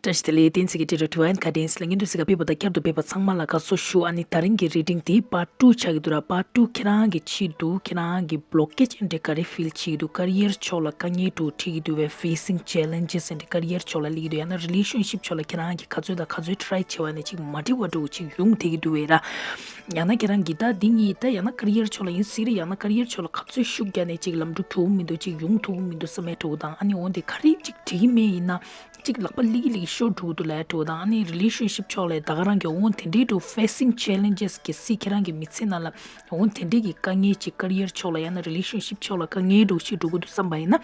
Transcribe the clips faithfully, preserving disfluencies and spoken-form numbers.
བཀྲ་ཤིས་བདེ་ལེགས། བསྟན་འཛིན་གྱི་ཊི་ཊར་ཌི་ཝའིན་གྷའི་ཌེན་སི་ལ་སྙན་ཐོ་གཟིགས་ག་ཕེབས་པ་དང་བསྐྱར་དུ་ཕེབས་པ་ཚང་མ་ལ་དགའ་བསུ་ཞུ། ཨ་ནི་ད་རིང་གི་རི་ཌིང་འདི་པར་ཊུ་ཆགས་ཀྱི་འདུག་ར། པར་ཊུ་ཁྱེད་རང་གི་ཆེད་དུ་ཁྱེད་རང་གི་བློ་ཀེ་ཅི་འདྲ་ག་རེ་ཕིལ་བྱེད་ཀྱི་འདུག་ཀ་རི་ཡར་ཕྱོགས་ལ་དཀའ་ངལ་འདྲ་འཕྲད་ཀྱི་འདུག་བས། ཕེ་སིང་ཆེ་ལེན་ཇེ་སི་འདྲ་ཀ་རི་ཡར་ཕྱོགས་ལ་སླེབས་ཀྱི་འདུག་ཡང་ན་རི་ལེ་ཤན་ཤིབ་ཕྱོགས་ལ་ཁྱེད་རང་གི་ག་ཚོད་དང་ག་ཚོད་ཊ་རའི་བྱས་པ་ནས་ཅིག་མ་འགྲིག་པ་འདྲ་ཅིག་ཡོང་བསྡད་ཀྱི་འདུག་བས་ར། ཡང་ན་ཁྱེད་རང་གི་ད་འདི་གཉིས་ད་ཡང་ན་ཀ་རི་ཡར་ཕྱོགས་ལ་ཡིན་སྲིད་རེད། ཡང་ན་ཀ་རི་ཡར་ཕྱོགས་ལ་ག་ཚོད་ཤུགས་རྒྱག་ནས་ཅིག་ལམ་འགྲོ་ཐུབ་མི་འདུག་ཅིག་ཡོང་ཐུབ་མི་འདུག་བསམ་ཡས་འདྲ་བོ་དང་། ཨ་ནི་འོན་ཏེ་ག་རེ་ཅིག་འགྲིག་གི་མེད་ཡིན་ན། གཅིག་ལག་པ་ལི་ཀི་ལི་ཀི་ཤོར་འགྲོ་གི་འདུག་ལབ་འདྲ་བོ་དང་། ཨ་ནི་རི་ལེ་ཤན་ཤིབ་ཕྱོགས་ལ་ད་ག་རང་གི་འོ་དེ་འདྲའི་འདྲ་བོ་ཕེ་སིང་ཆེ་ལེན་ཇེ་སི་གལ་སྲིད་ཁྱེད་རང་གི་མི་ཚེ་ནང་ལ་འོ་དེ་འདྲའི་གི་དཀའ་ངལ་ཅིག་ཀ་རི་ཡར་ཕྱོགས་ལ་ཡང་ན་རི་ལེ་ཤན་ཤིབ་ཕྱོགས་ལ་དཀའ་ངལ་འདྲ་བོ་ཅིག་འགྲོ་གི་འདུག་བསམ་པ་ཡིན་ན།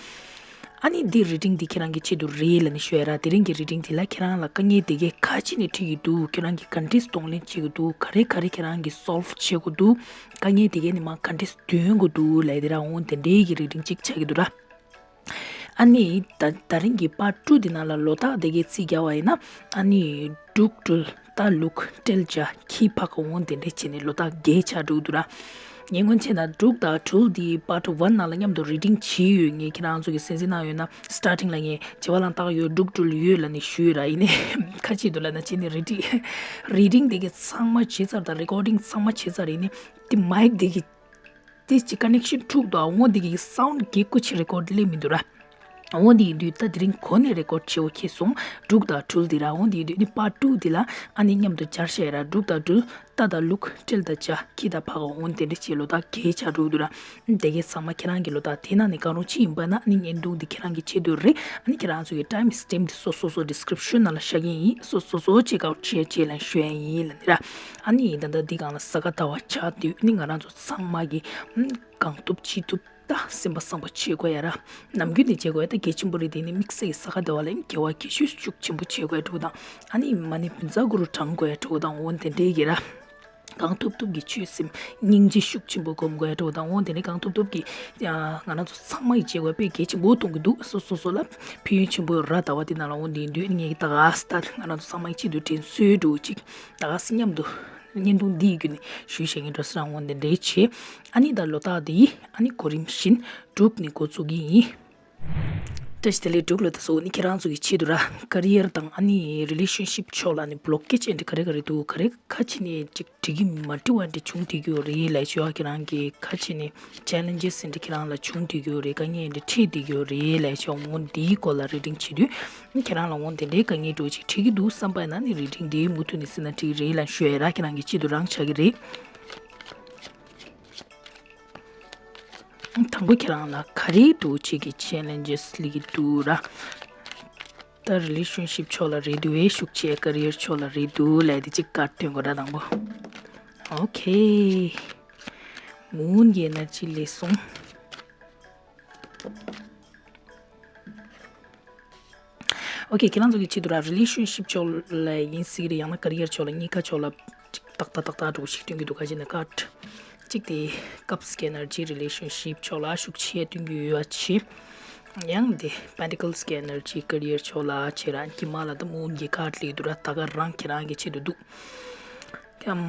ཨ་ནི་འདི་རི་ཌིང་འདི་ཁྱེད་རང་གི་ཆེད་དུ་རེད་ལབ་ནས་ཞུ་ཡ་ར། དེ་རིང་གི་རི་ཌིང་འདི་ལ་ཁྱེད་རང་ལ་དཀའ་ངལ་དེ་གས་ག་ཅི་ནས་འཕྲད་ཀྱི་འདུག་ཁྱེད་རང་གི་ག་འདྲས་གདོང་ལེན་བྱེད་ཀྱི་འདུག་ག་རེ་ག་རེ་ཁྱེད་རང་གིས་སོལ་བྷ་བྱེད་དགོས་འདུག་དཀའ་ངལ་དེ་གས་ནས་མར་ག་འདྲས་འདོན་དགོས་འདུག་ལབ་དེ་ར། འོ་དེ་འདྲའི་གི་རི་ཌིང་ཅིག་ཆགས་ཀྱི་འདུག་ར། ཨ་ནི་ད་ད་རིང་གི་པར་ཊུ་འདི་ནང་ལ་ལོ་རྟགས་དེ་གའི་རྩིས་རྒྱག་པ་ཡིན་ན། ཨ་ནི་འབྲུག་སྦྲུལ་རྟ་ལུག་སྤྲེལ་བྱ་ཁྱི་ཕག་འོ་དེ་འདྲས་བྱས་ནས་ལོ་རྟགས་བརྒྱད་ཆགས་འགྲོ་གི་འདུག་ར། ངས་སྔོན་ཆད་ན་འབྲུག་དང་སྦྲུལ་འདི་པར་ཊུ་ཝན་ནང་ལ་མཉམ་དུ་རི་ཌིང་བྱས་ཡོད། ངས་ཁྱེད་རང་ཚོ་གི་གསན་གཟིགས་གནང་ཡོད་ན། སི་ཊར་ཊིང་ལ་ངས་བྱེ་བ་གླང་སྟག་ཡོད། འབྲུག་སྦྲུལ་ཡོད་ལབ་ནས་ཞུས་ར། ཡིན་ནའི་ག་རེ་བྱས་འདུག་ལབ་ན། བྱས་ནས་རི་ཌིང་རི་ཌིང་དེ་གའི་ཚང་མ་བྱས་ཚར་དང་རེ་ཀོར་ཌིང་ཚང་མ་བྱས་ཚར། ཡིན་ནའི་དེ་མའིག་དེ་གི་དེ་ཅིག་ཀ་ནེག་ཤན་འཁྲུགས་འདུག་འོ་འདི་གི་སའུན་ཌི་གི་སྐུ་ཅིག་རེ་ཀོར་ཌི་སླེབས་མི་འདུག་ར། འོ་འདི་ཡིན་དུས་ད་དེ་རིང་གོ་ནས་རེ་ཀོར་ཌི་བྱེད་འོ་ཁེ་སོང་། འབྲུག་དང་སྦྲུལ་འདི་ར། འོ་འདི་ཡིན་དུས་ནི་པར་ཊུ་འདི་ལ་ཨ་ནི་མཉམ་དུ་སྦྱར་བཤད་ར། འབྲུག་དང་སྦྲུལ། རྟ་དང་ལུག་སྤྲེལ་དང་བྱ། ཁྱི་དང་ཕག་འོ་འདི་འདྲ་བྱས་ལོ་རྟགས་བརྒྱད་ཆགས་འགྲོ་གི་འདུག་ར། དེ་གའི་ཚང་མ་ཁྱེད་རང་གི་ལོ་རྟགས་དེ་ནང་ནས་གང་རུང་ཅི་ཡིན་པ་ན། ཨ་ནི་བརྙན་ཐུང་འདི་ཁྱེད་རང་གི་ཆེད་དུ་རེད། ཨ་ནི་ཁྱེད་རང་ཚོ་གི་ཊའིམ་སི་ཊེམ་པ་འདི་སོ་སོ་སོ་ཌི་སི་ཀི་རིབ་ཤན་ནང་ལ་བཞག་གི་ཡིན། སོ་སོ་སོ་ཅེག་ཨའུཊ་བྱས་བྱས་ལབ་ཞུ་ཡ་ཡིན་ལབ་ནི་ར། ཨ་ནི་ད་ལྟ་འདི་སྒང་ལ་ས་ག་ཟླ་བ་ཆགས་དུས་ནི་ང་རང་ཚོ་ཚང་མ་གི་ཨམ་གང་ཐུབ་ཅི་ཐུབ་ད་སེམས་པ་བཟང་པོ་བྱེད་དགོས་ཡ་ར། ནམ་རྒྱུན་ནས་བྱེད་དགོས་ཡ་ད་གལ་ཆེན་པོ་རེད། དེ་ནི་དམིགས་བསལ་གྱི་ས་ག་ཟླ་བ་ལ་ཡང་དགེ་བ་དགེ་ཤུགས་ཤུགས་ཆེན་པོ་བྱེད་དགོས་ཡ་འདྲ་བོ་དང་། ཨ་ནི་མ་ཎི་བཛྲ་གུ་རུ་བགྲང་དགོས་ཡ་འདྲ་བོ་དང་། འོ་དེ་འདྲའི་གི་ར། གང་ཐུབ་ཐུབ་ཀྱི་ཆོས་སེམས་སྙིང་རྗེ་ཤུགས་ཆེན་པོ་སྒོམ་དགོས་ཡ་འདྲ་བོ་དང་། འོ་དེ་ནས་གང་ཐུབ་ཐུབ་ཀྱི་ང་རང་ཚོ་ཚང་མ་ཡི་བྱེད་དགོས་དཔེ་གལ་ཆེན་པོ་མཐོང་གི་འདུག་སོ་སོ་སོ་ལ་ཕན་ཡོན་ཆེན་པོ་ར། ཟླ་བ་འདི་ནང་ལ་འོ་འདི་ཡིན་དུས་ངས་ད་ག་སེ་ད་ང་རང་ཚོ་ཚང་མ་ཡི་ཆེད་དུ་དྲན་གསོའི་འདྲ་བོ་ཅིག་ད་ག་སེ་མཉམ་དུ་བརྙན་ཐུང་འདི་ཡི་བརྒྱུད་ནས་ཞུས་བཤད་ངེས་འགྲོ་ས་རང་འོ་འདི་འདྲའི་བྱེད། ཨ་ནི་ད་ལོ་རྟགས་འདི་ཨ་ནི་གོ་རིམ་བཞིན་འབྲུག་ནས་འགོ་བཙུགས་ཀྱི་ཡིན། བཀྲ་ཤིས་བདེ་ལེགས་འབྲུག་ལོ། ད་སོ་ནི་ཁྱེད་རང་ཚོ་གི་ཆེད་དུ་ར། ཀ་རི་ཡར་དང་ཨ་ནི་རི་ལེ་ཤན་ཤིབ་ཕྱོགས་ལ་ནི་བློ་ཀེ་ཅི་འདྲ་ག་རེ་ག་རེ་འདུག་ག་རེ་ཁ་ཕྱེ་ནས་ཅིག་འགྲིག་གི་མ་འགྲིག་པ་འདྲ་བྱུང་བསྡད་ཀྱི་ཡོད་རེད་ལབ་ཤོག་ཁྱེད་རང་གི་ཁ་ཕྱེ་ནས་ཆེ་ལེན་ཇེ་སི་འདྲ་ཁྱེད་རང་ལ་བྱུང་བསྡད་ཀྱི་ཡོད་རེད། དཀའ་ངལ་འདྲ་འཕྲད་བསྡད་ཀྱི་ཡོད་རེད་ལབ་ཤོག་འོ་འདིའི་སྐོར་ལ་རི་ཌིང་བྱེད་དུས་ཁྱེད་རང་ལ་འོ་དེ་འདྲའི་དཀའ་ངལ་འདྲ་བོ་ཅིག་འཕྲད་ཀྱི་འདུག་བསམ་པ་ཡིན་ན་ནི་རི་ཌིང་འདི་མུ་མཐུད་ནས་གཟིགས་ན་འགྲིག་རེད་ལབ་ཤོད་ཡ་ར། ཁྱེད་རང་གི་ཆེད་དུ་རང་ཆགས་ཀྱི་རེད། དང་པོ་ཁྱེད་རང་ལ་ག་རེ་འདྲ་བོ་ཅིག་གི་ཆེ་ལེན་ཇེ་སི་སླེབས་ཀྱི་འདུག་ར། ད་རི་ལེ་ཤན་ཤིབ་ཕྱོགས་ལ་རེད་འདུག་བས། ཤུགས་ཆེ་ཀ་རི་ཡར་ཕྱོགས་ལ་རེད་འདུག་ལབ་དེ་ཅིག་ཀར་ཌི་སྟོན་དགོས་ར། དང་པོ། ཨོ་ཁེ། མུན་གྱི་ཨེ་ནར་ཇི་སླེབས་སོང་། ཨོ་ཁེ། ཁྱེད་རང་ཚོ་གི་ཆེད་དུ་ར་རི་ལེ་ཤན་ཤིབ་ཕྱོགས་ལ་ཡིན་སྲིད་རེད། ཡང་ན་ཀ་རི་ཡར་ཕྱོགས་ལ་གཉིས་ཀ་ཕྱོགས་ལ་ཏག་ཏག་ཏག་ཏག་འདྲ་བོ་ཞིག་སྟོན་གྱི་འདུག་ག་ཅི་ན་ཀར་ཌི། གཅིག་དེ་ཀབ་སི་གི་ཨེ་ནར་ཇི་རི་ལེ་ཤན་ཤིབ་ཕྱོགས་ལ་ཤུགས་ཆེ་སྟོན་གྱི་ཡོད་པ་བྱས། ཡང་དེ་པེན་ཊི་ཀལ་སི་གི་ཨེ་ནར་ཇི་ཀ་རི་ཡར་ཕྱོགས་ལ་བྱས་ར། ཁྱི་མ་ལ་ད་མུན་གྱི་ཀར་ཌི་སླེབས་འདུག་ར། ད་ག་རང་ཁྱེད་རང་གི་ཆེད་དུ་འདུག་ཨམ།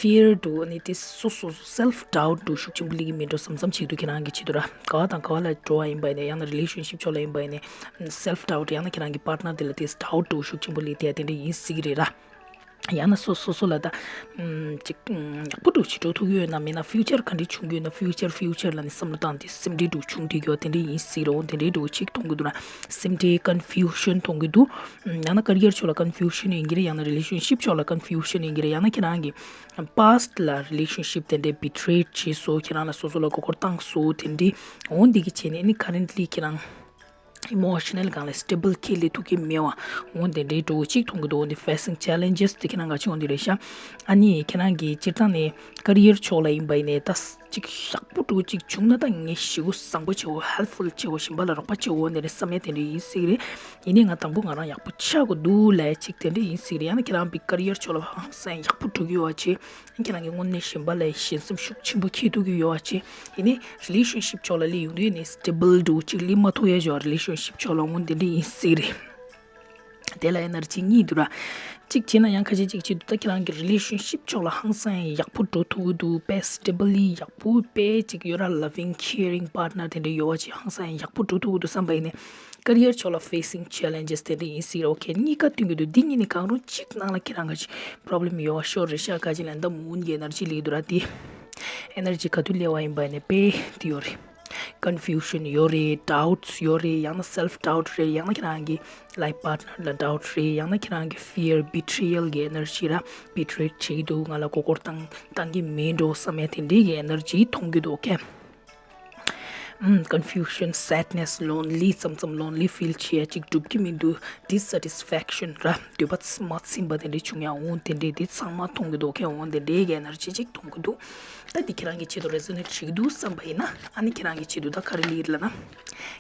ཕི་ཡར་འདྲ་བོ་ནི་དེ་སོ་སོ་སོ་སེལ་ཕི་ཌའུཊ་འདྲ་བོ་ཤུགས་ཆེན་པོ་སླེབས་ཀྱི་མེད་འགྲོ་བསམ་བསམ་བྱེད་འདུག་ཁྱེད་རང་གི་ཆེད་དུ་ར། ག་བ་དང་ག་བ་ལ་འགྲོ་བ་ཡིན་པ་ཡིན་ནའི་ཡང་ན་རི་ལེ་ཤན་ཤིབ་ཕྱོགས་ལ་ཡིན་པ་ཡིན་ནའི་སེལ་ཕི་ཌའུཊ། ཡང་ན་ཁྱེད་རང་གི་པར་ཊི་ནར་དེ་ལ་དེ་ཌའུཊ་འདྲ་བོ་ཤུགས་ཆེན་པོ་སླེབས་དེ་དེ་འདྲ་ཡིན་སྲིད་ཀྱི་རེད་ར། ཡང་ན་སོ་སོ་སོ་ལ་ད་ཨམ་ཅིག་ཨམ་ཡག་པོ་འདྲ་བོ་ཅིག་འགྲོ་ཐུབ་ཀྱི་ཡོད་ན་མེད་ན། ཕིའུ་ཅར་ག་འདྲ་བྱུང་གི་ཡོད་ན། ཕིའུ་ཅར་ཕིའུ་ཅར་ལ་ནི་བསམ་བློ་བཏང་སྟེ་སེམས་ཁྲལ་འདྲ་བོ་བྱུང་བསྡད་ཀྱི་ཡོད། དེ་འདྲ་ཡིན་སྲིད་རེད། འོ་དེ་འདྲའི་འདྲ་བོ་ཅིག་མཐོང་གི་འདུག་ན། སེམས་ཁྲལ་ཀོན་ཕིའུ་ཤན་མཐོང་གི་འདུག་ཡང་ན་ཀ་རི་ཡར་ཕྱོགས་ལ་ཀོན་ཕིའུ་ཤན་ཡིན་གྱི་རེད། ཡང་ན་རི་ལེ་ཤན་ཤིབ་ཕྱོགས་ལ་ཀོན་ཕིའུ་ཤན་ཡིན་གྱི་རེད། ཡང་ན་ཁྱེད་རང་གི་པཱ་སི་ཊི་ལ་རི་ལེ་ཤན་ཤིབ་དེ་འདྲའི་བི་ཊི་རེ་བྱས་སོང་། ཁྱེད་རང་ལ་སོ་སོ་ལ་མགོ་སྐོར་བཏང་སོང་། དེ་འདྲའི་འོ་འདི་གི་བྱས་ནས་ནི་ཀ་རེན་ཊི་ལི་ཁྱེད་རང་ཨི་མོ་ཤ་ནལ་སྒང་ལ་སི་ཊེ་བལ་ཁྱེད་སླེབས་ཐུབ་ཀྱི་མེད་པ། འོ་དེ་འདྲའི་འདྲ་བོ་ཅིག་མཐོང་གི་འདུག་འོ་འདི་ཕེ་སིང་ཆེ་ལེན་ཇེ་སི་དེ་ཁྱེད་རང་ག་ཅིག་འོ་འདི་རེད་ཤག་ཨ་ནི་ཁྱེད་རང་གི་སྤྱིར་བཏང་ནས་ཀ་རི་ཡར་ཕྱོགས་ལ་ཡིན་པ་ཡིན་ནའི་ད་ཅིག་ཡག་པོ་འདྲ་བོ་ཅིག་བྱུང་ན་ད་ངས་ཞེ་པོ་བཟང་པོ་བྱེད་འོ། ཧེལ་ཕུལ་བྱེད་འོ། གཞན་པ་ལ་རོགས་པ་བྱེད་འོ། འདི་རེད་བསམ་ཡས་དེ་འདྲ་ཡིན་སྲིད་རེད། ཡིན་ནའི་ང་དང་པོ་ང་རང་ཡག་པོ་ཆགས་དགོས་འདུག་ལབ་ཡས་ཅིག་དེ་འདྲ་ཡིན་སྲིད་རེད། ཡང་ན་ཁྱེད་རང་པའི་ཀ་རི་ཡར་ཕྱོགས་ལ་ཧང་སང་ཡག་པོ་འགྲོ་གི་ཡོད་པ་བྱས། ཁྱེད་རང་གི་དངོས་གནས་གཞན་པ་ལ་ཞེན་སེམས་ཤུགས་ཆེན་པོ་འཁྱེར་ཐུབ་ཀྱི་ཡོད་པ་བྱས། ཡིན་ནའི་རི་ལེ་ཤན་ཤིབ་ཕྱོགས་ལ་སླེབས་ཡོང་དུས་ནི་སི་ཊེ་བལ་འདྲ་བོ་ཅིག་སླེབས་མ་ཐུབ་ཡས་ཞོག་རི་ལེ་ཤན་ཤིབ་ཕྱོགས་ལ་འོ་འདི་འདྲ་ཡིན་སྲིད་རེད། དེ་ལ་ཨེ་ནར་ཇི་གཉིས་འདུག་ར། གཅིག་བྱས་ན་ཡང་ཁ་ཤས་གཅིག་བྱེད་དུས་ད་ཁྱེད་རང་གི་རི་ལེ་ཤན་ཤིབ་ཕྱོགས་ལ་ཧང་སང་ཡག་པོ་འགྲོ་ཐུབ་ཀྱི་འདུག་དཔེ་སི་ཊེ་བལ་ལི་ཡག་པོ་དཔེ་ཅིག་ཡོད་ར། ལ་ཝིང་ཁེ་རིང་པཱར་ཊི་ནར་དེ་འདྲ་ཡོད་པ་ཅིག་ཧང་སང་ཡག་པོ་འགྲོ་ཐུབ་ཀྱི་འདུག་བསམ་པ་ཡིན་ནའི། ཀེ་རི་ཡར་ཕྱོགས་ལ་facing challenges དེ་འདྲ་ཡིན་སྲིད་ར། ཨོ་ཁེ། གཉིས་ཀ་སྟོན་གྱི་འདུག་འདི་གཉིས་ནི་གང་རུང་གཅིག་ནང་ལ་ཁྱེད་རང་གི་problem ཡོད་པ་ཤོར་རེད་ཤག་ག་ཅི་ལབ་ན་ད་moon གི་energy སླེབས་འདུག་ར། དེ་energy ག་དུས་སླེབས་པ་ཡིན་པ་ནས་དཔེ་དེ་ཡོད་རེད། Confusion ཡོད་རེད། Doubts ཡོད་རེད། ཡང་ན་self doubt རེད། ཡང་ན་ཁྱེད་རང་གི་life partner ལ་doubt རེད། ཡང་ན་ཁྱེད་རང་གི་fear betrayal གི་energy ར། betray བྱེད་ཀྱི་འདུག་ང་ལ་མགོ་སྐོར་བཏང་བཏང་གི་མེད་འགྲོ་བསམ་ཡ་དེ་འདྲའི་གི་energy མཐོང་གི་འདུག་ཨོ་ཁེ། ཨམ། Confusion, sadness, lonely ཙམ་ཙམ་lonely feel བྱེད་ཡ་ཅིག་འགྲུབ་ཀྱི་མི་འདུག dissatisfaction ར། འདོད་པ་མ་ཚིམ་པ་དེ་འདྲ་བྱུང་ཡ་འོང་། དེ་འདྲའི་དེ་ཚང་མ་མཐོང་གི་འདུག་ཨོ་ཁེ། འོང་དེ་འདྲའི་གི་energy ཅིག་མཐོང་གི་འདུག་ད་འདི་ཁྱེད་རང་གི་ཆེད་དུ་resonate བྱེད་ཀྱི་འདུག་བསམ་པ་ཡིན་ན། ཨ་ནི་ཁྱེད་རང་གི་ཆེད་དུ་ད་ག་རེ་སླེབས་ཡོད་ལབ་ན།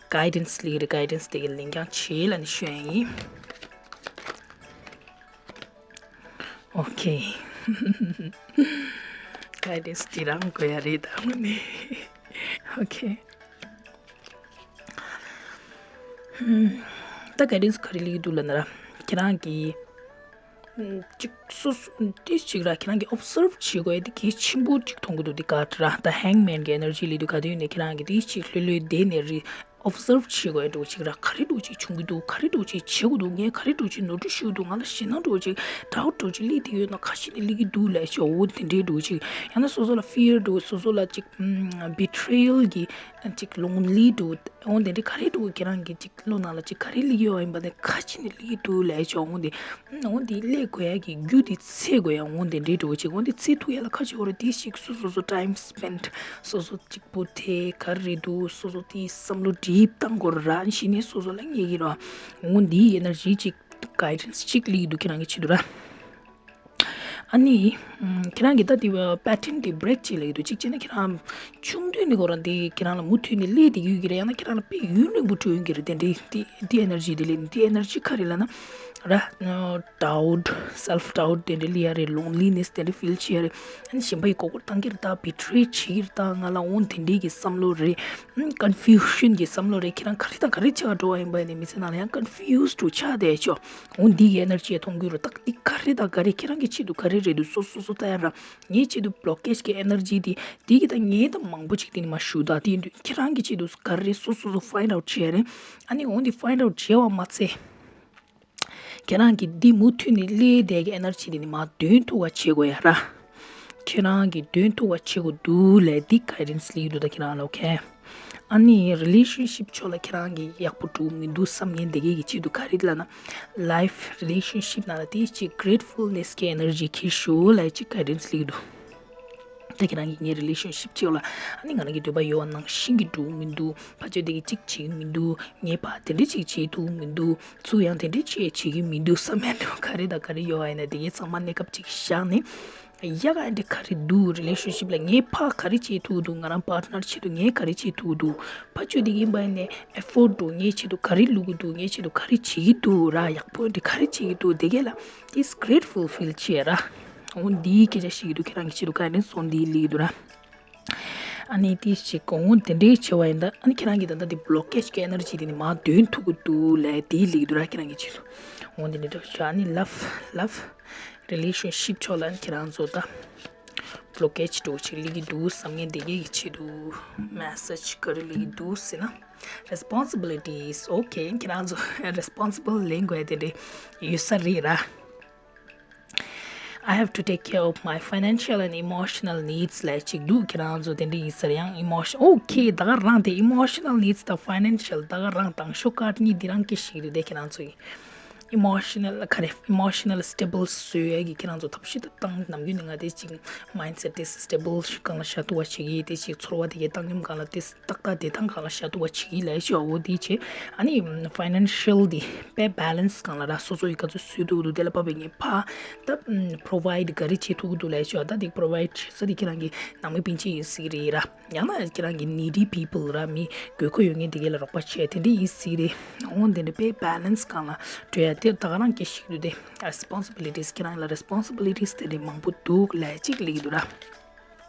guidance སླེབས་ཡོད་རེད། guidance དེ་གི་ལན་རྐྱང་བྱེད་ལབ་ནས་ཞུ་ཡ་ཡིན། ཨོ་ཁེ། guidance དེ་རང་དགོས་ཡ་རེད་ད་དངོས་གནས། ཨོ་ཁེ། ད་guidance ག་རེ་སླེབས་ཀྱི་འདུག་ལབ་ན་ར། ཁྱེད་རང་གི་ཅིག་སོ་སོ་ཏིས་ཅིག་ར། ཁྱེད་རང་གིས་observe བྱེད་དགོས་ཡ་དེ་གལ་ཆེན་པོ་ཅིག་མཐོང་གི་འདུག་དེ་card ར། ད་hangman གི་energy སླེབས་འདུག་ག་དུས་ནས་ཁྱེད་རང་གིས་ཏིས་ཅིག་ལྷོད་ལྷོད་བསྡད་ནས་རེད། observe བྱེད་དགོས་ཡ་འདྲ་བོ་ཅིག་ར། ག་རེ་འདྲ་བོ་ཅིག་བྱུང་གི་འདུག་ག་རེ་འདྲ་བོ་ཅིག་བྱེད་དགོས་འདུག་ངས་ག་རེ་འདྲ་བོ་ཅིག་ནོར་འཁྲུལ་ཞུགས་འདུག་ང་ལ་ཞེད་སྣང་འདྲ་བོ་ཅིག doubt འདྲ་བོ་ཅིག་སླེབས་བསྡད་ཡོད་ན་ཁ་ཤས་ནས་སླེབས་ཀྱི་འདུག་ལབ་ཤོག་འོ་དེ་འདྲའི་འདྲ་བོ་ཅིག་ཡང་ན་སོ་སོ་ལ་fear འདྲ་བོ། སོ་སོ་ལ་ཅིག་betrayal གི་ཅིག་lonely འདྲ་བོ། འོ་དེ་འདྲའི་ག་རེ་འདྲ་བོ་ཁྱེད་རང་གི་ཅིག་བློ་ནང་ལ་ཅིག་ག་རེ་སླེབས་ཡོད་ཡིན་པ་དེ་ཁ་ཕྱེ་ནས་སླེབས་ཀྱི་འདུག་ལབ་ཆོག་འོ་དེ། འོ་དེ་སླེབས་དགོས་ཡ་གི་རྒྱུ་དེ་འཚོལ་དགོས་ཡ། འོ་དེ་འདྲའི་འདྲ་བོ་ཅིག་འོ་དེ་འཚོལ་ཐུབ་ཡ་ལ་ཁ་ཕྱེ་བོ་རེད། དེ་ཞིག་སོ་སོ་སོ་time spent སོ་སོ་གཅིག་པུ་དེ་ག་རེ་རེད་འདུག་སོ་སོ་དེ་བསམ་བློ་འདྲིས་བཏང་དགོས་ར། གཞི་ནས་སོ་སོ་ལ་ངེས་ཀྱི་ར། འོ་དེ་energy ཅིག་guidance ཅིག་སླེབས་ཀྱི་འདུག་ཁྱེད་རང་གི་ཆེད་དུ་ར། ཨ་ནི། ཁྱེད་རང་གིས་ད་དེ་pattern དེ་break བྱེད་ལབ་ཀྱི་འདུག་གཅིག་བྱས་ན་ཁྱེད་རང་ཆུང་དུས་ནས་ཁོ་རང་དེ་ཁྱེད་རང་ལ་མུ་མཐུད་ནས་སླེབས་བསྡད་ཀྱི་ཡོད་ཀྱི་རེད། ཡང་ན་ཁྱེད་རང་ལ་དཔེ་ཡུན་རིང་པོ་འགྲོ་ཡོང་གི་རེད། དེ་འདྲའི་དེ་དེ་energy དེ་སླེབས་ནས། དེ་energy ག་རེ་ལབ་ན་ར། doubt, self doubt དེ་འདྲ་སླེབས་ཡ་རེད། loneliness དེ་འདྲ་feel བྱེད་ཡ་རེད། ཨ་ནི་གཞན་པ་ཡི་མགོ་སྐོར་བཏང་གི་རེད་ད། betray བྱེད་ཀྱི་རེད་ད་ང་ལ། འོ་དེ་འདྲའི་གི་བསམ་བློ་རེད། confusion གི་བསམ་བློ་རེད། ཁྱེད་རང་ག་རེ་དང་ག་རེ་བྱེད་ག་འགྲོ་བ་ཡིན་པ་ཡིན་ནའི་མི་ཚེ་ནང་ལ་ཡང་confused འགྲོ་ཆགས་བསྡད་ཆོག་འོ་འདི་གི་energy མཐོང་གི་རེད། ད་འདི་ག་རེ་དང་ག་རེ་ཁྱེད་རང་གི་ཆེད་དུ་ག་རེ་རེད་འདུག་སོ་སོ་སོ་ལྟ་ཡ་ར། ངའི་ཆེད་དུ་blockage གི་energy དེ་འདི་གི་ད་ངའི་ད་མང་པོ་ཅིག་དེ་ནི་མ་ཞུ་ད། དེ་ཡིན་དུས་ཁྱེད་རང་གི་ཆེད་དུ་ག་རེ་རེད་སོ་སོ་སོ་find out བྱེད་ཡ་རེད། ཨ་ནི་འོ་འདི་find out བྱས་པ་མ་ཚད། ཁྱེད་རང་གིས་འདི་མུ་མཐུད་ནས་སླེབས་བསྡད་ཀྱི་energy དེ་ནི་མར་འདོན་ཐུབ་པ་བྱེད་དགོས་ཡ་ར། ཁྱེད་རང་གིས་འདོན་ཐུབ་པ་བྱེད་དགོས་འདུག་ལབ་འདི་guidance སླེབས་འདུག་ད་ཁྱེད་རང་ལ། ཨོ་ཁེ། ཨ་ནི་relationship ཕྱོགས་ལ་ཁྱེད་རང་གིས་ཡག་པོ་འགྲོ་མི་འདུག་བསམ་མཁན་དེ་གས་ཀྱི་ཆེད་དུ་ག་རེ་ལབ་ན། life relationship ནང་ལ་དེ་ཅིག་gratefulness གི་energy འཁྱེར་ཤོག་ལབ་ཅིག་guidance སླེབས་འདུག་ད་ཁྱེད་རང་གིས་ངའི་relationship ཕྱོགས་ལ་ཨ་ནི་ང་རང་གི་འདོད་པ་ཡོད་པ་ནང་བཞིན་གྱི་འགྲོ་མི་འདུག་ཕར་ཕྱོགས་དེ་གས་ཅིག་བྱེད་ཀྱི་མི་འདུག་ངས་ཕར་དེ་འདྲ་ཅིག་བྱེད་ཐུབ་མི་འདུག་ཚུར་ཡང་དེ་འདྲ་ཅིག་བྱེད་ཀྱི་མི་འདུག་བསམ་ཡ་འདྲ་བོ་ག་རེ་དང་ག་རེ་ཡོད་པ་ཡིན་ན་དེ་གས་ཚང་མ་གནས་སྐབས་ཅིག་བཞག་ནས། ཡག་ག་འདི་ག་རེ་འདུག relationship ལ་ངས་ཕར་ག་རེ་བྱེད་ཐུབ་འདུག་ང་རང་partner ཆེད་དུ་ངས་ག་རེ་བྱེད་ཐུབ་འདུག་ཕར་ཕྱོགས་དེ་གི་ཡིན་པ་ཡིན་ནའི་effort འདྲ་བོ་ངའི་ཆེད་དུ་ག་རེ་བླུག་གི་འདུག་ངའི་ཆེད་དུ་ག་རེ་བྱེད་ཀྱི་འདུག་ར། ཡག་པོ་འདི་ག་རེ་བྱེད་ཀྱི་འདུག་དེ་གས་ལ་དེ་grateful feel བྱེད་ར། འོ་འདིའི་སྐད་ཆ་བཤད་ཀྱི་འདུག་ཁྱེད་རང་གི་ཆེད་དུ་ག་རེ་སོང་འདི་སླེབས་ཀྱི་འདུག་ར། ཨ་ནི་དེ་ཞིག་གོང་འོག་དེ་འདྲའི་བྱེད་པ་ཡིན་ད། ཨ་ནི་ཁྱེད་རང་གིས་ད་ལྟ་དེ་blockage གི་energy དེ་ནི་མར་འདོན་ཐུབ་ཀྱི་འདུག་ལབ་དེ་སླེབས་ཀྱི་འདུག་ར། ཁྱེད་རང་གི་ཆེད་དུ་འོ་འདི་འདྲ་འདྲ་བོ་ཞིག་ཨ་ནི་love love relationship ཕྱོགས་ལ་ཁྱེད་རང་ཚོ་ད་blockage འདྲ་བོ་ཅིག་སླེབས་ཀྱི་འདུག་བསམ་མཁན་དེ་གས་ཀྱི་ཆེད་དུ་message ག་རེ་སླེབས་ཀྱི་འདུག་ཟེར་ན། responsibilities okay ཁྱེད་རང་ཚོ་responsible ལེན་དགོས་དེ་འདྲ་ཡོད་ས་རེད་ར། I have to take care of my financial and emotional needs ལབ་ཅིག་འདུག་ཁྱེད་རང་ཚོ་དེ་འདྲ་ཡིན་ས་རེད། ཡང་emotion okay ད་ག་རང་དེ་emotional needs དང་financial ད་ག་རང་དང་ཤོག་ཁག་གཉིས་འདི་རང་སྐད་ཤིག་རེད་དེ་ཁྱེད་རང་ཚོ་ཡིན། emotional ག་རེ་emotional stable བཟོ་ཡས་ཀྱི་ཁྱེད་རང་ཚོ་ཐབས་ཤེས་ད་བཏང་ནམ་རྒྱུན་ནས་ང་དེ་ཅིག་mindset དེ་stable ཞིག་སྒང་ལ་བཞག་ཐུབ་པ་བྱེད་ཀྱི་དེ་ཅིག་ཚོར་བ་དེ་གའི་བཏང་སྙོམས་སྒང་ལ་དེ་ཏག་ཏག་བདེ་ཐང་སྒང་ལ་བཞག་ཐུབ་པ་བྱེད་ཀྱི་ལབ་ཤོག་འོ་དེ་བྱེད། ཨ་ནི་financial དེ་དཔེ་balance སྒང་ལ་ར་སོ་སོ་ཡི་ག་ཚོད་བཟོ་ཐུབ་འདུག་དེ་ལ་དཔག་པའི་ངས་ཕར་ད་provide ག་རེ་བྱེད་ཐུབ་ཀྱི་འདུག་ལབ་ཤོག་ད་དེ་provide བྱེད་ས་དེ་ཁྱེད་རང་གི་ནང་མི་སྤུན་མཆེད་ཡིན་སྲིད་ཀྱི་རེད་ར། ཡང་ན་ཁྱེད་རང་གི་needy people ར་མི་དགོས་མཁོ་ཡོད་མཁན་དེ་གས་ལ་རོགས་པ་བྱས་དེ་འདྲ་ཡིན་སྲིད་རེད། འོ་དེ་འདྲ་དཔེ་balance སྒང་ལ་འགྲོ་ཡ་དེ་ད་ག་རང་སྐད་ཤིག་འདུག་དེ་responsibilities ཁྱེད་རང་ལ་responsibilities དེ་འདྲ་མང་པོ་འདུག་ལབ་ཅིག་སླེབས་ཀྱི་འདུག་ར།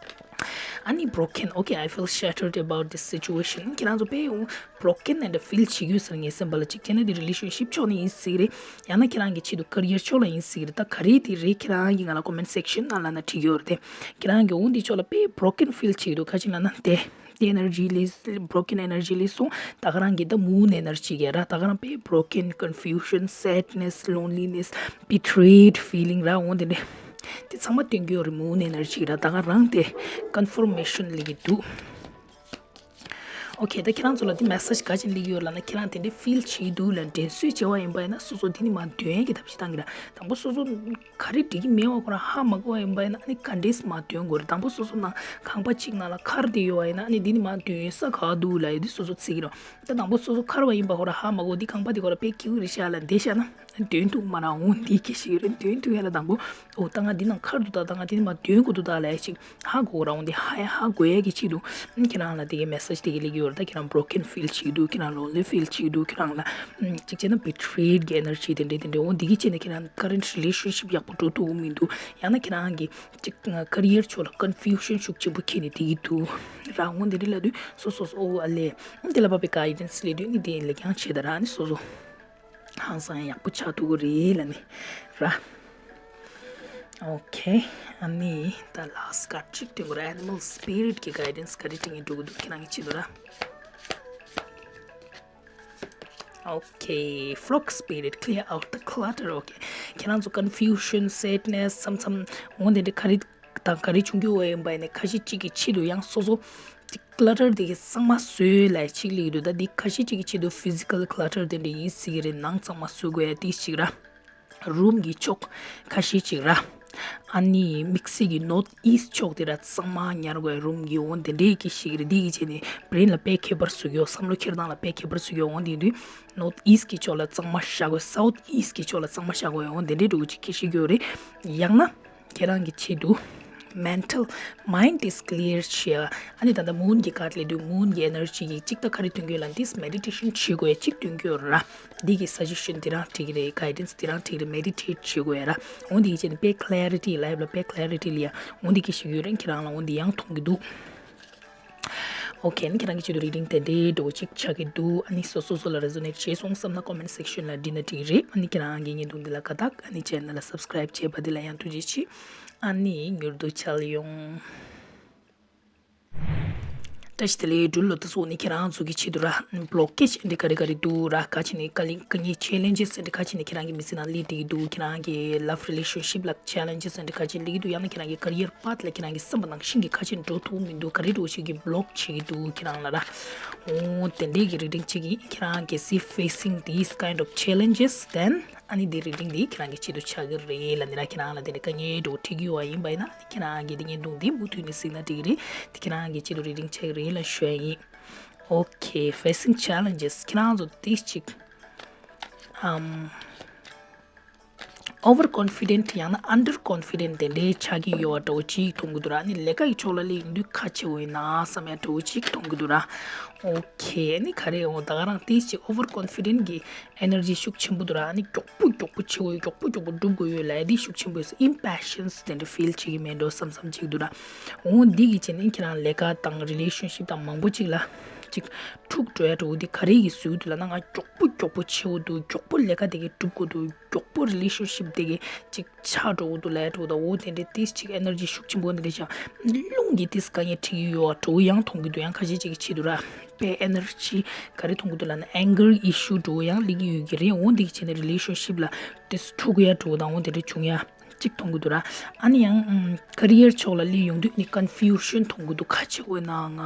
ཨ་ནི་broken okay I feel shattered about this situation ཁྱེད་རང་ཚོ་དཔེ་ཡང་broken and feel བྱེད་ཀྱི་ཡོད་ཟེར་ངའི་སེམས་པ་ལ་གཅིག་བྱས་ན་དེ་relationship ཕྱོགས་ནས་ཡིན་སྲིད་རེད། ཡང་ན་ཁྱེད་རང་གི་ཆེད་དུ་career ཕྱོགས་ལ་ཡིན་སྲིད་རེད། ད་ག་རེ་དེ་རེད་ཁྱེད་རང་གིས་ང་ལ་comment section ནང་ལབ་ན་འགྲིག་གི་ཡོད་རེད་དེ། ཁྱེད་རང་གི་འོ་འདི་ཕྱོགས་ལ་དཔེ་broken feel བྱེད་ཀྱི་འདུག་ག་ཅི་ལབ་ན་དེ། Energy ལས་broken energy ལས་སོང་། ད་ག་རང་གི་ད་moon energy གི་ར། ད་ག་རང་དཔེ་broken, confusion, sadness, loneliness, betrayed feeling ར། འོ་དེ་འདྲ་དེ་ཚང་མ་སྟོན་གྱི་ཡོད་རེད། Moon energy ར། ད་ག་རང་དེ་confirmation སླེབས་ཀྱི་འདུག་ཨོ་ཁེ། ད་ཁྱེད་རང་ཚོ་ལ་དེ་message ག་ཅིག་སླེབས་ཀྱི་ཡོད་ལབ་ན། ཁྱེད་རང་དེ་འདྲའི་feel བྱེད་ཀྱི་འདུག་ལབ་དྲན་གསོ་བྱས་པ་ཡིན་པ་ཡིན་ན། སོ་སོ་དེ་ནི་མར་འདོན་ཡས་ཀྱི་ཐབས་ཤེས་གཏོང་གི་ར། དང་པོ་སོ་སོ་ག་རེ་འགྲིག་གི་མེད་པ་ཁོ་རང་ཧ་མ་གོ་བ་ཡིན་པ་ཡིན་ན། ཨ་ནི་ག་འདྲས་མར་འདོན་དགོས་རེད། དང་པོ་སོ་སོ་ནང་ཁང་པ་གཅིག་ནང་ལ་ཁར་དེ་ཡོད་པ་ཡིན་ན། ཨ་ནི་དེ་ནི་མར་འདོན་ས་ག་འདུག་ལབ་ཡས་དེ་སོ་སོ་བརྩི་གི་རེད། ད་དང་པོ་སོ་སོ་ཁར་བ་ཡིན་པ་ཁོ་རང་ཧ་མ་གོ། དེ་ཁང་པ་དེ་ཁོ་རང་དཔེ་སྐྱིད་པོ་རེད་ཤག་ལབ་བསྡད་བཞག་ན། འདོན་ཐུབ་མ་རེད། འོ་འདི་གི་ཞིག་རེད། འདོན་ཐུབ་ཡ་ལ་དང་པོ། འོ་ད་ང་འདི་ནང་ཁར་འདུག་ད། ད་ང་འདི་ནི་མར་འདོན་དགོས་འདུག་ད་ལབ་ཡ་ཅིག་ཧ་གོ་ར། འོ་འདི་ཧ་ཡ་ཧ་གོ་ཡ་གི་ཆེད་དུ་ཁྱེད་རང་ལ་དེ་གའི་message དེ་གའི་སླེབས་ཀྱི་ཡོད་རེད། ད་ཁྱེད་རང་broken feel བྱེད་ཀྱི་འདུག་ཁྱེད་རང་lonely feel བྱེད་ཀྱི་འདུག་ཁྱེད་རང་ལ་ཨམ་གཅིག་བྱས་ན་betrayed གི་energy དེ་འདྲས་དེ་འདྲས། འོ་འདི་གི་ཆེད་ནས་ཁྱེད་རང་current relationship ཡག་པོ་འགྲོ་ཐུབ་ཀྱི་མི་འདུག་ཡང་ན་ཁྱེད་རང་གི་ཅིག་career ཕྱོགས་ལ་confusion ཤུགས་ཆེན་པོ་འཁྱེར་ནས་བསྡད་ཀྱི་འདུག་ར། འོ་འདི་འདྲས་ལབ་དུས་སོ་སོ་སོ་འོ་ཨ་ལས་འདི་ལ་བབ་པའི་guidance སླེབས་དུས་ནི་དེ་ལེགས་ཡང་བྱེད་ད་ར། ནི་སོ་སོ་ཧང་སང་ཡག་པོ་ཆགས་ཐུབ་ཀྱི་རེད་ལབ་ནས་ར། ཨོ་ཁེ། ཨ་ནི་ད་last card གཅིག་སྟོན་དགོས་ར། Animal spirit གི་guidance ག་རེ་སྤྲད་ཀྱི་འགྲོ་གི་འདུག་ཁྱེད་རང་གི་ཆེད་དུ་ར། ཨོ་ཁེ། Frog spirit, clear out the clutter. ཨོ་ཁེ། ཁྱེད་རང་ཚོ་confusion, sadness མཚམས་མཚམས་འོ་དེ་འདྲ་ག་རེ་དང་ག་རེ་བྱུང་རྒྱུ་ཡོད་པ་ཡིན་ནའི་ཁ་ཤས་གཅིག་གི་ཆེད་དུ་ཡང་སོ་སོ་ཅིག་clutter དེ་གི་གཙང་མ་བཟོས་ལབ་ཅིག་སླེབས་ཀྱི་འདུག་ད་འདི་ཁ་ཤས་གཅིག་གི་ཆེད་དུ་physical clutter དེ་འདྲ་ཡིན་སྲིད་ཀྱི་རེད། ནང་གཙང་མ་བཟོ་དགོས་ཡ་དེ་ཅིག་ར། རུམ་གྱི་ཕྱོགས་ཁ་ཤས་ཅིག་ར། ཨ་ནི་དམིགས་བསལ་གྱི་north east ཕྱོགས་དེ་ར་གཙང་མ་ཉར་དགོས་རུམ་གྱི། འོ་དེ་འདྲའི་གི་ཞིག་རེད། འདི་གི་ཆེད་ནས་brain ལ་དཔེ་ཁྱད་པར་བཟོ་གི་ཡོད། བསམ་བློ་འཁྱེར་སྟངས་ལ་དཔེ་ཁྱད་པར་བཟོ་གི་ཡོད། འོ་དེ་དུས་north east གི་ཕྱོགས་ལ་གཙང་མ་བཞག་དགོས། south east གི་ཕྱོགས་ལ་གཙང་མ་བཞག་དགོས། འོ་དེ་འདྲའི་འདྲ་བོ་ཅིག་གི་ཞིག་ཡོད་རེད། ཡང་ན་ཁྱེད་རང་གི་ཆེད་དུ་mental mind is clear བྱེད་ཡ། ཨ་ནི་ད་ལྟ་moon གི་card སླེབས་དུས་moon གི་energy གི་གཅིག་ད་ག་རེ་སྟོན་གྱི་ཡོད་ལབ་ན། འདིས་meditation བྱེད་དགོས་ཡ་གཅིག་སྟོན་གྱི་ཡོད་ར། འདི་གི་suggestion དེ་རང་འགྲིག་གི་རེད། guidance དེ་རང་འགྲིག་གི་རེད། meditate བྱེད་དགོས་ཡ་ར། འོ་འདི་གི་ཆེད་ནས་དཔེ་clarity life ལ་དཔེ་clarity སླེབས་ཡ། འོ་འདི་གི་ཞིག་ཡོད་རེད། ཁྱེད་རང་ལ་འོ་འདི་ཡང་མཐོང་གི་འདུག་ཨོ་ཁེ། ཨ་ནི་ཁྱེད་རང་གི་ཆེད་དུ་reading དེ་འདྲའི་འདྲ་བོ་ཅིག་ཆགས་ཀྱི་འདུག་ཨ་ནི་སོ་སོ་སོ་ལ་resonate བྱས་སོང་བསམ་ན་comment section ལ་འབྲི་ན་འགྲིག་གི་རེད། ཨ་ནི་ཁྱེད་རང་གི་བརྙན་ཐུང་འདི་ལ་དགའ་རྟགས། ཨ་ནི་channel ལ་subscribe བྱས་པ་འདི་ལ་ཡང་ཐུགས་རྗེ་ཆེ། ཨ་ནི་མྱུར་དུ་མཇལ་ཡོང་། བཀྲ་ཤིས་བདེ་ལེགས། འབྲུག་ལོ་ད་སོ་ནི་ཁྱེད་རང་ཚོ་གི་ཆེད་དུ་ར་blockage འདི་ག་རེ་ག་རེ་འདུག་ར། ག་ཅི་ནས་དཀའ་ལས་དཀའ་ངལ་challenges འདི་ག་ཅི་ནས་ཁྱེད་རང་གི་མི་ཚེ་ནང་སླེབས་བསྡད་ཀྱི་འདུག་ཁྱེད་རང་གི་love relationship ལ་challenges འདི་ག་ཅི་སླེབས་ཀྱི་འདུག་ཡང་ན་ཁྱེད་རང་གི་career path ལ་ཁྱེད་རང་གི་བསམ་པ་ནང་བཞིན་གྱི་ག་ཅི་འགྲོ་ཐུབ་མི་འདུག་ག་རེ་འགྲོ་ཞིག་གི་block བྱེད་ཀྱི་འདུག་ཁྱེད་རང་ལ་ར། འོ་དེ་འདྲས་ཀྱི་reading ཅིག་ཡིན། ཁྱེད་རང་གལ་སྲིད་facing these kind of challenges, then ཨ་ནི་འདི་reading འདི་ཁྱེད་རང་གི་ཆེད་དུ་ཆགས་ཀྱི་རེད་ལབ་ནི་ར། ཁྱེད་རང་ལ་དེ་འདྲ་དཀའ་ངལ་འགྲོ་འཕྲད་ཀྱི་ཡོད་པ་ཡིན་པ་ཡིན་ན། ཁྱེད་རང་གིས་དེ་བརྙན་ཐུང་འདི་མུ་མཐུད་ནས་གཟིགས་ན་འགྲིག་གི་རེད། དེ་ཁྱེད་རང་གི་ཆེད་དུ་reading ཆགས་ཀྱི་རེད་ལབ་ཞུ་ཡ་ཡིན། Okay, facing challenges. ཁྱེད་རང་ཚོ་ཏིས་ཅིག་ཨམ་overconfident ཡང་ན་underconfident དེ་འདྲའི་ཆགས་ཀྱི་ཡོད་པ་འདྲ་བོ་ཅིག་མཐོང་གི་འདུག་ར། ཨ་ནི་ལས་ཀ་ཡི་ཕྱོགས་ལ་སླེབས་ཡོང་དུས་ཁ་ཕྱེ་འོས་ན་བསམ་ཡ་འདྲ་བོ་ཅིག་མཐོང་གི་འདུག་ར། Okay, ཨ་ནི་ག་རེ་འོ་ད་ག་རང་ཏིས་ཅིག་overconfident གི energy ཤུགས་ཆེན་པོ་འདུག་ར། ཨ་ནི་མགྱོགས་པོ་མགྱོགས་པོ་བྱེད་དགོས། མགྱོགས་པོ་མགྱོགས་པོ་སྒྲུབ་དགོས་ཡོད་ལབ་ཡ་འདི་ཤུགས་ཆེན་པོ་ཡོད་ས། impatience དེ་འདྲ་feel བྱེད་ཀྱི་མེད་འགྲོ་བསམ་བསམ་བྱེད་ཀྱི་འདུག་ར། འོ་འདི་གི་ཆེད་ནས་ཁྱེད་རང་ལས་ཀ་དང་relationship དང་མང་པོ་ཅིག་ལ་ཅིག་འཁྲུག་འགྲོ་ཡ་འདྲ་བོ་འདི་ག་རེ་གི་བཟོས་འདུག་ལབ་ན། ང་མགྱོགས་པོ་མགྱོགས་པོ་བྱེད་དགོས་འདུག་མགྱོགས་པོ་ལས་ཀ་དེ་གི་སྒྲུབ་དགོས་འདུག་མགྱོགས་པོ་relationship དེ་གི་ཅིག་ཆགས་འགྲོ་གི་འདུག་ལབ་ཡ་འདྲ་བོ་དང་། འོ་དེ་འདྲའི་ཏིས་ཅིག་energy ཤུགས་ཆེན་པོ་འདི་འདྲ་ཅིག་རླུང་གིས་ཏིས་དཀའ་ངལ་འཕྲད་ཀྱི་ཡོད་པ་འདྲ་བོ་ཡང་མཐོང་གི་འདུག་ཡང་ཁ་ཤས་ཅིག་གི་ཆེད་དུ་ར། དཔེ་energy ག་རེ་མཐོང་གི་འདུག་ལབ་ན་anger issue འདྲ་བོ་ཡང་སླེབས་ཀྱི་ཡོད་ཀྱི་རེད། འོ་འདི་གི་ཆེད་ནས་relationship ལ་ཏིས་འཁྲུག་ཡ་འདྲ་བོ་དང་འོ་དེ་འདྲ་བྱུང་ཡ་གཅིག་མཐོང་གི་འདུག་ར། ཨ་ནི་ཡང་ཨམ་career ཕྱོགས་ལ་སླེབས་ཡོང་དུས་ནི་confusion མཐོང་གི་འདུག་ག་བྱེད་དགོས་ན་ང་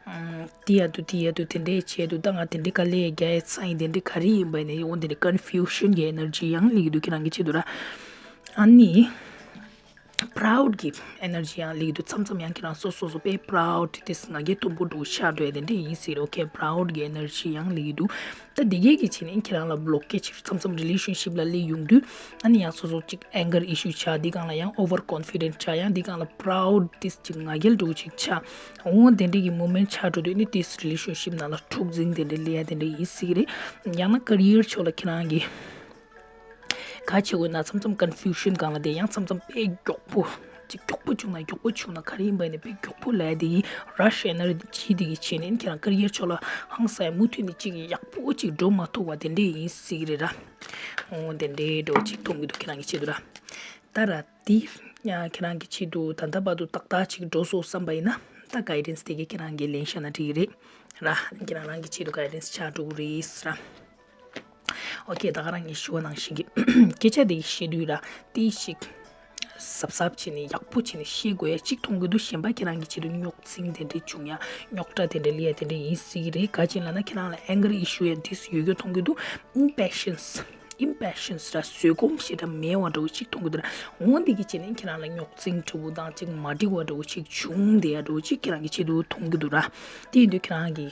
ཨམ་དེ་ཡ་འདུག་དེ་ཡ་འདུག་དེ་འདྲས་བྱས་འདུག་ད་ང་དེ་འདྲས་དཀའ་ལས་རྒྱག་ཡ་ཚ་ཡིན། དེ་འདྲས་ག་རེ་ཡིན་པ་ནི་འོ་དེ་འདྲས་confusion གི་energy ཡང་སླེབས་ཀྱི་འདུག་ཁྱེད་རང་གི་ཆེད་དུ་ར། ཨ་ནི་proud གི་energy ཡང་སླེབས་ཀྱི་འདུག་མཚམས་མཚམས་ཡང་ཁྱེད་རང་སོ་སོ་སོ་དཔེ་proud ཏིས་ང་རྒྱལ་མཐོན་པོ་འདྲ་བོ་ཆགས་འགྲོ་ཡ་དེ་འདྲས་ཡིན་སྲིད་རེད། Okay, proud གི་energy ཡང་སླེབས་ཀྱི་འདུག་ད་འདི་གས་ཀྱི་ཆེད་ནས་ཁྱེད་རང་ལ་blockage མཚམས་མཚམས་relationship ལ་སླེབས་ཡོང་དུས་ཨ་ནི་ཡང་སོ་སོ་ཅིག་anger issue ཆགས། འདི་སྒང་ལ་ཡང་overconfident ཆགས། ཡང་འདི་སྒང་ལ་proud ཏིས་ཅིག་ང་རྒྱལ་འདྲ་བོ་ཅིག་ཆགས། འོ་དེ་འདྲས་ཀྱི་moment ཆགས་འགྲོ་དུས་ནི་ཏིས་relationship ནང་ལ་འཁྲུག་འཛིང་དེ་འདྲས་སླེབས་ཡ་དེ་འདྲས་ཡིན་སྲིད་རེད། ཡང་ན་career ཕྱོགས་ལ་ཁྱེད་རང་གི་ག་བྱེད་དགོས་ན་མཚམས་མཚམས་confusion སྒང་ལ་དེ་ཡང་མཚམས་མཚམས་དཔེ་མགྱོགས་པོ་ཅིག་མགྱོགས་པོ་བྱུང་ན་མགྱོགས་པོ་བྱུང་ན་ག་རེ་ཡིན་པ་ཡིན་ན་དཔེ་མགྱོགས་པོ་ལབ་ཡ་དེ་གི་rush energy དེ་གི་བྱས་ནས་ཁྱེད་རང་career ཕྱོགས་ལ་ཧང་སང་ཡ་མུ་མཐུད་ནས་ཅིག་ཡག་པོ་ཅིག་འགྲོ་མ་ཐུབ་པ་དེ་འདྲས་ཡིན་སྲིད་རེད་ར། འོ་དེ་འདྲས་འདྲ་བོ་ཅིག་མཐོང་གི་འདུག་ཁྱེད་རང་གི་ཆེད་དུ་ར། ད་ར་དེ་ཡང་ཁྱེད་རང་གི་ཆེད་དུ་ད་ལྟ་བར་དུ་ཏག་ཏག་ཅིག་འགྲོ་སོང་བསམ་པ་ཡིན་ན་ ད་གའི་ཌེན་སི་དེ་གས་ཁྱེད་རང་གིས་ལེན་ཤེས་ན་འགྲིག་གི་རེད་ར། ཁྱེད་རང་རང་གི་ཆེད་དུ་གའི་ཌེན་སི་ཆགས་འགྲོ་གི་རེད་ར། ཨོ་ཁེ། ད་ག་རང་ངས་ཞུ་བ་ནང་བཞིན་གྱི་སྐད་ཆ་དེ་བཤད་དུས་ར། དེ་ཞིག་གཟབ་གཟབ་བྱས་ནས་ཡག་པོ་བྱས་ནས་བཤད་དགོས་ཡ་གཅིག་མཐོང་གི་འདུག་གཞན་པ་ཁྱེད་རང་གི་ཆེད་དུ་རྙོག་འཛིང་དེ་འདྲ་བྱུང་ཡ། རྙོག་དྲ་དེ་འདྲ་སླེབས་ཡ་དེ་འདྲ་ཡིན་སྲིད་ཀྱི་རེད། ག་ཅི་ལབ་ན་ཁྱེད་རང་ལ་anger issue ཡ་དེ་ཡོད་རྒྱུ་མཐོང་གི་འདུག impatience impatience ར། བཟོད་སྒོམ་ཞེ་དྲག་མེད་པ་འདྲ་བོ་གཅིག་མཐོང་གི་འདུག་ར། འོ་འདི་གི་བྱས་ནས་ཁྱེད་རང་ལ་རྙོག་འཛིང་འདྲ་བོ་དང་གཅིག་མ་འགྲིག་པ་འདྲ་བོ་གཅིག་བྱུང་བསྡད་ཡ་འདྲ་བོ་གཅིག་ཁྱེད་རང་གི་ཆེད་དུ་མཐོང་གི་འདུག་ར། དེ་ཡིན་དུས་ཁྱེད་རང་གི་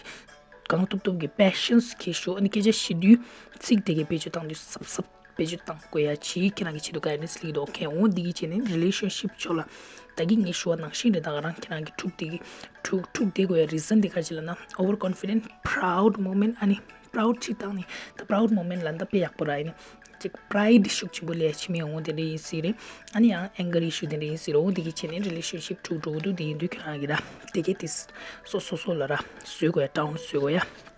གང་ཐུབ་ཐུབ་ཀྱི་patience གྱིས་ཞུ། ཨ་ནི་སྐད་ཆ་བཤད་དུས་ཚིག་དེ་གའི་བེད་སྤྱོད་བཏང་དུས་གཟབ་གཟབ་བེད་སྤྱོད་བཏང་དགོས་ཡ་ཅིག་ཁྱེད་རང་གི་ཆེད་དུ་གའི་ཌེན་སི་ལེན་གྱི་འདུག་ཨོ་ཁེ། འོ་འདི་གི་བྱས་ནས་relationship ཕྱོགས་ལ་ད་གིན་ངས་ཞུ་བ་ནང་བཞིན་རེད། ད་ག་རང་ཁྱེད་རང་གི་འཁྲུག་དེ་གི་འཁྲུག་འཁྲུག་བསྡད་དགོས་ཡ་reason དེ་ག་ཅི་ལབ་ན། over confident, proud moment ཨ་ནི་proud གཅིག་བཏང་ནས། ད་proud moment ལབ་ན་ད་དཔེ་ཡག་པོ་ར། ཨ་ནི་གཅིག་pride ཤུགས་ཆེན་པོ་སླེབས་ཡ་ཆེ་མེད་འོ་དེ་འདྲ་ཡིན་སྲིད་རེད། ཨ་ནི་ཡང་anger issue དེ་འདྲ་ཡིན་སྲིད་རེད། འོ་དེ་གི་བྱས་ནས་relationship འཁྲུག་འགྲོ་གི་འདུག་དེ་ཡིན་དུས་ཁྱེད་རང་གི་ར་དེ་གས་དེ་སོ་སོ་སོ་ལ་ར་བཟོད་དགོས་ཡ། down བཟོད་དགོས་ཡ།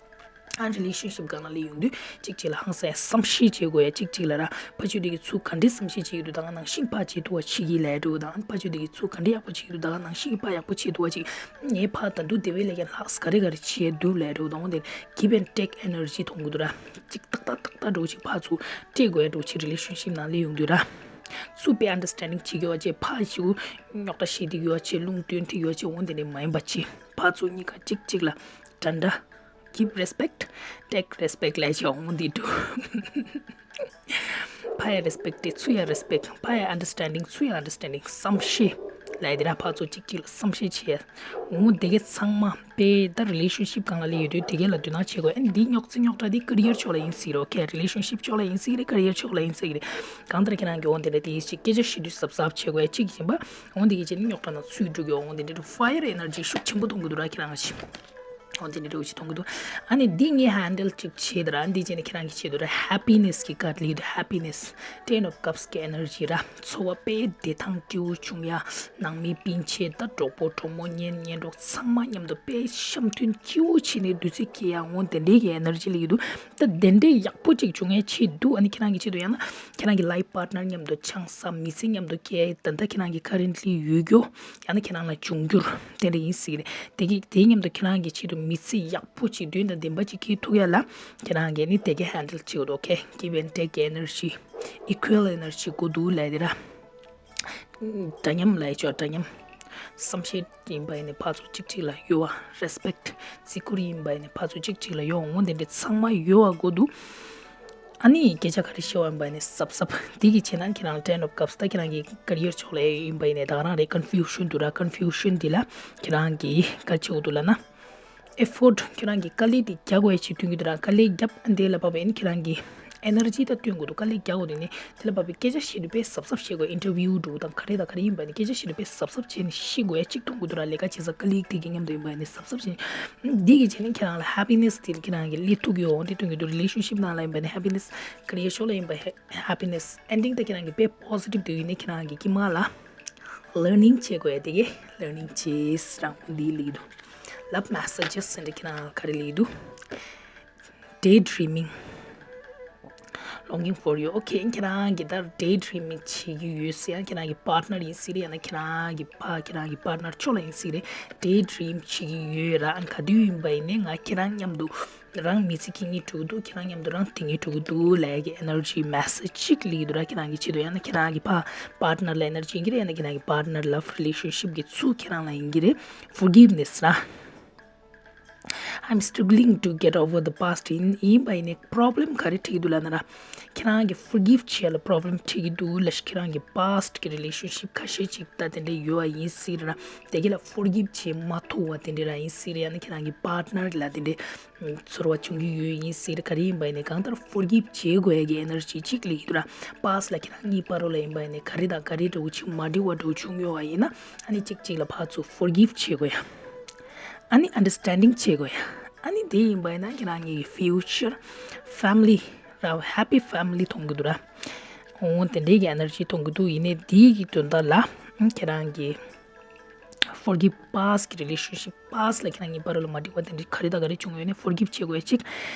ཨ་relationship སྒང་ལ་སླེབས་ཡོང་དུས་གཅིག་གཅིག་ལ་ཧང་སང་བསམ་ཤེས་བྱེད་དགོས་ཡ། གཅིག་གཅིག་ལ་ར་ཕར་ཕྱོགས་དེ་གི་ཚུར་ག་འདྲས་བསམ་ཤེས་བྱེད་ཀྱི་འདུག་ད་ག་ནང་བཞིན་ཕར་བྱེད་ཐུབ་པ་བྱེད་ཀྱི་ལབ་འདྲ་བོ་དང་། ཕར་ཕྱོགས་དེ་གི་ཚུར་ག་འདྲས་ཡག་པོ་བྱེད་ཀྱི་འདུག་ད་ག་ནང་བཞིན་ཕར་ཡག་པོ་བྱེད་ཐུབ་པ་ཅིག་ངས་ཕར་ད་དུང་དེ་བས་ལས་ཀྱང་ལྷག་ག་རེ་ག་རེ་བྱེད་འདུག་ལབ་འདྲ་བོ་དང་། འོ་དེ་give and take energy མཐོང་གི་འདུག་ར། གཅིག་ཏག་ཏག་ཏག་ཏག་འདྲ་བོ་ཅིག་ཕར་ཚུར་སྤྲད་དགོས་ཡ་འདྲ་བོ་ཅིག་relationship ནང་སླེབས་ཡོང་དུས་ར། ཚུར་དཔེ་understanding བྱེད་དགོས་པ་བྱས། ཕར་ཞིག་རྙོག་དྲ་བཤད་བསྡད་དགོས་པ་བྱས། རླུང་བཏོན་བསྡད་དགོས་པ་བྱས། འོ་དེ་འདྲས་མ་ཡིན་པ་བྱས། ཕར་ཚུར་གཉིས་ཀ་གཅིག་གཅིག་ལ་འདྲ་འདྲ། Give respect, take respect ལབ་བྱས། འོ་འདི་འདྲ། ཕར་ཡ་respect སྤྲད། ཚུར་ཡ་respect། ཕར་ཡ་understanding ཚུར་ཡ་understanding བསམ་ཤེས་ལབ་ཡ་དེ་ར། ཕར་ཚུར་གཅིག་གཅིག་ལ་བསམ་ཤེས་བྱེད་ཡ། འོ་དེ་གས་ཚང་མ་དཔེ་ད་relationship སྒང་ལ་སླེབས་ཡོང་དུས་དེ་གས་ལ་དོ་སྣང་བྱེད་དགོས། ཨ་ནི་འདི་རྙོག་འཛིང་རྙོག་དྲ་འདི་career ཕྱོགས་ལ་ཡིན་སྲིད་རོ། ཁེ་relationship ཕྱོགས་ལ་ཡིན་སྲིད་རེད། career ཕྱོགས་ལ་ཡིན་སྲིད་རེད། གང་ལྟར་ཁྱེད་རང་གིས་འོ་དེ་འདྲ་དེ་ཞིག་སྐད་ཆ་བཤད་དུས་གཟབ་གཟབ་བྱེད་དགོས་ཡ་གཅིག་ཡིན་པ། འོ་དེ་གས་བྱས་ནས་རྙོག་དྲ་ནང་ཚུད་འགྲོ་གི་ཡོད། འོ་དེ་འདྲ་fire energy ཤུགས་ཆེན་པོ་གཏོང་གི་འདུག་ར་ཁྱེད་རང་ཞིག་འོ་དེ་འདྲ་འདྲ་བོ་ཅིག་མཐོང་གི་འདུག་ཨ་ནི་འདི་ངས་handle ཅིག་བྱེད་དེ་ར། འདི་བྱས་ནས་ཁྱེད་རང་གི་ཆེད་དུ་ར་happiness གི་card ལ་ཡོད་དུས། happiness, ten of cups གི་energy ར། འཚོ་བ་དཔེ་བདེ་ཐང་སྐྱིད་པོ་བྱུང་ཡ། ནང་མི་སྤུན་མཆེད་དང་གྲོགས་པོ་གྲོགས་མོ་གཉེན་གཉེན་གྲོགས་ཚང་མ་མཉམ་དུ་དཔེ་འཆམ་མཐུན་སྐྱིད་པོ་བྱས་ནས་བདུད་རྩི་འཁྱེར་ཡ། འོ་དེ་འདྲའི་གི་energy ལ་ཡོད་དུས། ད་དེ་འདྲའི་ཡག་པོ་ཅིག་བྱུང་ཡ་ཆེད་དུ། ཨ་ནི་ཁྱེད་རང་གི་ཆེད་དུ་ཡང་ན་ཁྱེད་རང་གི་life partner མཉམ་དུ་ཆང་ས་མི་ཚེ་མཉམ་དུ་སྐྱེལ་ཡ། ད་ལྟ་ཁྱེད་རང་གི་currently ཡོད་རྒྱུ། ཡང་ན་ཁྱེད་རང་ལ་འབྱུང་འགྱུར་དེ་འདྲ་ཡིན་སྲིད་ཀྱི་རེད། དེ་གི་དེའི་མཉམ་དུ་ཁྱེད་རང་གི་ཆེད་དུ་མི་ཚེ་ཡག་པོ་ཅིག་དོན་དང་ལྡན་པ་ཅིག་སྐྱེལ་ཐུབ་ཡ་ལ་ཁྱེད་རང་གིས་ནི་དེ་ག་handle བྱེད་དགོས་རེད། okay, give and take གི་energy, equal energy དགོས་འདུག་ལབ་དེ་ར། འདྲ་མཉམ་ལབ་ཡ་ཆོག་འདྲ་མཉམ། བསམ་ཤེས་ཡིན་པ་ཡིན་ནའི་ཕར་ཚུར་གཅིག་གཅིག་ལ་ཡོད་པ། respect བརྩི་བཀུར་ཡིན་པ་ཡིན་ནའི་ཕར་ཚུར་གཅིག་གཅིག་ལ་ཡོད་པ། འོ་དེ་འདྲ་ཚང་མ་ཡོད་པ་དགོས་འདུག་ཨ་ནི་སྐད་ཆ་ག་རེ་བཤད་པ་ཡིན་པ་ནི་གཟབ་གཟབ། དེ་གི་བྱས་ན་ཁྱེད་རང་ten of cups ད་ཁྱེད་རང་གི་career ཕྱོགས་ལ་ཡིན་པ་ཡིན་ནའི་ད་ག་རང་རེད། confusion འདུག་ར། confusion འདི་ལ་ཁྱེད་རང་གིས་ག་རེ་བྱེད་དགོས་འདུག་ལབ་ན། effort ཁྱེད་རང་གིས་དཀའ་ལས་དེ་རྒྱག་དགོས་ཡ་ཅིག་སྟོན་གྱི་འདུག་ར། དཀའ་ལས་རྒྱབ། ཨ་འདི་ལ་བབས་པ་ཡིན་ཁྱེད་རང་གིས་energy ད་སྟོན་དགོས་འདུག་དཀའ་ལས་རྒྱག་དགོས་འདུག་ནི་དེ་ལ་བབས་པའི་སྐད་ཆ་བཤད་དུས་དཔེ་གཟབ་གཟབ་བཤད་དགོས། interview འདྲ་བོ་དང་ག་རེ་དང་ག་རེ་ཡིན་པ་ནི་སྐད་ཆ་བཤད་དུས་དཔེ་གཟབ་གཟབ་བྱས་ནས་བཤད་དགོས་ཡ་ཅིག་མཐོང་གི་འདུག་ར། ལས་ཀ་བྱེད་ས་colleague དེ་གི་མཉམ་དུ་ཡིན་པ་ནི་གཟབ་གཟབ་བྱས་ནས། འདི་གི་བྱས་ནས་ཁྱེད་རང་ལ་happiness དེ་ཁྱེད་རང་གི་སླེབས་ཐུབ་ཀྱི་ཡོད། འོ་དེ་སྟོན་གྱི་འདུག relationship ནང་ལ་ཡིན་པ་ནི་happiness། career ཕྱོགས་ལ་ཡིན་པ་happiness། ending ད་ཁྱེད་རང་གི་དཔེ་positive དེ་ཡིན་ནས་ཁྱེད་རང་གི་དཀྱིལ་མ་ལ་learning བྱེད་དགོས་ཡ་དེ་གི་learning བྱེད་རང་འདི་ལི་འདུག love messages ཟེར་འདི་ཁྱེད་རང་ག་རེ་ལི་འདུག daydreaming, longing for you. okay, ཁྱེད་རང་གི་ད་daydreaming བྱེད་ཀྱི་ཡོད་ཟེར་ཡང་ཁྱེད་རང་གི་partner ཡིན་སྲིད་རེད། ཡང་ན་ཁྱེད་རང་གི་ཕ་ཁྱེད་རང་གི་partner ཕྱོགས་ལ་ཡིན་སྲིད་རེད། daydream བྱེད་ཀྱི་ཡོད་ར། ཨ་ག་དུས་ཡིན་པ་ཡིན་ནའི་ང་ཁྱེད་རང་མཉམ་དུ་རང་མི་ཚེ་སྐྱེལ་སྙིང་འདོད་ཀྱི་འདུག་ཁྱེད་རང་མཉམ་དུ་རང་བསྡད་སྙིང་འདོད་ཀྱི་འདུག་ལབ་ཡ་གི་energy message ཅིག་སླེབས་ཀྱི་འདུག་ར། ཁྱེད་རང་གི་ཆེད་དུ། ཡང་ན་ཁྱེད་རང་གི་ཕ་partner ལ་energy ཡིན་གྱི་རེད། ཡང་ན་ཁྱེད་རང་གི་partner love relationship གི་ཚུར་ཁྱེད་རང་ལ་ཡིན་གྱི་རེད། forgiveness ར། I'm struggling to get over the past. ཡིན་ཡིན་པ་ཡིན་ནའི་problem ག་རེ་འཕྲད་ཀྱི་འདུག་ལབ་ན་ར། ཁྱེད་རང་གི་forgive བྱེད་ཡ་ལ་problem འཕྲད་ཀྱི་འདུག་ལབ་ཤིག་ཁྱེད་རང་གི་past གི་relationship ཁ་ཤས་ཅིག་ད་དེ་འདྲ་ཡོད་པ་ཡིན་སྲིད་ར། དེ་ག་ལ་forgive བྱེད་མ་ཐུབ་པ་དེ་འདྲ་ར་ཡིན་སྲིད་ར། ཡང་ན་ཁྱེད་རང་གི་partner ལ་དེ་འདྲ་ཚོར་བ་བྱུང་གི་ཡོད་ཡིན་སྲིད་ར། ག་རེ་ཡིན་པ་ཡིན་ནའི་གང་ལྟར་forgive བྱེད་དགོས་ཡ་གི་energy ཅིག་སླེབས་ཀྱི་འདུག་ར། past ལ་ཁྱེད་རང་གཉིས་བར་ལ་ཡིན་པ་ཡིན་ནའི་ག་རེ་དང་ག་རེ་འདྲ་བོ་ཅིག་མ་འགྲིག་པ་འདྲ་བོ་བྱུང་ཡོད་པ་ཡིན་ན། ཨ་ནི་གཅིག་གཅིག་ལ་ཕར་ཚུར་forgive བྱེད་དགོས་ཡ། ཨ་ནི་understanding བྱེད་དགོས་ཡ། ཨ་ནི་དེ་ཡིན་པ་ཡིན་ན་ཁྱེད་རང་གི་future family ར། happy family མཐོང་གི་འདུག་ར། འོ་དེ་འདྲའི་གི་energy མཐོང་གི་འདུག་ཡིན་ནའི་དེའི་གི་དོན་དག་ལ་ཁྱེད་རང་གི་forgive past གི་relationship past ལ་ཁྱེད་རང་གཉིས་བར་ལ་མ་འགྲིག་པ་དེ་འདྲ་ག་རེ་དང་ག་རེ་བྱུང་ཡོད་ནའི་forgive བྱེད་དགོས་ཡ་གཅིག་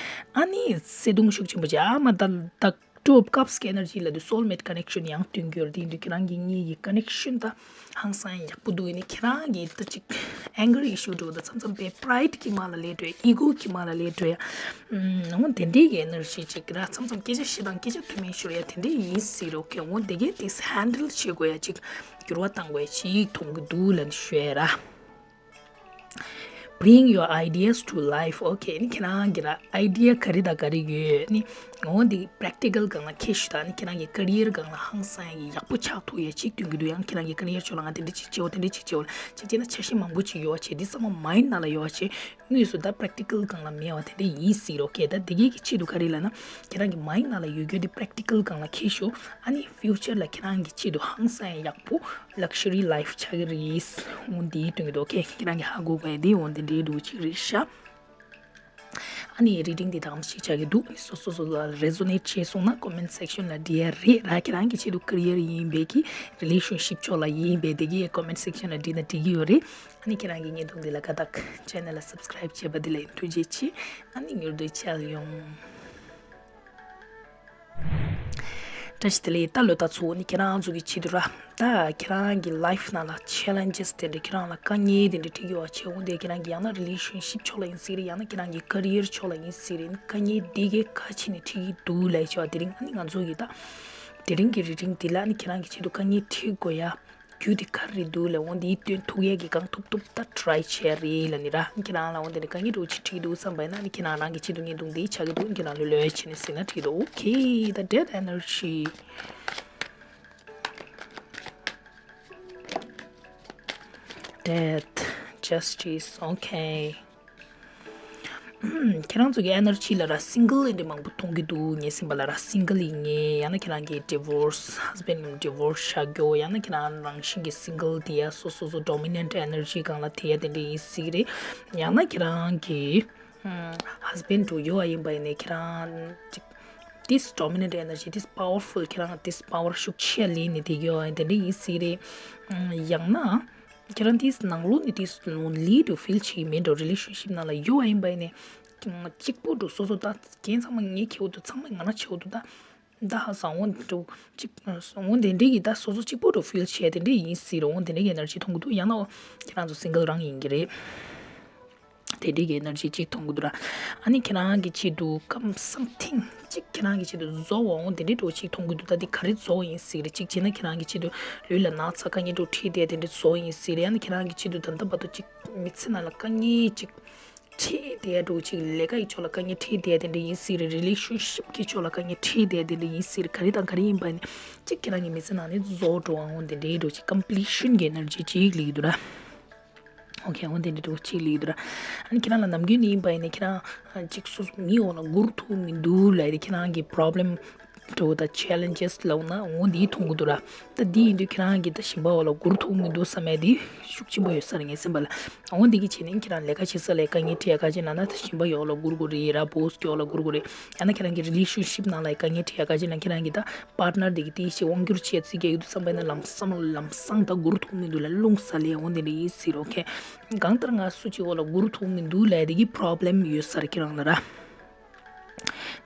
ཨ་ནི་བརྩེ་དུང་ཤུགས་ཆེན་པོ་བྱས། ཨ་མ་ད་ད། Two of Cups གི་energy ལབ་དུས་soulmate connection ཡང་སྟོན་གྱི་ཡོད་རེད། དེ་ཡིན་དུས་ཁྱེད་རང་གི་གཉིས་ཀྱི་connection ད་ཧང་སང་ཡག་པོ་འདུག་ཡིན་ནའི་ཁྱེད་རང་གི་ད་ཅིག་anger issue འདྲ་བོ་ད་མཚམས་མཚམས་པའི་pride གི་མ་ལ་ལས་འགྲོ་ཡ། ego གི་མ་ལ་ལས་འགྲོ་ཡ། ཨུམ། འོ་དེ་འདྲའི་གི་energy ཅིག་ར། མཚམས་མཚམས་སྐད་ཆ་བཤད་སྟངས་སྐད་ཆ་མཐུན་མིན་ཤོར་ཡ་དེ་འདྲའི་ཡིན་སྲིད་རོགས་ཁེ། འོ་དེ་གས་དེ་handle བྱེད་དགོས་ཡ་ཅིག་འགྱུར་བ་གཏང་དགོས་ཡ་ཅིག་མཐོང་གི་འདུག་ལབ་ནས་ཞུ་ཡ་ར། Bring your ideas to life. Okay ནི་ཁྱེད་རང་གི་ར་idea ག་རེ་དང་ག་རེ་ཡོད་ནི་འོ་འདི་practical སྒང་ལ་ཁྱེར་ཤོག་དང་ནི་ཁྱེད་རང་གི་career སྒང་ལ་ཧང་སང་ཡག་པོ་ཆགས་ཐུབ་ཡ་ཅིག་སྟོན་གྱི་འདུག་ཡང་ཁྱེད་རང་གི་career ཕྱོགས་ལ་ང་དེ་འདྲ་ཅིག་བྱེད་འོ་དེ་འདྲ་ཅིག་བྱེད་འོ་ཅིག་བྱས་ན་འཆར་གཞི་མང་པོ་ཅིག་ཡོད་བ་བྱས་འདི་ཚང་མ་mind ནང་ལ་ཡོད་བ་བྱས། དངོས་སུ་ད་practical སྒང་ལ་མེད་པ་དེ་འདྲ་ཡིན་སྲིད་རོགས་ཁེ། ད་དེ་གས་ཀྱི་ཆེད་དུ་ག་རེ་ལབ་ན་ཁྱེད་རང་གི་mind ནང་ལ་ཡོད་རྒྱུ་དེ་practical སྒང་ལ་ཁྱེར་ཤོག་ཨ་ནི་future ལ་ཁྱེད་རང་གི་ཆེད་དུ་ཧང་སང་ཡག་པོ་luxury life ཆགས་ཀྱི་རེད། འོ་འདི་སྟོན་གྱི་འདུག་ཁེ། ཁྱེད་རང་གི་ཧ་གོ་དགོས་འདི་འོ་འདི་འདྲའི་འདུག་ཅིག་རེད་ཤག་ཨ་ནི་reading འདི་དང་ཞིག་ཆགས་ཀྱི་འདུག་སོ་སོ་སོ་ལ་resonate བྱས་སོང་ན་comment section ལ་འབྲི་ཡ་རེད་ར། ཁྱེད་རང་གི་ཆེད་དུ་career ཡིན་པའི་གི་relationship ཕྱོགས་ལ་ཡིན་པའི་དེ་གི་comment section ལ་འབྲི་ན་འགྲིག་གི་ཡོད་རེད། ཨ་ནི་ཁྱེད་རང་གི་བརྙན་ཐུང་འདི་ལ་དགའ་རྟགས་channel ལ་subscribe བྱས་པ་འདི་ལ་ཐུགས་རྗེ་ཆེ། ཨ་ནི་མྱུར་དུ་མཇལ་ཡོང་། བཀྲ་ཤིས་བདེ་ལེགས། ད་ལོ་ད་ཚོ་ནི་ཁྱེད་རང་ཚོ་གི་ཆེད་དུ་ར། ད་ཁྱེད་རང་གི་life ནང་ལ་challenges དེ་འདྲ་ཁྱེད་རང་ལ་དཀའ་ངལ་དེ་འདྲ་འཕྲད་ཀྱི་ཡོད་བ་བྱས་འོང་དེ་ཁྱེད་རང་གི་ཡང་ན་relationship ཕྱོགས་ལ་ཡིན་སྲིད་རེད། ཡང་ན་ཁྱེད་རང་གི་career ཕྱོགས་ལ་ཡིན་སྲིད་རེད། དཀའ་ངལ་འདི་གས་ག་ཆེ་ནས་འཕྲད་ཀྱི་འདུག་ལབ་བྱས་པ་དེ་རིང་ཨ་ནི་ང་ཚོ་གི་ད་དེ་རིང་གི་reading འདི་ལ་ཨ་ནི་ཁྱེད་རང་གི་ཆེད་དུ་དཀའ་ངལ་འཕྲད་དགོས་ཡ། རྒྱུ་དེ་ག་རེ་འདུག་ལབ་འོང་དེའི་དོན་ཐུག་ཡས་ཀྱི་གང་ཐུབ་ཐུབ་ད་try བྱས་རེད་ལབ་ནི་ར། ཁྱེད་རང་ལ་འོང་དེ་ནི་དཀའ་ངལ་འདྲ་བོ་ཅིག་འཕྲད་ཀྱི་འདུག་བསམ་པ་ཡིན་ན་ནི་ཁྱེད་རང་རང་གི་ཆེད་དུ་བརྙན་ཐུང་འདི་ཆགས་ཀྱི་འདུག་ཁྱེད་རང་ལོས་ལོས་བྱས་ནས་གཟིགས་ན་འགྲིག་འདུག Okay, the death energy. Death, justice, okay. ཁྱེད་རང་ཚོ་གི་energy ལ་ར་single ཡིན་དེ་མང་པོ་མཐོང་གི་འདུག་ངས་སེམས་པ་ལ་ར་single ཡིན་ངེས། ཡང་ན་ཁྱེད་རང་གི་divorce, husband གི་divorce བྱ་རྒྱུ། ཡང་ན་ཁྱེད་རང་རང་བཞིན་གྱི་single དེ་ཡ་སོ་སོ་སོ་dominant energy སྒང་ལ་དེ་ཡ་དེ་འདྲ་ཡིན་སྲིད་རེད། ཡང་ན་ཁྱེད་རང་གི་husband དུ་ཡོད་པ་ཡིན་པ་ཡིན་ནས་ཁྱེད་རང་ཅིག this dominant energy, this powerful ཁྱེད་རང་this power ཤུགས་ཆེ་ལེན་ནས་དེ་ཡོད་པ་ཡིན་དེ་འདྲ་ཡིན་སྲིད་རེད། ཡང་ན། ཁྱེད་རང་དེའི་ནང་ལོགས་ནས་དེ་lonely དུ་feel བྱེད་ཀྱི་མེད་འགྲོ། relationship ནང་ལ་ཡོད་པ་ཡིན་པ་ཡིན་ནས་གཅིག་པུ་འགྲོ་སོ་སོ་ད་རྒན་ཚང་མ་ངའི་ཁྱེའུ་འདུག་ཚང་མ་ང་རང་ཁྱེའུ་འདུག་ད་ད་ཧ་བཟང་འོང་འགྲོ་གཅིག་འོང་དེ་འདྲས་ཀྱི་ད་སོ་སོ་གཅིག་པུ་འགྲོ་feel བྱས་དེ་འདྲས་ཡིན་སྲིད་རོ། འོང་དེ་འདྲས་ཀྱི་energy མཐོང་གི་འདུག་ཡང་ན་ཁྱེད་རང་ཚོ་single རང་ཡིན་གྱི་རེད། དེ་འདྲས་ཀྱི་energy གཅིག་མཐོང་གི་འདུག་ར། ཨ་ནི་ཁྱེད་རང་གི་ཆེད་དུ་come something གཅིག་ཁྱེད་རང་གི་ཆེད་དུ་རྫོགས་འོང་དེ་འདྲའི་འགྲོ་གཅིག་མཐོང་གི་འདུག་ད་འདི་ག་རེ་རྫོགས་ཡིན་ཟེར་རེ་གཅིག་བྱས་ན་ཁྱེད་རང་གི་ཆེད་དུ་ལུས་ལ་ན་ཚ་དཀའ་ངལ་འགྲོ་འཕྲད་བསྡད་དེ་འདྲ་རྫོགས་ཡིན་ཟེར་རེ། ཨ་ནི་ཁྱེད་རང་གི་ཆེད་དུ་ད་ལྟ་བར་དུ་གཅིག་མི་ཚེ་ནང་ལ་དཀའ་ངལ་གཅིག་འཕྲད་བསྡད་འགྲོ་གཅིག་ལས་ཀ་ཡི་ཕྱོགས་ལ་དཀའ་ངལ་འཕྲད་བསྡད་དེ་འདྲ་ཡིན་ཟེར་རེ། relationship གི་ཕྱོགས་ལ་དཀའ་ངལ་འཕྲད་བསྡད་དེ་འདྲ་ཡིན་ཟེར་རེ། ག་རེ་དང་ག་རེ་ཡིན་པ་ནི་གཅིག་ཁྱེད་རང་གི་མི་ཚེ་ནང་ནས་རྫོགས་འགྲོ་འོང་དེ་འདྲའི་འགྲོ་གཅིག་completion གི་energy གཅིག་སླེབས་ཀྱི་འདུག་ར། Okay འོ་དེ་འདྲ་འགྲོ་གཅིག་སླེབས་ཀྱི་འདུག་ར། ཨ་ནི་ཁྱེད་རང་ལ་ནམ་རྒྱུན་ནས་ཡིན་པ་ཡིན་ན་ཁྱེད་རང་གཅིག་སོ་སོ་མི་འོག་ལ་སྒུར་ཐུབ་མི་འདུག་ལབ་དེ་ཁྱེད་རང་གི་problem འགྲོ་ད་challenges ལབ་ན་འོ་འདི་མཐོང་གི་འདུག་ར། ད་འདི་ཡིན་དུས་ཁྱེད་རང་གི་ད་གཞན་པ་འོག་ལ་སྒུར་ཐུབ་མི་འདུག་བསམ་ཡ་འདི་ཤུགས་ཆེན་པོ་ཡོད་ས་རེད་ངའི་སེམས་པ་ལ། འོ་འདི་གི་བྱས་ནས་ཁྱེད་རང་ལས་ཀ་བྱེད་ས་ལ་དཀའ་ངལ་འཕྲད་ཡ་ག་ཅི་ན་ན་ད་གཞན་པ་ཡོག་ལ་སྒུར་དགོས་རེད་ར། boss གི་འོག་ལ་སྒུར་དགོས་རེད། ཡང་ན་ཁྱེད་རང་གི་relationship ནང་ལ་དཀའ་ངལ་འཕྲད་ཡ་ག་ཅི་ན་ཁྱེད་རང་གི་ད་partner དེ་གི་དེའི་ཆེད་དབང་སྒྱུར་བྱས་རྩིས་རྒྱག་གི་འདུག་བསམ་པ་ཡིན་ན་ལམ་སང་ལམ་སང་ད་སྒུར་ཐུབ་མི་འདུག་ལ་རླུང་ས་ལས་འོ་འདི་འདྲ་ཡིན་སྲིད་རོ། okay གང་ལྟར་ང་སུ་གཅིག་འོག་ལ་སྒུར་ཐུབ་མི་འདུག་ལབ་དེ་གི་problem ཡོད་ས་རེད་ཁྱེད་རང་ལ་ར།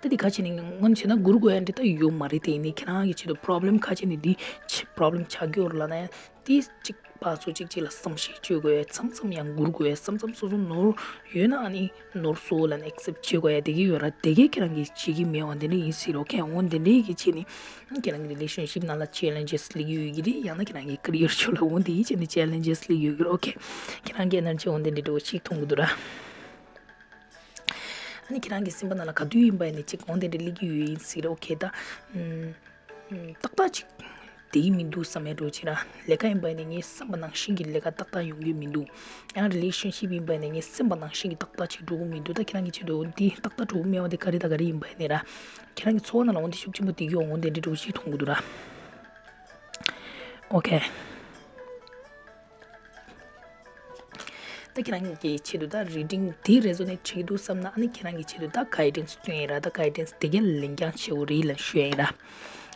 ད་འདི་ཁ་ཆེ་ནས་སྔོན་བྱས་ན་སྒུར་དགོས་ཡ་འདི་ད་ཡོད་མ་རེད། དེ་ཡིན་ནའི་ཁྱེད་རང་གི་ཆེད་དུ་problem ཁ་ཆེ་ནས་འདི་ཆེ་problem ཆགས་ཀྱི་ཡོད་རེད་ལབ་ན་ཡང་དེ་གཅིག་ཕར་ཚུར་གཅིག་གཅིག་ལ་བསམ་ཤེས་བྱེད་དགོས་ཡ། མཚམས་མཚམས་ཡང་སྒུར་དགོས་ཡ། མཚམས་མཚམས་སོ་སོ་ནོར་ཡོད་ན་ཨ་ནི་ནོར་སོང་ལབ་ནས་accept བྱེད་དགོས་ཡ་དེ་གི་ཡོད་ར། དེ་གས་ཁྱེད་རང་གིས་བྱེད་ཀྱི་མེད་པ་འདི་འདྲ་ཡིན་སྲིད་རོ། okay འོ་འདི་འདྲའི་གི་ཆེད་ནས་ཁྱེད་རང་གི་relationship ནང་ལ་challenges སླེབས་ཀྱི་ཡོད་ཀྱི་རེད། ཡང་ན་ཁྱེད་རང་གི་career ཕྱོགས་ལ་འོ་འདི་ཡི་ཆེད་ནས་challenges སླེབས་ཀྱི་ཡོད་ཀྱི་རེད། okay ཁྱེད་རང་གི་energy འོ་འདི་འདྲ་འདྲ་བོ་ཞིག་མཐོང་གི་འདུག་ར། ཨ་ནི་ཁྱེད་རང་གི་སེམས་པ་ནང་ལ་ག་དུས་ཡིན་པ་ཡིན་ནའི་གཅིག་འོང་དེ་འདྲ་སླེབས་ཀྱི་ཡོད་ཡིན་ཟེར་རོ། okay ད་ཨུམ་ཏག་ཏག་ཅིག་བསྡད་ཀྱི་མི་འདུག་བསམ་ཡ་འདྲ་བོ་ཅིག་ར། ལས་ཀ་ཡིན་པ་ཡིན་ནའི་ངའི་བསམ་པ་ནང་བཞིན་གྱི་ལས་ཀ་ཏག་ཏག་ཡོང་གི་མི་འདུག་ཡང་relationship ཡིན་པ་ཡིན་ནའི་ངའི་སེམས་པ་ནང་བཞིན་གྱི་ཏག་ཏག་ཅིག་འགྲོ་གི་མི་འདུག་ད་ཁྱེད་རང་གི་ཆེད་དུ་འོ་འདི་ཏག་ཏག་འགྲོ་གི་མེད་པ་དེ་ག་རེ་དང་ག་རེ་ཡིན་པ་ཡིན་ནའི་ར། ཁྱེད་རང་གི་འཚོ་བ་ནང་ལ་འོ་འདི་ཤུགས་ཆེན་པོ་བསྡད་ཀྱི་ཡོད་འོང་དེ་འདྲ་འདྲ་བོ་ཅིག་མཐོང་གི་འདུག་ར། okay ད་ཁྱེད་རང་གི་ཆེད་དུ་ད་reading འདི་resonate བྱེད་ཀྱི་འདུག་བསམ་ན་ཨ་ནི་ཁྱེད་རང་གི་ཆེད་དུ་ད་guidance སྟོན་ཡིན་ར། ད་guidance དེ་གའི་ལན་རྐྱང་ཆེ་བོ་རེད་ལབ་ཞུ་ཡ་ཡིན་ར།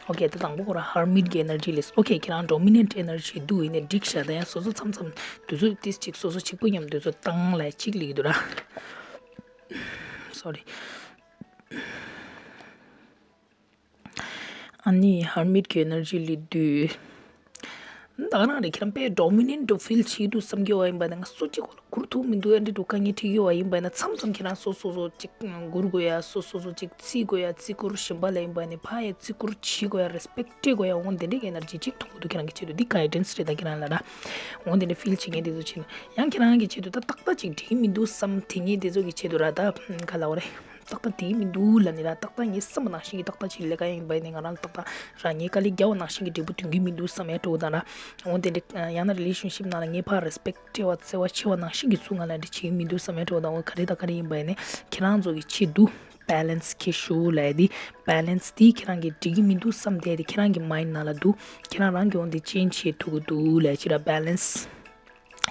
okay ད་དང་པོ་ཁོ་རང་hermit གི་energy ལས། okay ཁྱེད་རང་dominant energy འདུག་ཡིན་ནའི་འགྲིག་ཤག་ད་ཡང་སོ་སོ་མཚམས་མཚམས་དུས་ཚོད་ཏིས་གཅིག་སོ་སོ་གཅིག་པུ་མཉམ་དུས་ཚོད་བཏང་ལབ་གཅིག་ལབ་ཀྱི་འདུག་ར། sorry ཨ་ནི་ཧར་མིཊ་གི་ཨེ་ནར་ཇི་སླེབས་དུས། ད་ག་རང་རེད། ཁྱེད་རང་དཔེ་ཌོ་མི་ནན་ཊི་ཕིལ་བྱེད་དུས་བསམ་གྱི་ཡོད་པ་ཡིན་པ་ན། ང་སུ་གཅིག་གོ་ལ་གུར་ཐུག་མི་འདུག་ཨ་འདྲ་འདྲ་དཀའ་ངལ་འཕྲད་ཀྱི་ཡོད་པ་ཡིན་པ་ན། མཚམས་མཚམས་ཁྱེད་རང་སོ་སོ་སོ་གཅིག་གུར་དགོས་ཡ། སོ་སོ་སོ་གཅིག་རྩིས་དགོས་ཡ། རྩིས་སྐོར་གཞན་པ་ལ་ཡིན་པ་ནི་ཕ་ཡ་རྩིས་སྐོར་བྱེད་དགོས་ཡ། རེ་སི་པེག་ཊི་སྤྲད་དགོས་ཡ། འོ་དེ་འདྲའི་གི་ཨེ་ནར་ཇི་གཅིག་མཐོང་གི་འདུག་ཁྱེད་རང་གི་ཆེད་དུ། འདི་གའི་ཌེན་སི་རེད། ད་ཁྱེད་རང་ལ་ར། འོ་དེ་འདྲ་ཕིལ་བྱེད་མཁན་དེ་ཚོ་ཆེད་དུ། ཡང་ཁྱེད་རང་གི་ཆེད་དུ་ད་ཏག་ཏག་ཅིག་འགྲིག་གི་མི་འདུག་བསམ་དེ་ངས་དེ་ཚོ་གི་ཆེད་དུ་ར། ད་ག་ལབ་དགོས་རེད། ཏག་ཏག་འགྲིག་གི་མི་འདུག་ལབ་ནི་ར། ཏག་ཏག་ངས་བསམ་པ་ནང་བཞིན་གྱི་ཏག་ཏག་ཅིག་ལས་ཀ་ཡིན་པ་ཡིན་ནའི། ང་རང་ལ་ཏག་ཏག་ར། ངས་དཀའ་ལས་རྒྱག་པ་ནང་བཞིན་གྱི་འབྲས་བུ་ཐོན་གྱི་མི་འདུག་བསམ་ཡ་འདྲ་བོ་དང་ར། འོ་དེ་འདྲ། ཡང་ན་རི་ལེ་ཤན་ཤིབ་ནང་ལ་ངས་ཕར་རེ་སི་པེག་ཊི་སྤྲད་པ་བརྩེ་བ་ཆེ་བ་ནང་བཞིན་གྱི་ཚུར་ང་ལ་འདི་བྱེད་ཀྱི་མི་འདུག་བསམ་ཡ་འདྲ་བོ་དང་། འོ་ག་རེ་དང་ག་རེ་ཡིན་པ་ཡིན་ནའི་ཁྱེད་རང་ཚོ་གི་ཆེད་དུ་བྷེ་ལེན་སི་ཁྱེར་ཤོག་ལབ་ཡ་དེ། བྷེ་ལེན་སི་དེ་ཁྱེད་རང་གི་འགྲིག་གི་མི་འདུག་བསམ་དེ་དེ་ཁྱེད་རང་གི་མའིན་ཌི་ནང་ལ་འདུག་ཁྱེད་རང་རང་གི་འོ་འདི་ཅེན་ཇི་བྱེད་ཐུབ་ཀྱི་འདུག་ལབ་ཡ་ཅིག་ར། བྷེ་ལེན་སི་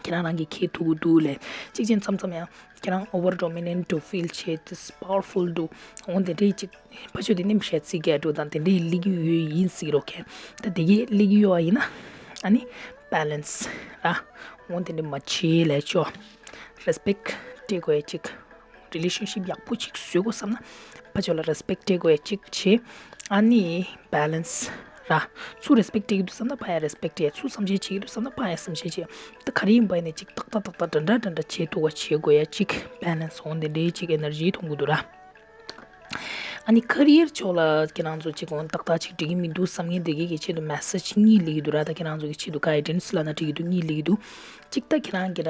ཁྱེད་རང་རང་གིས་འཁྱེར་ཐུབ་ཀྱི་འདུག་ལབ། གཅིག་ཅན་མཚམས་མཚམས་ཡང་ཁྱེད་རང་ཨོ་ཝར་ཌོ་མི་ནན་ཊི་ཕིལ་བྱེད་དུས་པ་ཝར་ཕུལ་འདུག་འོ་དེ་འདྲའི་ཅིག་ཕ་ཆོས་དེ་ནི་མི་ཤེས་ཚིག་ག་འགྲོ་དང་དེ་འདྲའི་སླེབས་ཀྱི་ཡོད་ཡིན་ཟེར་གྱི་རོགས་མཁན། ད་དེ་གའི་སླེབས་ཀྱི་ཡོད་པ་ཡིན་ན་ཨ་ནི་བྷེ་ལེན་སི་ར། འོ་དེ་འདྲ་མ་བྱེད་ལབ་ཆོག་རེ་སི་པེག་ཊི་སྤྲད་དགོས་ཡ་ཅིག་རི་ལེ་ཤན་ཤིབ་ཡག་པོ་ཅིག་བཟོ་དགོས་བསམ་ན་ཕ་ཆོས་ལ་རེ་སི་པེག་ཊི་སྤྲད་དགོས་ཡ་ཅིག་བྱེད། ཨ་ནི་བྷེ་ལེན་སི་ར། ཚུར་རེ་སི་པེག་ཊི་སྤྲད་ཀྱི་འདུག་བསམ་ན་ཕ་ཡ་རེ་སི་པེག་ཊི་སྤྲད། ཚུར་བསམ་ཤེས་བྱེད་ཀྱི་འདུག་བསམ་ན་ཕ་ཡ་བསམ་ཤེས་བྱེད། ད་ག་རེ་ཡིན་པ་ཡིན་ནའི་ཅིག་ཏག་ཏག་ཏག་ཏག་འདྲ་འདྲ་འདྲ་འདྲ་བྱེད་ཐུབ་པ་བྱེད་དགོས་ཡ་ཅིག་བྷེ་ལེན་སི་འོ་དེ་འདྲའི་ཅིག་ཨེ་ནར་ཇི་མཐོང་གི་འདུག་ར། ཨ་ནི་ཁེ་རི་ཡར་ཕྱོགས་ལ་ཁྱེད་རང་ཚོ་ཅིག་འོ་ཏག་ཏག་ཅིག་འགྲིག་གི་མི་འདུག་བསམ་མཁན་དེ་གའི་གི་ཆེད་དུ་མེ་སེ་ཇི་གཉིས་སླེབས་ཀྱི་འདུག་ར། ད་ཁྱེད་རང་ཚོ་གི་ཆེད་དུ་གའི་ཌེན་སི་ལབ་ན་འགྲིག་གི་འདུག་གཉིས་སླེབས་ཀྱི་འདུག་གཅིག་ད་ཁྱེད་རང་གི་ར།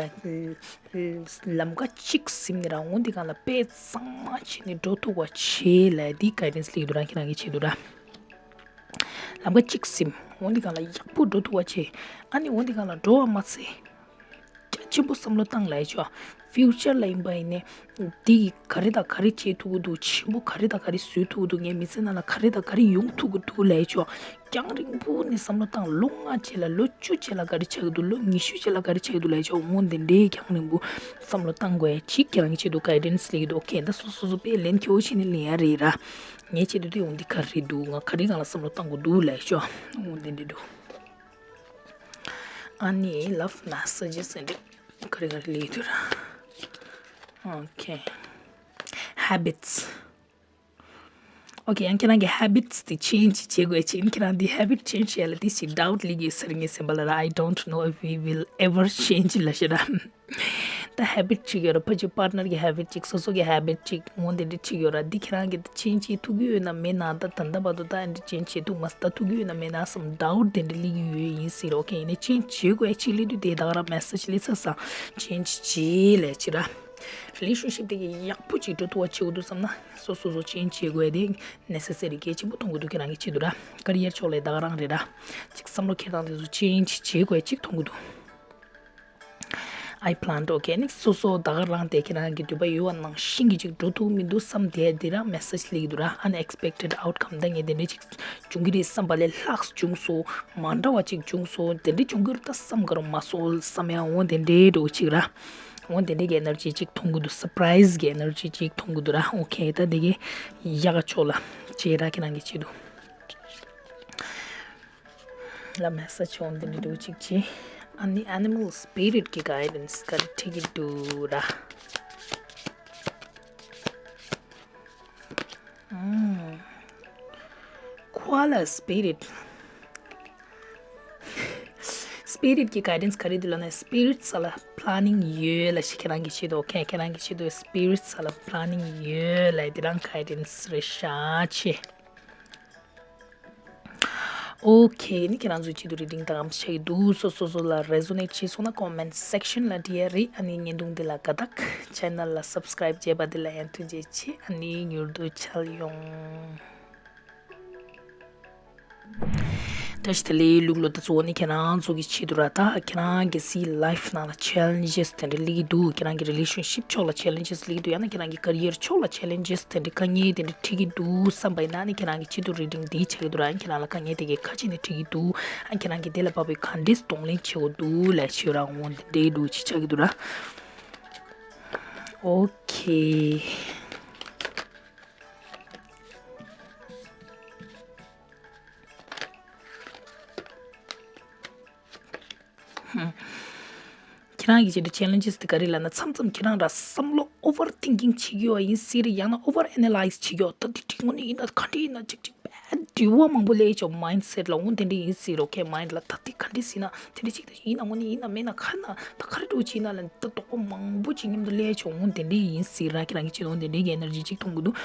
ལམ་ཁ་གཅིག་ཟིན་ནས་རང་འོ་འདི་སྒང་ལ་དཔེ་གཙང་མ་བྱས་ནས་འགྲོ་ཐུབ་པ་བྱེད་ལབ་འདི་གའི་ཌེན་སི་སླེབས་འདུག་ར། ཁྱེད་རང་གི་ཆེད་དུ་ར། ལམ་ཁ་གཅིག་ཟིན། འོ་འདི་སྒང་ལ་ཡག་པོ་འགྲོ་ཐུབ་པ་བྱེད། ཨ་ནི་འོ་འདི་སྒང་ལ་འགྲོ་བ་མ་ཚད་རྒྱ་ཆེན་པོ་བསམ་བློ་བཏང་ལབ་ཆོག་ཕིའུ་ཅར་ལ་ཡིན་པ་ཡིན་ནའི་འདི་ག་རེ་དང་ག་རེ་བྱེད་ཐུབ་ཀྱི་འདུག་ཆེན་པོ་ག་རེ་དང་ག་རེ་བཟོ་ཐུབ་ཀྱི་འདུག་ངའི་མི་ཚེ་ནང་ལ་ག་རེ་དང་ག་རེ་ཡོང་ཐུབ་ཀྱི་འདུག་ལབ་ཆོག་རྒྱང་རིང་པོ་ནས་བསམ་བློ་བཏང་། ལོ་ལྔ་རྗེས་ལ་ལོ་བཅུ་རྗེས་ལ་ག་རེ་ཆགས་ཀྱི་འདུག་ལོ་ཉི་ཤུ་རྗེས་ལ་ག་རེ་ཆགས་ཀྱི་འདུག་ལབ་ཆོག་འོ་འདི་འདྲའི་རྒྱང་རིང་པོ་བསམ་བློ་བཏང་དགོས་ཡ་ཅིག་ཁྱེད་རང་གི་ཆེད་དུ་གའི་ཌེན་སི་སླེབས་ཀྱི་འདུག་ཨོ་ཁེ། ད་སོ་སོ་སོ་སོ་དཔེ་ལན་ཁྱོ་བོ་བྱས་ནས་ལེན་ཡ་རེད་ར། ངའི་ཆེད་དུ་དེ་འོ་འདི་ག་རེ་འདུག་ང་ག་རེ་སྒང་ལ་བསམ་བློ་བཏང་དགོས་འདུག་ལབ་ཆོག་འོ་འདི་འདྲ་འདུག་ཨ་ནི་ལབ་མེ་སེ་ཇི་ཟེར་འདི་ག་རེ་ག་རེ་སླེབས་ཀྱི་འདུག་ར། ཨོ་ཁེ། ཧེ་བིཊ་སི། ཨོ་ཁེ། ཡང་ཁྱེད་རང་གི་ཧེ་བིཊ་སི་དེ་ཅེན་ཇི་བྱེད་དགོས་ཅིག་ཁྱེད་རང་དེ་ཧེ་བིཊ་ཅེན་ཇི་བྱས་ལ་དེ་ཞིག་ཌའུཊ་སླེབས་ཀྱི་ཡོད་ས་རེད། ངའི་སེམས་པ་ལ་ར། I don't know if we will ever change ལབ་ཤག་ར། ད་ཧེ་བིཊ་ཅིག་ཡོད་ར། ཕ་ཆོས་པཱར་ཊི་ནར་གི་ཧེ་བིཊ་ཅིག་སོ་སོ་གི་ཧེ་བིཊ་ཅིག་འོ་དེ་འདྲ་ཅིག་ཡོད་ར། འདི་ཁྱེད་རང་གིས་ཅེན་ཇི་བྱེད་ཐུབ་ཀྱི་ཡོད་ན་མེད་ན། ད་ད་ལྟ་བར་དུ་ད་འདི་ཅེན་ཇི་བྱེད་ཐུབ་མ་སོང་། ད་ཐུབ་ཀྱི་ཡོད་ན་མེད་ན་བསམ་ཌའུཊ་དེ་འདྲ་སླེབས་ཀྱི་ཡོད་ཡིན་ཟེར། ཨོ་ཁེ། ཡིན་ནའི་ཅེན་ཇི་བྱེད་དགོས་ཅིག་སླེབས་དུས་དེ་ད་ག་རང་མེ་སེ་ཇི་སླེབས་ཚར་སོང་། ཅེན་ཇི་བྱེད་ལབ་ཅིག་ར། རི་ལེ་ཤན་ཤིབ་དེ་གི་ཡག་པོ་ཅིག་འགྲོ་ཐུབ་པ་བྱེད་དགོས་འདུག་བསམ་ན་སོ་སོ་སོ་ཅེན་ཇི་བྱེད་དགོས་ཡ་དེ་ནེ་སེ་སི་རི་གལ་ཆེན་པོ་མཐོང་གི་འདུག་ཁྱེད་རང་གི་ཆེད་དུ་ར། ཀེ་རི་ཡར་ཕྱོགས་ལ་ད་ག་རང་རེད་ར། ཅིག་བསམ་བློ་འཁྱེར་སྟངས་དེ་ཚོ་ཅེན་ཇི་བྱེད་དགོས་ཡ་ཅིག་མཐོང་གི་འདུག I plan to། ཨོ་ཁེ། ནི་སོ་སོ་ད་ག་རང་དེ་ཁྱེད་རང་གི་འདོད་པ་ཡོད་པ་ནང་བཞིན་གྱི་ཅིག་འགྲོ་ཐུབ་མི་འདུག་བསམ་དེ་དེ་རང་མེ་སེ་ཇི་སླེབས་ཀྱི་འདུག་ར། Unexpected outcome། ད་ངས་དེ་འདྲ་ཅིག་འབྱུང་གི་རེད་བསམ་པ་ལས་ལྷག་བྱུང་སོང་། མ་འདྲ་བ་ཅིག་བྱུང་སོང་། དེ་འདྲ་བྱུང་གི་རེད། ད་བསམ་ག་རུ་མ་སོང་བསམ་ཡ་འོ་དེ་འདྲའི་འགྲོ་ཅིག་ར། འོ་དེ་འདྲའི་གི་ཨེ་ནར་ཇི་ཅིག་མཐོང་གི་འདུག་སར་པ་རའི་ཛི་གི་ཨེ་ནར་ཇི་ཅིག་མཐོང་གི་འདུག་ར། ཨོ་ཁེ། ད་དེ་གི་ཡག་ག་ཕྱོགས་ལ་བྱེད་ར། ཁྱེད་རང་གི་ཆེད་དུ་ལ་མེ་སེ་ཇི་འོ་དེ་འདྲ་འགྲོ་ཅིག་བྱེད། ཨ་ནི་ཨེ་ནི་མལ་སི་པི་རིཊ་གི་གའི་ཌེན་སི་ག་རེ་འཁྲིད་ཀྱི་འདུག་ར། ཁོ་ཨ་ལ་སི་པི་རིཊ། སི་པི་རིཊ་གི་གའི་ཌེན་སི་ག་རེ་འདུག་ལབ་ན། སི་པི་རིཊ་ས་ལ་པི་ལེ་ནིང་ཡོད་ལབ་ཤག་ཁྱེད་རང་གི་ཆེད་དུ། ཨོ་ཁེ། ཁྱེད་རང་གི་ཆེད་དུ་སི་པི་རིཊ་ས་ལ་པི་ལེ་ནིང་ཡོད་ལབ་དེ་རང་གའི་ཌེན་སི་རེད་ཤག་ཆེ། ཨོ་ཁེ། ནི་ཁྱེད་རང་ཚོའི་ཆེད་དུ་རི་ཌིང་ད་ག་འདྲ་ཆགས་ཀྱི་འདུག་སོ་སོ་སོ་ལ་རེ་ཟོ་ནེཊ་བྱས་སོང་ན་ཀོ་མེན་ཊི་སེག་ཤན་ལ་འབྲི་ཡ་རེད། ཨ་ནི་བརྙན་ཐུང་འདི་ལ་དགའ་རྟགས། ཆེ་ནལ་ལ་སབ་སི་ཀ་རའིབ་བྱས་པ་འདི་ལ་ཡང་ཐུགས་རྗེ་ཆེ། ཨ་ནི་མྱུར་དུ་མཇལ་ཡོང་། བཀྲ་ཤིས་བདེ་ལེགས་ལུག་ལོ། ད་གཙོ་བོ་ནི་ཁྱེད་རང་ཚོ་གི་ཆེད་དུ་ར། ད་ཁྱེད་རང་གི་སི་ལའིཕ་ནང་ལ་ཆེ་ལེན་ཇེས་དེ་འདྲ་སླེབས་ཀྱི་འདུག་ཁྱེད་རང་གི་རི་ལེ་ཤན་ཤིབ་ཕྱོགས་ལ་ཆེ་ལེན་ཇེས་སླེབས་ཀྱི་འདུག་ཡང་ན་ཁྱེད་རང་གི་ཀེ་རི་ཡར་ཕྱོགས་ལ་ཆེ་ལེན་ཇེས་དེ་འདྲ་དཀའ་ངལ་དེ་འདྲ་འཕྲད་ཀྱི་འདུག་བསམ་པ་ཡིན་ན། ཨ་ནི་ཁྱེད་རང་གི་ཆེད་དུ་རི་ཌིང་འདི་ཆགས་ཀྱི་འདུག་ར། ཨ་ནི་ཁྱེད་རང་ལ་དཀའ་ངལ་དེ་གའི་ཁ་ཕྱེ་ནས་འཕྲད་ཀྱི་འདུག་ཨ་ནི་ཁྱེད་རང་གི་དེ་ལ་བབས་པའི་ག་འདྲས་གདོང་ལེན་བྱེད་དགོས་འདུག་ལབ་ཤོད་ར། འོ་འདི་འདྲའི་འདུག་ཅིག་ཆགས་ཀྱི་འདུག་ར། ཨོ་ཁེ། ཁྱེད་རང་གི་ཆེད་དུ་ཆེ་ལེན་ཇེས་དེ་ག་རེ་ལབ་ན། མཚམས་མཚམས་ཁྱེད་རང་ར་བསམ་བློ་ཨོ་ཝར་ཐིང་ཀིང་བྱེད་ཀྱི་ཡོད་ཡིན་སྲིད་རེད། ཡང་ན་ཨོ་ཝར་ཨེ་ན་ལའིཛ་བྱེད་ཀྱི་ཡོད། ད་དེ་འགྲིག་གོ་ནི་ཡིན་ན་ག་འདྲ་ཡིན་ན་ཅིག་ཅིག་བེད་ དྲི་བ་མང་པོ་སླེབས་ཆོག་མའིན་སེཊ་ལ། འོ་དེ་འདྲ་ཡིན་སྲིད་རོ། ཁྱེད་མའིན་ལ་ད་དེ་ག་འདྲ་ཟིན་ན། དེ་འདྲ་ཅིག་ད་ཡིན་ན། འོ་ནི་ཡིན་ན་མེད་ན། ཁ་ན་ད་ག་རེ་འགྲོ་ཅིག་ན་ལ། ད་དོགས་པ་མང་པོ་ཅིག་མཉམ་དུ་སླེབས་ཆོག་འོ་དེ་འདྲ་ཡིན་སྲིད་ར། ཁྱེད་རང་གི་ཆེད་དུ་འོ་དེ་འདྲའི་གི་ཨེ་ནར་ཇི་ཅིག་མཐོང་གི་འདུག་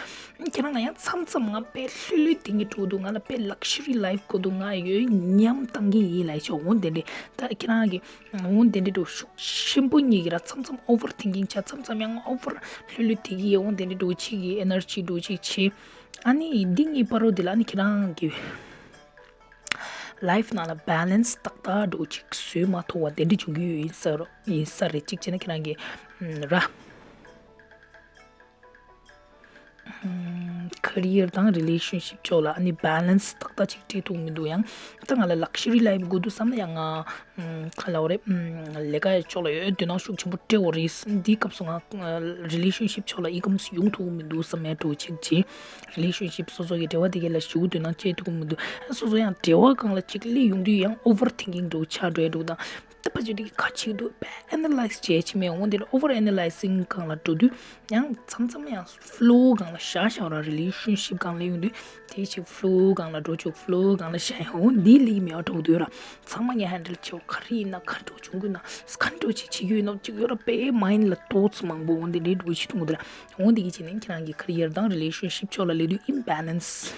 ཁྱེད་རང་ལ་ཡང་མཚམས་མཚམས་ང་དཔེ་ལྷོད་ལྷོད་དེ་ངས་འགྲོ་འདུག་ང་ལ་དཔེ་ལག་ཤ་རི་ལའིབ་དགོས་འདུག་ང་ཡོད་ཉམས་བཏང་གི་ཡིན་ལབ་ཆོག་འོ་དེ་འདྲ། ད་ཁྱེད་རང་གི་འོ་དེ་འདྲ་འགྲོ་ཤུགས་ཆེན་པོ་གཉིས་ཀྱི་ར། མཚམས་མཚམས་ཨོ་ཝར་ཐིང་ཀིང་བྱ། མཚམས་མཚམས་ཡང་ཨོ་ཝར་ལྷོད་ལྷོད་དེ་གི་འོ་དེ་འདྲ་འགྲོ་ཅིག་གི་ཨེ་ནར་ཇི་འགྲོ་ཅིག་བྱེད། ཨ་ནི་འདི་གཉིས་བར་རོ་དེ་ལ་ཨ་ནི་ཁྱེད་རང་གི་ལའིབ་ནང་ལ་བྷེ་ལེན་སི་ཏག་ཏག་འགྲོ་ཅིག་བཟོས་མ་ཐུབ་པ་དེ་འདྲ་བྱུང་གི་ཡོད་ཡིན་ས་རོ། ཡིན་ས་རེད། གཅིག་བྱས་ན་ཁྱེད་རང་གི་ར། ཁེ་རི་ཡར་དང་རི་ལེ་ཤན་ཤིབ་ཕྱོགས་ལ་ཨ་ནི་བྷེ་ལེན་སི་ཏག་ཏག་ཅིག་སྤྲད་ཐུབ་མི་འདུག་ཡང་ད་ང་ལ་ལག་ཤ་རི་ལའིབ་དགོས་འདུག་བསམ་ན་ཡང་ང་ག་ལབ་དགོས་རེད། ལས་ཀ་ཕྱོགས་ལ་ཡོད་དོ་སྣང་ཤུགས་ཆེན་པོ་སྤྲད་དགོས་རེད། འདིའི་སྐབས་སུ་ང་རི་ལེ་ཤན་ཤིབ་ཕྱོགས་ལ་ཨི་ཀམ་ཡོང་ཐུབ་མི་འདུག་བསམ་ཡ་འགྲོ་ཅིག་བྱེད། རི་ལེ་ཤན་ཤིབ་སོ་སོ་གི་འབྲེལ་བ་དེ་གའི་ལ་ཞུ་དོ་སྣང་སྤྲད་ཐུབ་མི་འདུག་སོ་སོ་ཡང་འབྲེལ་བ་སྒང་ལ་ཅིག་སླེབས་ཡོང་དུས་ཡང་ཨོ་ཝར་ཐིང་ཀིང་འགྲོ་ཆགས་འགྲོ་ཡ་འགྲོ་དང་། ད་ཕ་ཆོས་དེ་ག་བྱེད་འདུག་དཔེ་ཨེ་ན་ལའིཛ་བྱས་ཕྱིན་མེད། འོ་དེ་ལ་ཨོ་ཝར་ཨེ་ན་ལའིཛ་སིང་སྒང་ལ་འགྲོ་དུས་ཡང་མཚམས་མཚམས་ཡང་ཕ་ལོ་སྒང་ལ་བཞག་བཞག་ར། རི་ལེ་ཤན་ཤིབ་སྒང་ལ་ཡོང་དུས་དེ་ཅིག་ཕ་ལོ་སྒང་ལ་འགྲོ་ཆོག་ཕ་ལོ་སྒང་ལ་བཞག་ཡང་འོ་འདི་ལེགས་མེད་འགྲོ་འདུག་ར། ཚང་མ་ངས་ཧན་ཌལ་བྱེད་ག་རེ་ཡིན་ན་ག་འགྲོ་བྱུང་གི་ན་ག་འགྲོ་ཅིག་བྱེད་རྒྱུ་ཡིན་ནོ་ཅིག་ཡོད་ར། དཔེ་མའིན་ལ་ཏོ་ཚི་མང་པོ་འོ་འདི་འདྲའི་འགྲོ་ཅིག་མཐོང་གི་འདུག་ར། འོ་འདི་གི་བྱས་ནས་ཁྱེད་རང་གི་ཁེ་རི་ཡར་དང་རི་ལེ་ཤན་ཤིབ་ཕྱོགས་ལ་སླེབས་དུས་ཨིམ་བྷེ་ལེན་སི་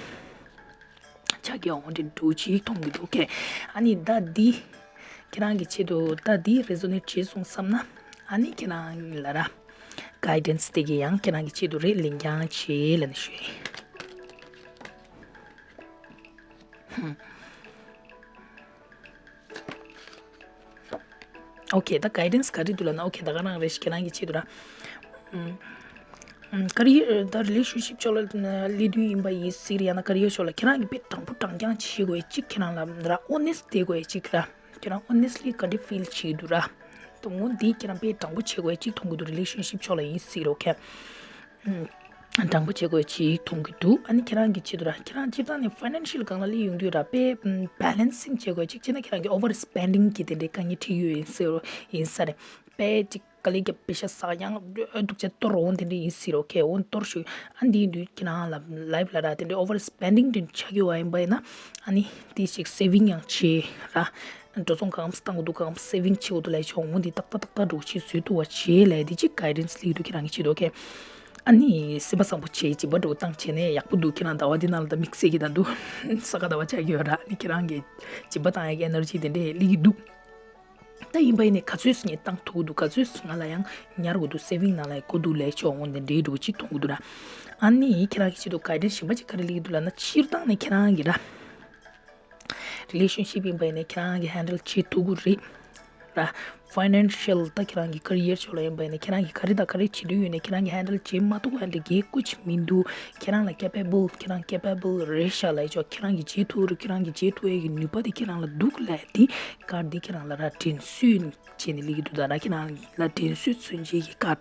ཆགས་ཀྱི་འོང་དེ་འགྲོ་ཅིག་མཐོང་གི་འདུག་ཁེ། ཨ་ནི་ད་འདི་ཁྱེད་རང་གི་ཆེད་དུ་ད་འདི་རེ་ཟོ་ནེཊ་བྱས་སོང་བསམ་ན་ཨ་ནི་ཁྱེད་རང་ལ་ར་གའི་ཌེན་སི་དེ་གི་ཡང་ཁྱེད་རང་གི་ཆེད་དུ་རེ་ལན་རྐྱང་བྱེད་ལབ་ནས་ཞུ་ཡིན། ཨོ་ཁེ། ད་གའི་ཌེན་སི་ག་རེ་འདུག་ལབ་ན། ཨོ་ཁེ། ད་ག་རང་རེད་ཤག་ཁྱེད་རང་གི་ཆེད་དུ་ར། ཨམ། ཨམ། ཁེ་རི་ཡར་ད་རི་ལེ་ཤན་ཤིབ་ཕྱོགས་ལ་སླེབས་དུས་ཡིན་པ་ཡིན་སྲིད་རེད། ཡང་ན་ཁེ་རི་ཡར་ཕྱོགས་ལ་ཁྱེད་རང་གི་དཔེ་དྲང་པོ་དྲང་རྐྱང་བྱེད་དགོས་ཡ་གཅིག་ཁྱེད་རང་ལ་ར་ཨོ་ནེ་སི་ཊི་བསྡད་དགོས་ཡ་གཅིག་ར། ཁྱེད་རང་ཨོ་ནེ་སི་ལི་ག་འདྲ་ཕིལ་བྱེད་ཀྱི་འདུག་ར། དོ་དགོང་འདི་ཁྱེད་རང་དཔེ་དྲང་པོ་བྱེད་དགོས་ཡ་གཅིག་མཐོང་གི་འདུག་རི་ལེ་ཤན་ཤིབ་ཕྱོགས་ལ་ཡིན་སྲིད་རོ་ཁེ། ཨམ། དྲང་པོ་བྱེད་དགོས་ཅིག་མཐོང་གི་འདུག་ཨ་ནི་ཁྱེད་རང་གི་ཆེད་དུ་ར། ཁྱེད་རང་སྤྱིར་བཏང་ནས་ཕའི་ནན་ཤལ་སྒང་ལ་སླེབས་ཡོང་དུས་ར། དཔེ་བྷེ་ལེན་སིང་བྱེད་དགོས་ཅིག་བྱས་ན་ཁྱེད་རང་གི་ཨོ་ཝར་སི་པེན་ཌིང་གི་དེ་འདྲའི་དཀའ་ངལ་འཕྲད་ཀྱི་ཡོད་ཡིན་ཟེར་རོ། ཡིན་ས་རེད། དཔེ་ཅིག་དཀའ་ལས་བརྒྱབ་པེ་ཤ་བསགས་ཡང་སྡུག་ཅག་གཏོར་འོང་དེ་འདྲ་ཡིན་སྲིད་རོ་ཁེ། འོང་གཏོར་ཞུ། ཨ་འདི་ཡིན་དུས་ཁྱེད་རང་ལ་ལའིབ་ལ་ར་དེ་འདྲའི་ཨོ་ཝར་སི་པེན་ཌིང་དེ་ཆགས་ཀྱི་ཡོད་པ་ཡིན་པ་ཡིན་ན་ཨ་ནི་དེ་ཅིག་སེ་ཝིང་ཡང་བྱེད་ར། འགྲོ་སོང་གང་ག་བཏང་དགོས་འདུག་གང་ག་སེ་ཝིང་བྱེད་དགོས་འདུག་ལབ་ཆོག་འོང་འདི་ཏག་ཏག་ཏག་ཏག་འགྲོ་ཆེད་བཟོས་ཐུབ་པ་བྱེད་ལབ་དེ་ཅིག་གའི་ཌེན་སི་སླེབས་འདུག་ཁྱེད་རང་གི་ཆེད་དུ་ཁེ། ཨ་ནི་སེམས་པ་བཟང་པོ་བྱས་བྱིས་པ་འགྲོ་བཏང་བྱས་ནས་ཡག་པོ་འདུག་ཁྱེད་རང་ཟླ་བ་འདི་ནང་ལ་ད་དམིགས་བསལ་གྱི་ད་འདུག་ས་ག་ཟླ་བ་ཆགས་ཀྱི་ཡོད་ར། ཨ་ནི་ཁྱེད་རང་གི་བྱིས་པ་བཏང་ཡག་གི་ཨེ་ནར་ཇི་དེ་འདྲས་སླེབས་ཀྱི་འདུག་ད་ཡིན་པ་ཡིན་ནས་ག་ཚོད་སུ་ངས་བཏང་ཐུབ་ཀྱི་འདུག་ག་ཚོད་སུ་ང་ལ་ཡང་ཉར་དགོས་འདུག་སེ་ཝིང་ནང་ལ་ཡང་དགོས་འདུག་ལས་ཆོག་འོང་དེ་འདྲའི་འགྲོ་གཅིག་མཐོང་གི་འདུག་ར། ཨ་ནི་ཁྱེད་རང་གི་ཆེད་དུ་གའི་ཌེན་སི་གཞན་པ་ཅིག་ག་རེ་སླེབས་ཀྱི་འདུག་ལབ་ན། སྤྱིར་བཏང་ནས་ཁྱེད་རང་གི་ར། རི་ལེ་ཤན་ཤིབ་ཡིན་པ་ཡིན་ནས་ཁྱེད་རང་གིས་ཧན་ཌལ་བྱེད་ཐུབ་ཀྱི་རེད་ར། ཕའི་ནན་ཤལ་ད་ཁྱེད་རང་གི་ཁེ་རི་ཡར་ཕྱོགས་ལ་ཡིན་པ་ཡིན་ནས་ཁྱེད་རང་གིས་ག་རེ་དང་ག་རེ་བྱེད་འདོད་ཡོད་ནས་ཁྱེད་རང་གིས་ཧན་ཌལ་བྱེད་མ་ཐུབ་པ་འདི་གའི་སྐུ་མཁྱེན་མི་འདུག་ཁྱེད་རང་ལ་ཀེ་པེ་བལ། ཁྱེད་རང་ཀེ་པེ་བལ་རེད་ཤག་ལབ་ཆོག་ཁྱེད་རང་གིས་བྱེད་ཐུབ་རེད། ཁྱེད་རང་གིས་བྱེད་ཐུབ་ཡས་ཀྱི་ནུས་པ་དེ་ཁྱེད་རང་ལ་འདུག་ལབ་དེ་ཀར་དེ་ཁྱེད་རང་ལ་ར་དྲན་གསོས་བྱས་ནས་སླེབས་ཀྱི་འདུག་ད་ར་ཁྱེད་རང་ལ་དྲན་གསོས་མཚོན་བྱེད་ཀྱི་ཀར།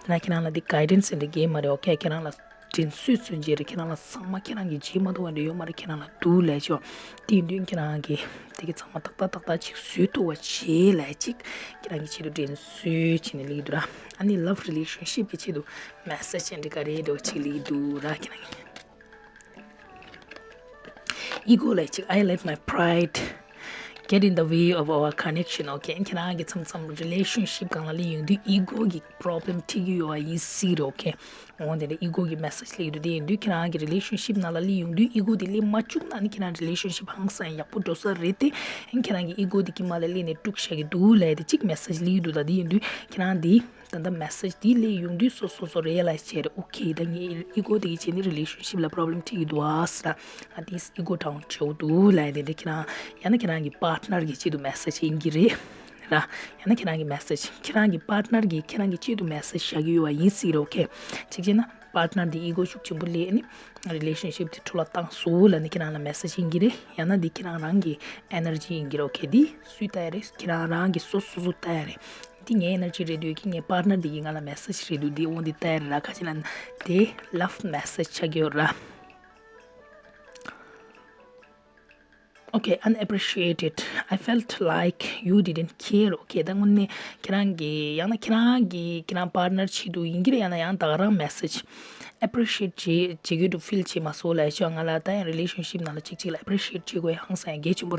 ད་ར་ཁྱེད་རང་ལ་འདི་གའི་ཌེན་སི་འདི་གས་མ་རེད། ཨོ་ཁེ། ཁྱེད་རང་ལ་དྲན་གསོས་མཚོན་བྱེད་རེད། ཁྱེད་རང་ལ་ཚང་མ་ཁྱེད་རང་གིས་བྱེད་མ་ཐུབ་པ་འདྲ་ཡོད་མ་རེད། ཁྱེད་རང་ལ་འདུག་ལབ་ཆོག་དེ་ཡིན་དུས་ཁྱེད་རང་གིས་དེ་གི་ཚང་མ་ཏག་ཏག་ཏག་ཏག་ཅིག་བཟོས་ཐུབ་པ་བྱེད་ལབ་ཅིག་ཁྱེད་རང་གི་ཆེད་དུ་དྲན་གསོས་བྱས་ནས་སླེབས་ཀྱི་འདུག་ར། ཨ་ནི་ལབ་རི་ལེ་ཤན་ཤིབ་གི་ཆེད་དུ་མེ་སེཇ་ཅིག་འདི་ག་རེ་འདྲ་བོ་ཅིག་སླེབས་ཀྱི་འདུག་ར། ཁྱེད་རང་གིས། ཨི་གོ་ལབ་ཅིག I let my pride get in the way of our connection. ཨོ་ཁེ། ཁྱེད་རང་གི་མཚམས་མཚམས་རི་ལེ་ཤན་ཤིབ་སྒང་ལ་སླེབས་ཡོང་དུས་ཨི་གོ་གི་པོ་རོབ་ལེམ་འཕྲད་ཀྱི་ཡོད་པ་ཡིན་སྲིད་རེད། ཨོ་ཁེ། འོ་དེ་འདྲ་ཨི་གོ་གི་མེ་སེཇ་སླེབས་ཀྱི་འདུག་དེ་ཡིན་དུས་ཁྱེད་རང་གི་རི་ལེ་ཤན་ཤིབ་ནང་ལ་སླེབས་ཡོང་དུས་ཨི་གོ་དེ་སླེབས་མ་བཅུག་ན་ནི་ཁྱེད་རང་རི་ལེ་ཤན་ཤིབ་ཧང་སང་ཡག་པོ་འགྲོ་ས་རེད་དེ། ཁྱེད་རང་གི་ཨི་གོ་དེ་དཀྱིལ་མ་ལ་སླེབས་ནས་དཀྲུགས་བཞག་གི་འདུག་ལབ་དེ་གཅིག་མེ་སེཇ་སླེབས་ཀྱི་འདུག་ད་དེ་ཡིན་དུས་ཁྱེད་རང་དེ། ད་ལྟ་མེ་སེཇ་འདི་སླེབས་ཡོང་དུས་སོ་སོ་སོ་རེ་ཡ་ལའི་ཛི་བྱས་རེད། ཨོ་ཁེ། ད་ངའི་ཨི་གོ་དེ་གི་བྱས་ནས་རི་ལེ་ཤན་ཤིབ་ལ་པོ་རོབ་ལེམ་འཕྲད་ཀྱི་འདུག་ཨ་ཟེར། ཨ་དེས་ཨི་གོ་ཌའུན་བྱེད་འདུག་ལབ་ཡ་དེ་འདྲ་ཁྱེད་རང་ཡང་ན་ཁྱེད་རང་གི་པཱར་ཊ་ནར་གི་ཆེད་དུ་མེ་སེཇ་ཡིན་གྱི་རེད་ར། ཡང་ན་ཁྱེད་རང་གི་མེ་སེཇ་ཁྱེད་རང་གི་པཱར་ཊ་ནར་གིས་ཁྱེད་རང་གི་ཆེད་དུ་མེ་སེཇ་བཞག་གི་ཡོད་པ་ཡིན་སྲིད་རེད། ཨོ་ཁེ། གཅིག་བྱས་ན་པཱར་ཊ་ནར་དེ་ཨི་གོ་ཤུགས་ཆེན་པོ་སླེབས་ནས་རི་ལེ་ཤན་ཤིབ་དེ་འཕྲོ་བརླག་བཏང་སོང་ལབ་ནས་ཁྱེད་རང་ལ་མེ་སེཇ་ཡིན་གྱི་རེད། ཡང་ན་འདི་ཁྱེད་རང་རང་གི་ཨེ་ནར་ཇི་ཡིན་གྱི་རེད། ཨོ་ཁེ། འདི་སུས་ལྟ་ཡ་རེད། ཁྱེད་རང་རང་གི་སོ་སོ་སོ་ལྟ་ཡ་རེད། འདི་ངའི་ཨེ་ནར་ཇི་རེད་འདོད་ཀྱི། ངའི་པཱར་ཊ་ནར་འདི་གིས་ང་ལ་མེ་སེཇ་རེད་འདུག་འདི་འོ་འདི་ལྟ་ཡ་རེད་ར། ཁ་ཅིག་ལ་དེ་ལབ་མེ་སེཇ་ཆགས་ཀྱི་ཡོད་ར། Okay, unappreciated. I felt like you didn't care. Okay, ད་དངོས་གནས་ཁྱེད་རང་གི་ཡང་ན་ཁྱེད་རང་གི་ཁྱེད་རང་པཱར་ཊ་ནར་ཆེད་དུ་ཡིན་གྱི་རེད། ཡང་ན་ཡང་ད་ག་རང་མེ་སེཇ་ appreciate བྱེད་བྱེད་དགོས་འདུག feel བྱེད་མ་སོང་ལབ་ཤོག་ང་ལ་ད་ཡང་relationship ནང་ལ་གཅིག་གཅིག་ལ་appreciate བྱེད་དགོས་ཧང་སང་ཡང་གལ་ཆེན་པོ་ར།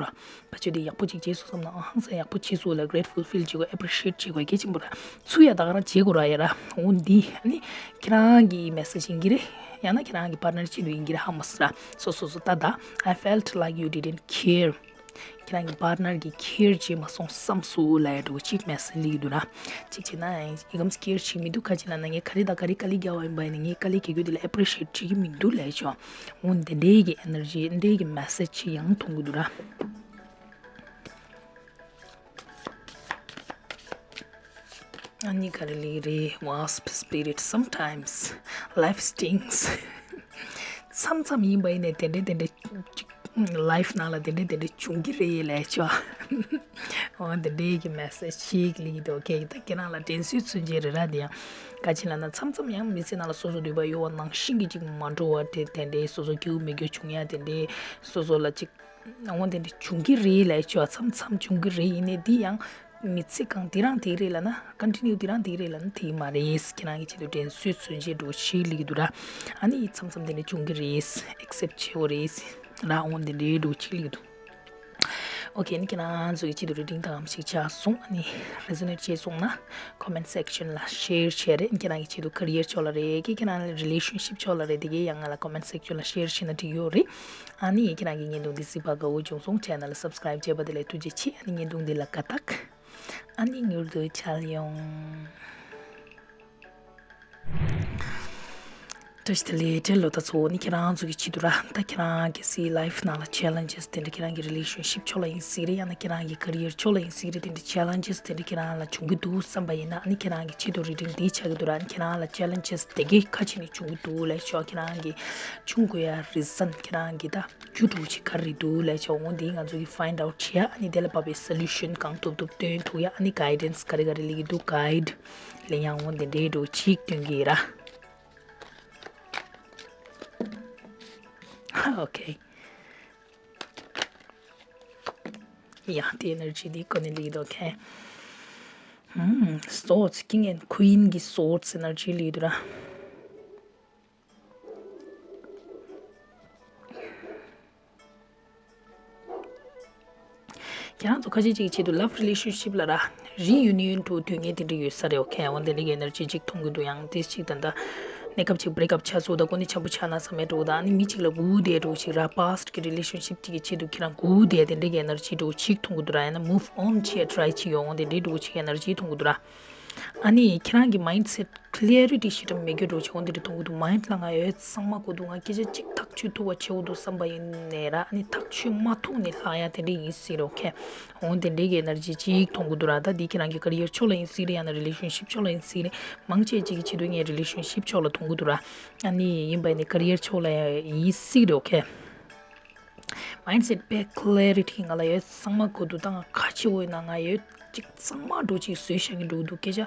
ཕ་ཆོས་དེ་ཡག་པོ་གཅིག་བྱས་སོང་བསམ་ན་ཨང་ཧང་སང་ཡག་པོ་བྱས་སོང་ལབ་grateful feel བྱེད་དགོས appreciate བྱེད་དགོས་གལ་ཆེན་པོ་ར། ཚུར་ཡ་ད་ག་རང་བྱེད་དགོས་ར་ཡ་ར། འོ་འདི་ཨ་ནི་ཁྱེད་རང་གི་message ཡིན་གྱི་རེད། ཡང་ན་ཁྱེད་རང་གི་partner གཅིག་ལ་ཡིན་གྱི་རེད་ཧ་མ་སི་ར། སོ་སོ་སོ་ད་ད། I felt like you didn't care. ཁྱེད་རང་གི་partner གྱིས་care བྱེད་མ་སོང་བསམ་སོང་ལབ་ཡ་འདྲ་བོ་གཅིག་message སླེབས་ཀྱི་འདུག་ར། གཅིག་བྱས་ན་ཡང་ཡི་གམ་care བྱེད་མི་འདུག་ཁ་ཅིག་ལབ་ན་ངས་ག་རེ་དང་ག་རེ་དཀའ་ལས་རྒྱག་པ་ཡིན་པ་ཡིན་ན་ངས་དཀའ་ལས་རྒྱག་རྒྱུ་དེ་ལ་appreciate བྱེད་ཀྱི་མི་འདུག་ལབ་ཡ་ཅིག་འོ་འདི་འདྲའི་གི་energy འདི་འདྲའི་གི་message ཅིག་ཡང་མཐོང་གི་འདུག་ར། ཨ་ནི་ག་རེ་ལབ་ཀྱི་རེད། Wasp spirit, sometimes life stings. མཚམས་མཚམས་ཡིན་པ་ཡིན་ནའི་དེ་འདྲའི་དེ་འདྲའི་life ནང་ལ་དེ་འདྲའི་དེ་འདྲའི་བྱུང་གི་རེད་ལབ་ཆོག་འོ་དེ་འདྲའི་གི་message ཞིག་ལབ་ཀྱི་འདུག་ཁྱེད་ཀྱིས་ད་ཁྱེད་རང་ལ་དྲན་གསོའི་མཚོན་བྱེད་རེད་ར། དེ་ཡང་ག་ཅི་ལབ་ན་མཚམས་མཚམས་ཡང་མི་ཚེ་ནང་ལ་སོ་སོ་འདོད་པ་ཡོད་པ་ནང་བཞིན་གྱི་ཅིག་མ་འགྲོ་བ་དེ་དེ་འདྲའི་སོ་སོ་སྐྱིད་པོ་མེད་རྒྱུ་བྱུང་ཡ་དེ་འདྲའི་སོ་སོ་ལ་ཅིག་འོ་དེ་འདྲ་བྱུང་གི་རེད་ལབ་ཆོག་མཚམས་མཚམས་བྱུང་གི་རེད། ཡིན་ནའི་འདི་ཡང་མི་ཚེ་གང་དེ་རང་དེ་རེད་ལབ་ན། continue དེ་རང་དེ་རེད་ལབ་ན་དེ་མ་རེད། ཁྱེད་རང་གི་ཆེད་དུ་དྲན་གསོའི་མཚོན་བྱེད་འདྲ་བོ་ཞིག་ལབ་ཀྱི་འདུག་ར། ཨ་ནི་མཚམས་མཚམས་དེ་འདྲ་བྱུང་གི་རེད། accept བྱེད་དགོས་རེད་ར། འོ་དེ་འདྲའི་འདྲ་བོ་ཞིག་ལབ་ཀྱི་འདུག okay ཨ་ནི་ཁྱེད་རང་ཚོ་གི་ཆེད་དུ་reading ད་གམ་ཞིག་ཆགས་སོང་། ཨ་ནི་resonate བྱས་སོང་ན་comment section ལ་share བྱེད་རེད། ཁྱེད་རང་གི་ཆེད་དུ་career ཕྱོགས་ལ་རེད་ཀྱི། ཁྱེད་རང་relationship ཕྱོགས་ལ་རེད། དེ་གའི་ཡང་ང་ལ་comment section ལ་share བྱས་ན་འགྲིག་ཡོད་རེད། ཨ་ནི་ཁྱེད་རང་གི་བརྙན་ཐུང་འདི་གཟིགས་པ་དགའ་བོ་བྱུང་སོང་། channel ལ་subscribe བྱས་པ་དེ་ལ་ཐུགས་རྗེ་ཆེ། ཨ་ནི་བརྙན་ཐུང་འདི་ལ་དགའ་རྟགས། ཨ་ནི་མྱུར་དུ་མཇལ་ཡོང་། བཀྲ་ཤིས་བདེ་ལེགས་བཀྲ་ལོ་ད་ཚོ་ནི་ཁྱེད་རང་ཚོ་གི་ཆེད་དུ་ར། ད་ཁྱེད་རང་གི་སི་life ནང་ལ་challenges དེ་འདྲ་ཁྱེད་རང་གི་relationship ཕྱོགས་ལ་ཡིན་སྲིད་རེད། ཡང་ན་ཁྱེད་རང་གི་career ཕྱོགས་ལ་ཡིན་སྲིད་རེད། དེ་འདྲ་challenges དེ་འདྲ་ཁྱེད་རང་ལ་བྱུང་གི་འདུག་བསམ་པ་ཡིན་ན་ཨ་ནི་ཁྱེད་རང་གི་ཆེད་དུ་reading འདི་ཆགས་ཀྱི་འདུག་ར། ཨ་ནི་ཁྱེད་རང་ལ་challenges དེ་གའི་ཁ་ཕྱེ་ནས་བྱུང་གི་འདུག་ལབ་ཆོག་ཁྱེད་རང་གི་བྱུང་དགོས་ཡ་reason ཁྱེད་རང་གི་ད་རྒྱུ་འདྲ་བོ་ཅིག་ག་རེ་འདུག་ལབ་ཆོག་འོ་འདི་ང་ཚོ་གི་find out བྱེད་ཡ། ཨ་ནི་དེ་ལ་བབས་པའི་solution གང་ཐུབ་ཐུབ་སྟོན་ཐུབ་ཡ། ཨ་ནི་guidance ག་རེ་ག་རེ་ལབ་ཀྱི་འདུག guide ལབ་ཡ་འོ་འདི་འདྲའི་འདྲ་བོ་ཅིག་སྟོན་གྱི་ཡིན་ར། okay ཡ་དེ་energy འདི་ཀོ་ནས་ལབ་ཀྱི་འདུག okay ཧུམ། Swords, King and Queen གི་swords energy ལབ་ཀྱི་འདུག་ར། ཁྱེད་རང་ཚོ་ཁ་ཤས་ཅིག་གི་ཆེད་དུ་love relationship ལ་ར། reunion འགྲོ་དུས་ངས་དེ་འདྲ་ཡོད་ས་རེད། okay འོ་དེ་འདྲ་གི་energy ཅིག་མཐོང་གི་འདུག་ཡང་དེ་ཅིག་ད་ལྟ་གནས་སྐབས་ཅིག་break up ཆགས་སོང་ད་ཀོ་ནི་ཆགས་པོ་ཆགས་ན་བསམ་མེད་འགྲོ་ད། ཨ་ནི་མི་གཅིག་ལ་སྒུག་བསྡད་འགྲོ་ཞིག་ར། past གི་relationship ཅིག་གི་ཆེད་དུ་ཁྱེད་རང་སྒུག་བསྡད་དེ་འདྲ་གི་energy འགྲོ་ཅིག་མཐོང་གི་འདུག་ར། ཡང་ན་move on བྱེད་try བྱེད་ཡོང་འོ་དེ་འདྲ་འགྲོ་ཅིག་energy མཐོང་གི་འདུག་ར། ཨ་ནི་ཁྱེད་རང་གི་mindset clarity ཞེ་དྲག་མེད་རྒྱུ་འདྲ་བོ་ཅིག་འོ་འདི་འདྲ་མཐོང་གི་འདུག mind ལ་ང་ཡོད་ཚང་མ་གོ་འདུག་ང་སྐད་ཆ་གཅིག་ཐག་གཅོད་ཐུབ་པ་བྱེད་འོ་འདུག་བསམ་པ་ཡིན་ནའི་ར། ཨ་ནི་ཐག་གཅོད་མ་ཐུབ་ནས་ལྷག་ཡ་དེ་འདྲ་ཡིན་སྲིད་རོ། okay འོ་དེ་འདྲའི་གི་energy ཅིག་མཐོང་གི་འདུག་ར། ད་འདི་ཁྱེད་རང་གི་career ཕྱོགས་ལ་ཡིན་སྲིད་རེད། ཡང་ན་relationship ཕྱོགས་ལ་ཡིན་སྲིད་རེད། མང་ཆེ་ཅིག་གི་ཆེད་དུ་ངས་relationship ཕྱོགས་ལ་མཐོང་གི་འདུག་ར། ཨ་ནི་ཡིན་པ་ཡིན་ནའི་career ཕྱོགས་ལ་ཡིན་སྲིད་རེད། okay mindset དཔེ་clarity ང་ལ་ཡོད་ཚང་མ་གོ་འདུག་ད་ང་ཁ་ཆེ་བོ་ཡིན་ན་ང་ཡོད་ཅིག་གཙང་མ་འགྲོ་ཅིག་བཟོས་བཞག་གི་འགྲོ་གི་འདུག་སྐད་ཆ་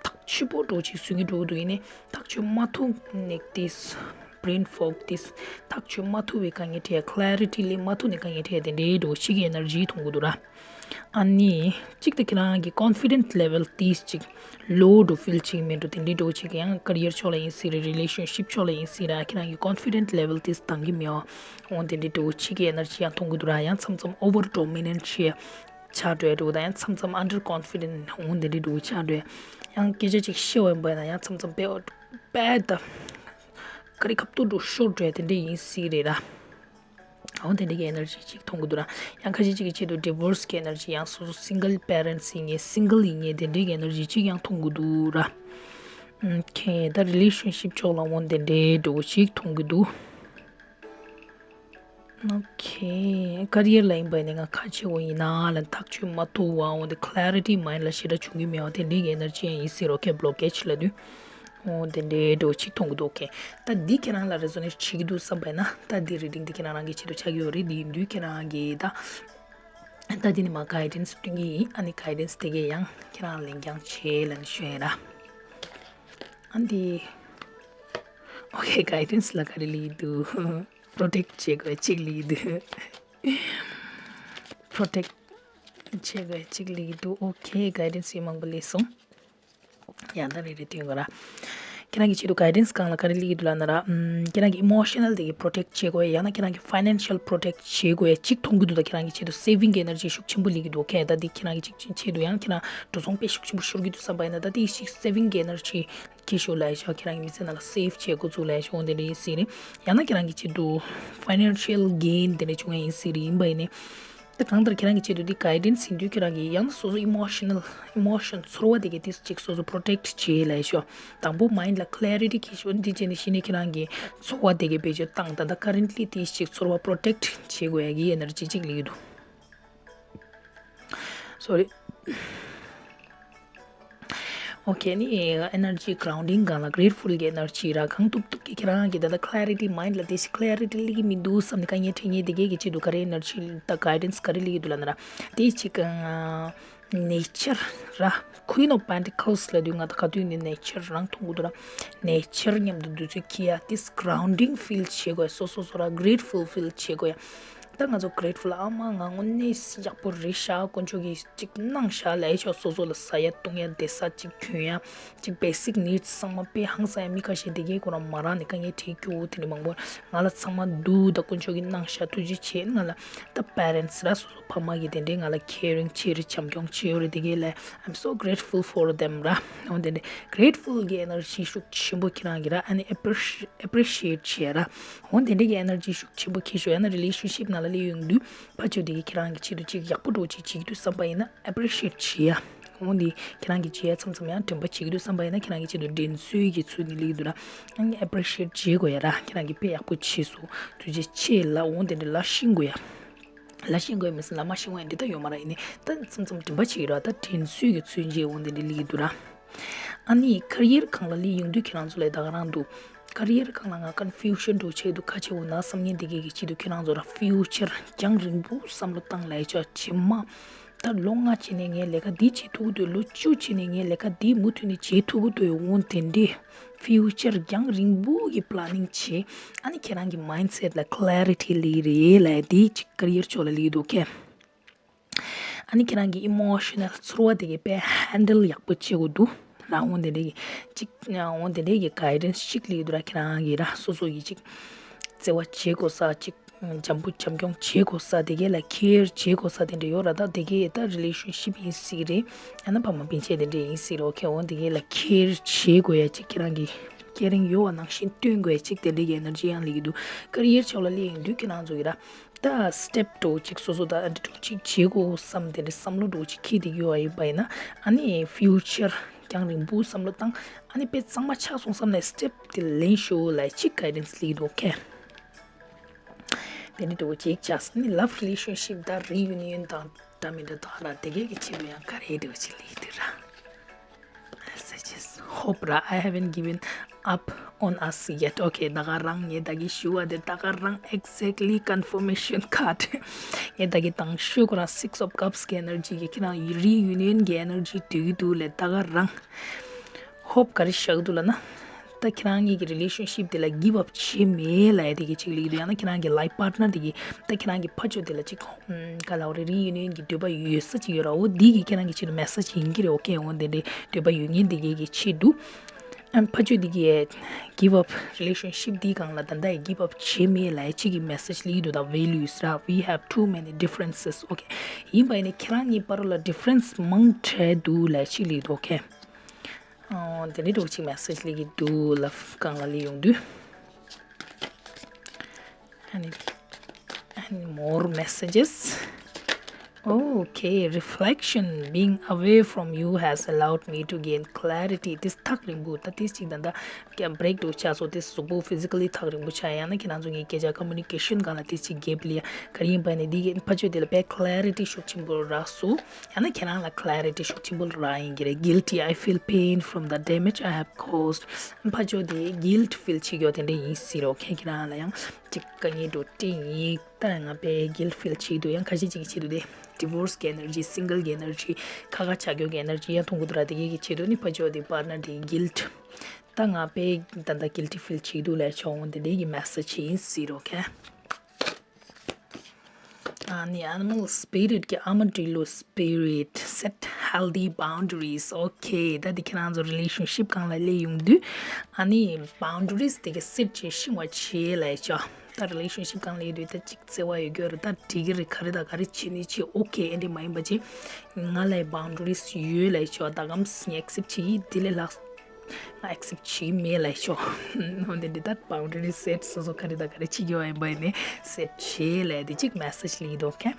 ཐག་ཆོད་པོ་འགྲོ་ཅིག་བཟོས་གི་འགྲོ་གི་འདུག་ཡིན་ནའི་ཐག་ཆོད་མ་ཐུབ་ནས་this brain fog this ཐག་ཆོད་མ་ཐུབ་པའི་དཀའ་ངལ་འཕྲད། clarity སླེབས་མ་ཐུབ་ནས་དཀའ་ངལ་འཕྲད་དེ་འདྲའི་འགྲོ་ཅིག་གི་energy མཐོང་གི་འདུག་ར། ཨ་ནི་གཅིག་ཏུ་ཁྱེད་རང་གི་confident level དེ་ཅིག་low འགྲོ་feel བྱེད་ཀྱི་མེད་འགྲོ། དེ་འདྲའི་འགྲོ་ཅིག་ཡང་career ཕྱོགས་ལ་ཡིན་སྲིད་རེད། relationship ཕྱོགས་ལ་ཡིན་སྲིད་ར། ཁྱེད་རང་གི་confident level དེ་འདང་གི་མེད་པ་འོ་དེ་འདྲའི་འགྲོ་ཅིག་གི་energy ཡང་མཐོང་གི་འདུག་ར། ཡང་མཚམས་མཚམས་over dominant བྱེད་ཆགས་འགྲོ་འགྲོ་ད་ཡང་མཚམས་མཚམས་under confident འོ་དེ་འདྲའི་འགྲོ་ཆགས་འགྲོ། ཡང་སྐད་ཆ་ཅིག་བཤད་པ་ཡིན་པ་ན་ཡང་མཚམས་མཚམས་དཔེ་དཔེ་ད་ག་རེ་ཁ་ཐུག་འགྲོ་ཤོར་འགྲོ་དེ་འདྲ་ཡིན་སྲིད་རེད་ར། འོ་དེ་འདྲ་གི་energy ཅིག་མཐོང་གི་འདུག་ར། ཡང་ཁ་ཤས་ཅིག་གི་ཆེད་དུ་divorce གི་energy ཡང་སོ་སོ་single parents ཡིན་ངེས་single ཡིན་ངེས་དེ་འདྲ་གི་energy ཅིག་ཡང་མཐོང་གི་འདུག་ར། okay ད་relationship ཕྱོགས་ལ་འོ་དེ་འདྲའི་འགྲོ་བོ་ཅིག་མཐོང་གི་འདུག okay career ལ་ཡིན་པ་ནི་ང་ཁ་ཆེ་བོ་ཡིན་ན་ལ་ཐག་ཆོད་མ་ཐུབ་པ་འོ་དེ་clarity mind ལ་ཞེ་དྲག་བྱུང་གི་མེད་པ་དེ་འདྲ་གི་energy ཡང་ཡིན་སྲིད་ར། okay blockage ལབ་དུས། འོ་དེ་འདྲའི་འགྲོ་ཅིག་མཐོང་གི་འདུག okay ད་འདི་ཁྱེད་རང་ལ་resonate བྱེད་ཀྱི་འདུག་བསམ་པ་ཡིན་ན་ད་འདི་reading འདི་ཁྱེད་རང་རང་གི་ཆེད་དུ་ཆགས་ཀྱི་ཡོད་རེད། འདི་ཡིན་དུས་ཁྱེད་རང་གི་ད་ད་འདི་ནི་མ་guidance སྟོན་གྱི་ཡིན། ཨ་ནི་guidance དེ་གས་ཡང་ཁྱེད་རང་ལེན་རྐྱང་བྱེད་ལབ་ནས་ཞུ་ཡིན་ར། ཨ་འདི་okay guidance ལ་ག་རེ་ལབ་ཀྱི་འདུག protect བྱེད་དགོས་གཅིག་ལབ་ཀྱི་འདུག protect བྱེད་དགོས་གཅིག་ལབ་ཀྱི་འདུག okay guidance ཡང་མང་པོ་སླེབས་སོང་། ཡང་ད་རེ་རེ་ཐོན་དགོས་ར། ཁྱེད་རང་གི་ཆེད་དུ་guidance་སྒང་ལ་ག་རེ་སླེབས་ཀྱི་འདུག་ལབ་ན་ར། ཨམ། ཁྱེད་རང་གི་emotional་དེ་གི་protect་བྱེད་དགོས་ཡ། ཡང་ན་ཁྱེད་རང་གི་financial་protect་བྱེད་དགོས་ཡ་གཅིག་མཐོང་གི་འདུག་ད་ཁྱེད་རང་གི་ཆེད་དུ་saving་energy་ཤུགས་ཆེན་པོ་སླེབས་ཀྱི་འདུག་ཁྱེད་ད་འདི་ཁྱེད་རང་གི་གཅིག་ཆེད་དུ་ཡང་ཁྱེད་རང་འགྲོ་སོང་དཔེ་ཤུགས་ཆེན་པོ་ཤོར་གྱི་འདུག་བསམ་པ་ཡིན་ན། ད་འདི་ཞིག་saving་energy་ཁྱེར་ཤོག་ལབ་ཤག་ཁྱེད་རང་གི་མི་ཚེ་ནང་ལ་save་བྱེད་འགོ་ཚུགས་ལབ་ཤག་འོ་དེ་འདྲ་ཡིན་སྲིད་རེད། ཡང་ན་ཁྱེད་རང་གི་ཆེད་དུ་financial gain་དེ་འདྲ་བྱུང་ཡ་ཡིན་སྲིད་རེད། ཡིན་པ་ཡིན་ནའི། ད་གང་ལྟར་ཁྱེད་རང་གི་ཆེད་དུ་འདི་guidance་ཡིན་དུས་ཁྱེད་རང་གི་ཡང་ན་སོ་སོ་emotional emotion་ཚོར་བ་དེ་གའི་དེ་ཅིག་སོ་སོ་protect་བྱེད་ལབ་ཤོག་དང་པོ་mind་ལ་clarity་ཁྱེར་ཤོག་འདི་བྱས་ནས་གཞི་ནས་ཁྱེད་རང་གི་ཚོར་བ་དེ་གའི་བེད་སྤྱོད་བཏང་། ད་ལྟ་currently་དེ་ཅིག་ཚོར་བ་protect་བྱེད་དགོས་ཡ་གི་energy་ཅིག་སླེབས་ཀྱི་འདུག Sorry. Okay་ནི་energy grounding་སྒང་ལ་grateful་གི་energy་ར། གང་ཐུབ་ཐུབ་ཀྱིས་ཁྱེད་རང་གི་ད་ལྟ་clarity mind་ལ་དེ་ཞིག་clarity་སླེབས་ཀྱི་མི་འདུག་བསམ་ནས་དཀའ་ངལ་འཕྲད་མཁན་དེ་གས་ཀྱི་ཆེད་དུ་ག་རེ་energy་ད་guidance་ག་རེ་སླེབས་ཀྱི་འདུག་ལབ་ན་ར། དེ་ཅིག་ཨ། nature་ར། Queen of Pentacles་ལབ་དུས་ང་ད་ག་དུས་ནས་nature་རང་མཐོང་གི་འདུག་ར། nature་མཉམ་དུ་དུས་ཚོད་འཁྱེར་ཡ་དེ་grounding feel་བྱེད་དགོས་ཡ། སོ་སོ་སོ་ར་grateful feel་བྱེད་དགོས་ཡ། ད་ང་ཚོ་grateful་ཨ་མ་ང་དངོས་གནས་ཡག་པོ་རེད་ཤག་དཀོན་མཆོག་གིས་ཅིག་གནང་ཤག་ལབ་ཤག་སོ་སོ་ལ་ཟ་ཡ་བཏུང་ཡ་བསྡད་ས་ཅིག་གྱོན་ཡ་ཅིག་basic needs་ཚང་མ་དཔེ་ཧང་སང་ཡ། མི་ཁ་ཤས་དེ་གའི་ཁོ་རང་མ་རག་ནས་དཀའ་ངལ་འཕྲད་རྒྱུ་དེ་འདྲ་མང་པོ་ང་ལ་ཚང་མ་འདུག་ད་དཀོན་མཆོག་གིས་གནང་ཤག་ཐུགས་རྗེ་ཆེ། ང་ལ་ད་parents་ར་སོ་སོ་ཕ་མ་གིས་དེ་འདྲའི་ང་ལ་caring་བྱེད་རེད། བྱམས་སྐྱོང་བྱེད་ཡོད་རེད། དེ་གའི་ལ་I'm so grateful for them་ར། འོ་དེ་འདྲའི་grateful་གི་energy་ཤུགས་ཆེན་པོ་ཁྱེད་རང་གིས་ར། ཨ་ནི་appreciate་བྱེད་ར། འོ་དེ་འདྲའི་གི་energy་ཤུགས་ཆེན་པོ་ཁྱེར་ཤོག་ཡང་ན་relationship་ནང་ལ་སླེབས་ཡོང་དུས་ཕར་ཕྱོགས་དེ་གིས་ཁྱེད་རང་གི་ཆེད་དུ་ཅིག་ཡག་པོ་འདྲ་བོ་ཅིག་བྱེད་ཀྱི་འདུག་བསམ་པ་ཡིན་ན་appreciate་བྱེད་ཡ། འོ་འདི་ཁྱེད་རང་གིས་བྱེད་ཡ་མཚམས་མཚམས་ཡང་དྲན་པ་བྱེད་ཀྱི་འདུག་བསམ་པ་ཡིན་ན་ཁྱེད་རང་གི་ཆེད་དུ་དྲན་གསོའི་གི་ཚུལ་ནས་སླེབས་ཀྱི་འདུག་ར། ཨ་ནི་appreciate་བྱེད་དགོས་ཡ་ར། ཁྱེད་རང་གིས་དཔེ་ཡག་པོ་བྱས་སོང་། ཐུགས་རྗེ་ཆེ་ལབ། འོ་དེ་འདྲ་ལབ་ཤེས་དགོས་ཡ། ལབ་ཤེས་དགོས་ཡ་མིན་ལབ་མ་ཤེས་དགོས་ཡ་འདི་ལྟ་ཡོད་མ་རེད། ཡིན་ནའི་ད་མཚམས་མཚམས་དྲན་པ་བྱེད་ཀྱི་ར། ད་དྲན་གསོའི་གི་ཚུལ་བྱས་འོ་དེ་འདྲ་སླེབས་ཀྱི་འདུག་ར། ཨ་ནི་career་སྒང་ལ་སླེབས་ཡོང་དུས་ཁྱེད་རང་ཚོ་ལ་ད་ག་རང་འདུག career་སྒང་ལ་ང་confusion་འདྲ་བོ་ཆགས་འདུག་ཁ་ཆེ་བོ་ན་བསམ་ངན་དེ་གས་ཀྱི་ཆེད་དུ་ཁྱེད་རང་ཚོ་ར་future་རྒྱང་རིང་པོ་བསམ་བློ་བཏང་ལབ་ཡ་ཆ་ཇེ་མང་། ད་ལོ་ལྔ་ཕྱིན་ནས་ངས་ལས་ཀ་འདི་བྱེད་ཐུབ་ཀྱི་འདུག་ལོ་བཅུ་ཕྱིན་ནས་ངས་ལས་ཀ་འདི་མུ་མཐུད་ནས་བྱེད་ཐུབ་ཀྱི་འདུག་འོ་དེ་འདྲའི་future་རྒྱང་རིང་པོ་གི་planning་བྱེད། ཨ་ནི་ཁྱེད་རང་གི་mindset་ལ་clarity་སླེབས་རེད་ལབ་ཡ་དེ་ཅིག་career་ཕྱོགས་ལ་སླེབས་ཀྱི་འདུག་ཁེ། ཨ་ནི་ཁྱེད་རང་གི་emotional་ཚོར་བ་དེ་གའི་དཔེ་handle་ཡག་པོ་བྱེད་དགོས་འདུག་ར། འོ་དེ་འདྲའི་གི་ཅིག་འོ་དེ་འདྲའི་གི་guidance་ཅིག་སླེབས་འདུག་ར། ཁྱེད་རང་གི་ར་སོ་སོ་ཡི་ཅིག་བརྩེ་བ་བྱེད་དགོས་ས་ཅིག་བྱམས་པོ་བྱམས་སྐྱོང་བྱེད་དགོས་ས་དེ་གའི་ལ་care་བྱེད་དགོས་ས་དེ་འདྲ་ཡོད་ར། ད་དེ་གའི་ད་relationship་ཡིན་སྲིད་རེད། ཡང་ན་ཕ་མ་སྤུན་མཆེད་དེ་འདྲ་ཡིན་སྲིད་རེད། okay འོ་དེ་གའི་ལ་care་བྱེད་དགོས་ཡ་ཅིག་ཁྱེད་རང་གི་caring་ཡོད་པ་ནང་བཞིན་སྟོན་དགོས་ཡ་ཅིག་དེ་འདྲའི་གི་energy་ཡང་སླེབས་ཀྱི་འདུག career་ཕྱོགས་ལ་སླེབས་ཡོང་དུས་ཁྱེད་རང་ཚོ་གི་ར། ད་step་འདྲ་བོ་ཅིག་སོ་སོ་ད་འདི་འདྲ་བོ་ཅིག་བྱེད་དགོས་བསམ་དེ་འདྲ་བསམ་བློ་འདྲ་བོ་ཅིག་འཁྱེར་བསྡད་ཡོད་པ་ཡིན་པ་ཡིན་ན། ཨ་ནི་future་རྒྱང་རིང་པོ་བསམ་བློ་བཏང་། ཨ་ནི་དཔེ་གཙང་མ་ཆགས་སོང་བསམ་ནས་step་དེ་ལེན་ཤོག་ལབ་ཅིག་guidance་སླེབས་འདུག okay དེ་འདྲ་འདྲ་བོ་ཅིག་བྱས། ཨ་ནི་love relationship་ད་reunion་དང་འདྲ་མི་འདྲ་དང་ར་དེ་གས་ཀྱི་ཆེད་དུ་ཡང་ག་རེ་འདྲ་བོ་ཅིག་སླེབས་འདུག་ར། Messages. Hope ར། I haven't given up on us yet. okay ད་ག་རང་ངས་ད་གི་ཞུ་བ་དེ་ད་ག་རང་exactly confirmation card ངས་ད་གི་དང་ཤོས་ཁོ་རང་six of cups་གི་energy་གི་ཁྱེད་རང་reunion་གི་energy་དུས་དུས་ལས་ད་ག་རང་hope་ག་རེ་བཞག་འདུག་ལབ་ན། ད་ཁྱེད་རང་གཉིས་ཀྱི་relationship་དེ་ལ་give up་བྱེད་མེད་ལབ་ཡ་དེ་གི་ཅིག་ལབ་ཀྱི་འདུག་ཡང་ན་ཁྱེད་རང་གི་life partner་དེ་གི་ད་ཁྱེད་རང་གི་ཕ་ཆོས་དེ་ལ་ཅིག་ཧོ་ཨམ་ག་ལབ་རེད། reunion་གི་འདོད་པ་ཡོད་ས་ཅིག་ཡོད་ར། འོ་འདི་གི་ཁྱེད་རང་གི་ཆེད་དུ་message་ཡིན་གྱི་རེད། okay འོ་དེ་འདྲའི་འདོད་པ་ཡོད་མཁན་དེ་གས་ཀྱི་ཆེད་དུ། ཨམ་ཕ་ཆོས་འདི་གས་give up relationship་འདིའི་སྒང་ལ་ད་ལྟ་ཡི་give up་བྱེད་མེད་ལབ་ཡ་ཅིག་གི་message་ལབ་ཀྱི་འདུག་ད་values་ར། we have too many differences. okay ཡིན་པ་ཡིན་ནའི་ཁྱེད་རང་གཉིས་བར་ལ་difference་མང་དྲགས་འདུག་ལབ་ཡ་ཅིག་ལབ་ཀྱི་འདུག okay ཨོ་དེ་འདྲའི་འདྲ་བོ་ཅིག་message་སླེབས་ཀྱི་འདུག love་སྒང་ལ་སླེབས་ཡོང་དུས། And, and more messages. Okay, reflection, being away from you has allowed me to gain clarity. This་ཐག་རིང་པོ་ད་དེ་ཅིག་ད་ད་break་འདྲ་བོ་ཆགས་སོང་། དེ་གཟུགས་པོ་physically་ཐག་རིང་པོ་ཆགས། ཡང་ན་ཁྱེད་རང་ཚོ་ངའི་སྐད་ཆ་communication་སྒང་ལ་དེ་ཅིག་gap་སླེབས་ཡ་ག་རེ་ཡིན་པ་ནི་འདི་གི་ཕ་ཆོས་དེ་ལ་དཔེ་clarity་ཤུགས་ཆེན་པོ་རག་སོང་། ཡང་ན་ཁྱེད་རང་ལ་clarity་ཤུགས་ཆེན་པོ་རག་ཡིན་གྱི་རེད། Guilty, I feel pain from the damage I have caused. ཕ་ཆོས་དེ་guilt feel་བྱེད་ཀྱི་ཡོད་དེ་འདྲ་ཡིན་སྲིད་རོ། ཁྱེད་ཁྱེད་རང་ལ་ཡང་ཅིག་དཀའ་ངལ་འདྲ་བོ་འཕྲད་ཡིན། ད་ང་དཔེ་guilt feel་བྱེད་ཀྱི་འདུག་ཡང་ཁ་ཤས་ཅིག་གི་ཆེད་དུ་དེ་divorce་གི་energy, single་གི་energy, ཁ་ཁ་ཆགས་ཀྱོག་གི་energy་ཡང་མཐོང་གི་འདུག་ར། དེ་གའི་གི་ཆེད་དུ་ནི་ཕ་ཆོས་དེ་partner་དེ་guilt། ད་ང་དཔེ་ད་ལྟ་guilty feel་བྱེད་ཀྱི་འདུག་ལབ་ཆོག་འོང་དེ་འདྲའི་གི་message་ཡིན་སྲིད་རོ། ཁྱེད། ཨ་ནི་animal spirit གི་armadillo spirit, set healthy boundaries. Okay, ད་འདི་ཁྱེད་རང་ཚོ་relationship སྒང་ལ་སླེབས་ཡོང་དུས་ཨ་ནི་boundaries དེ་ག་set བྱེད་ཤེས་པ་བྱེད་ལབ་ཡ་ཅིག་ད་relationship སྒང་ལ་སླེབས་དུས་ད་ཅིག་བརྩེ་བ་ཡོད་རྒྱུ་རེད། ད་འགྲིག་གི་རེད། ག་རེ་དང་ག་རེ་བྱེད་ནི་བྱེད། Okay, ཨེ་འདྲ་མ་ཡིན་པ་ཅིག་ང་ལ་boundaries ཡོད་ལབ་ཡ་ཅིག་ད་གམ་སི་ངས་accept བྱེད་ཀྱི། དེ་ལས་ལྷག་ང་accept བྱེད་མེད་ལབ་ཡ་ཅིག་འོ་འདི་འདྲ་ད་boundary set སོ་སོ་ག་རེ་དང་ག་རེ་བྱེད་ཀྱི་ཡོད་ཡིན་པ་ཡིན་ནའི་set བྱེད་ལབ་ཡ་དེ་ཅིག་message སླེབས་འདུག Okay,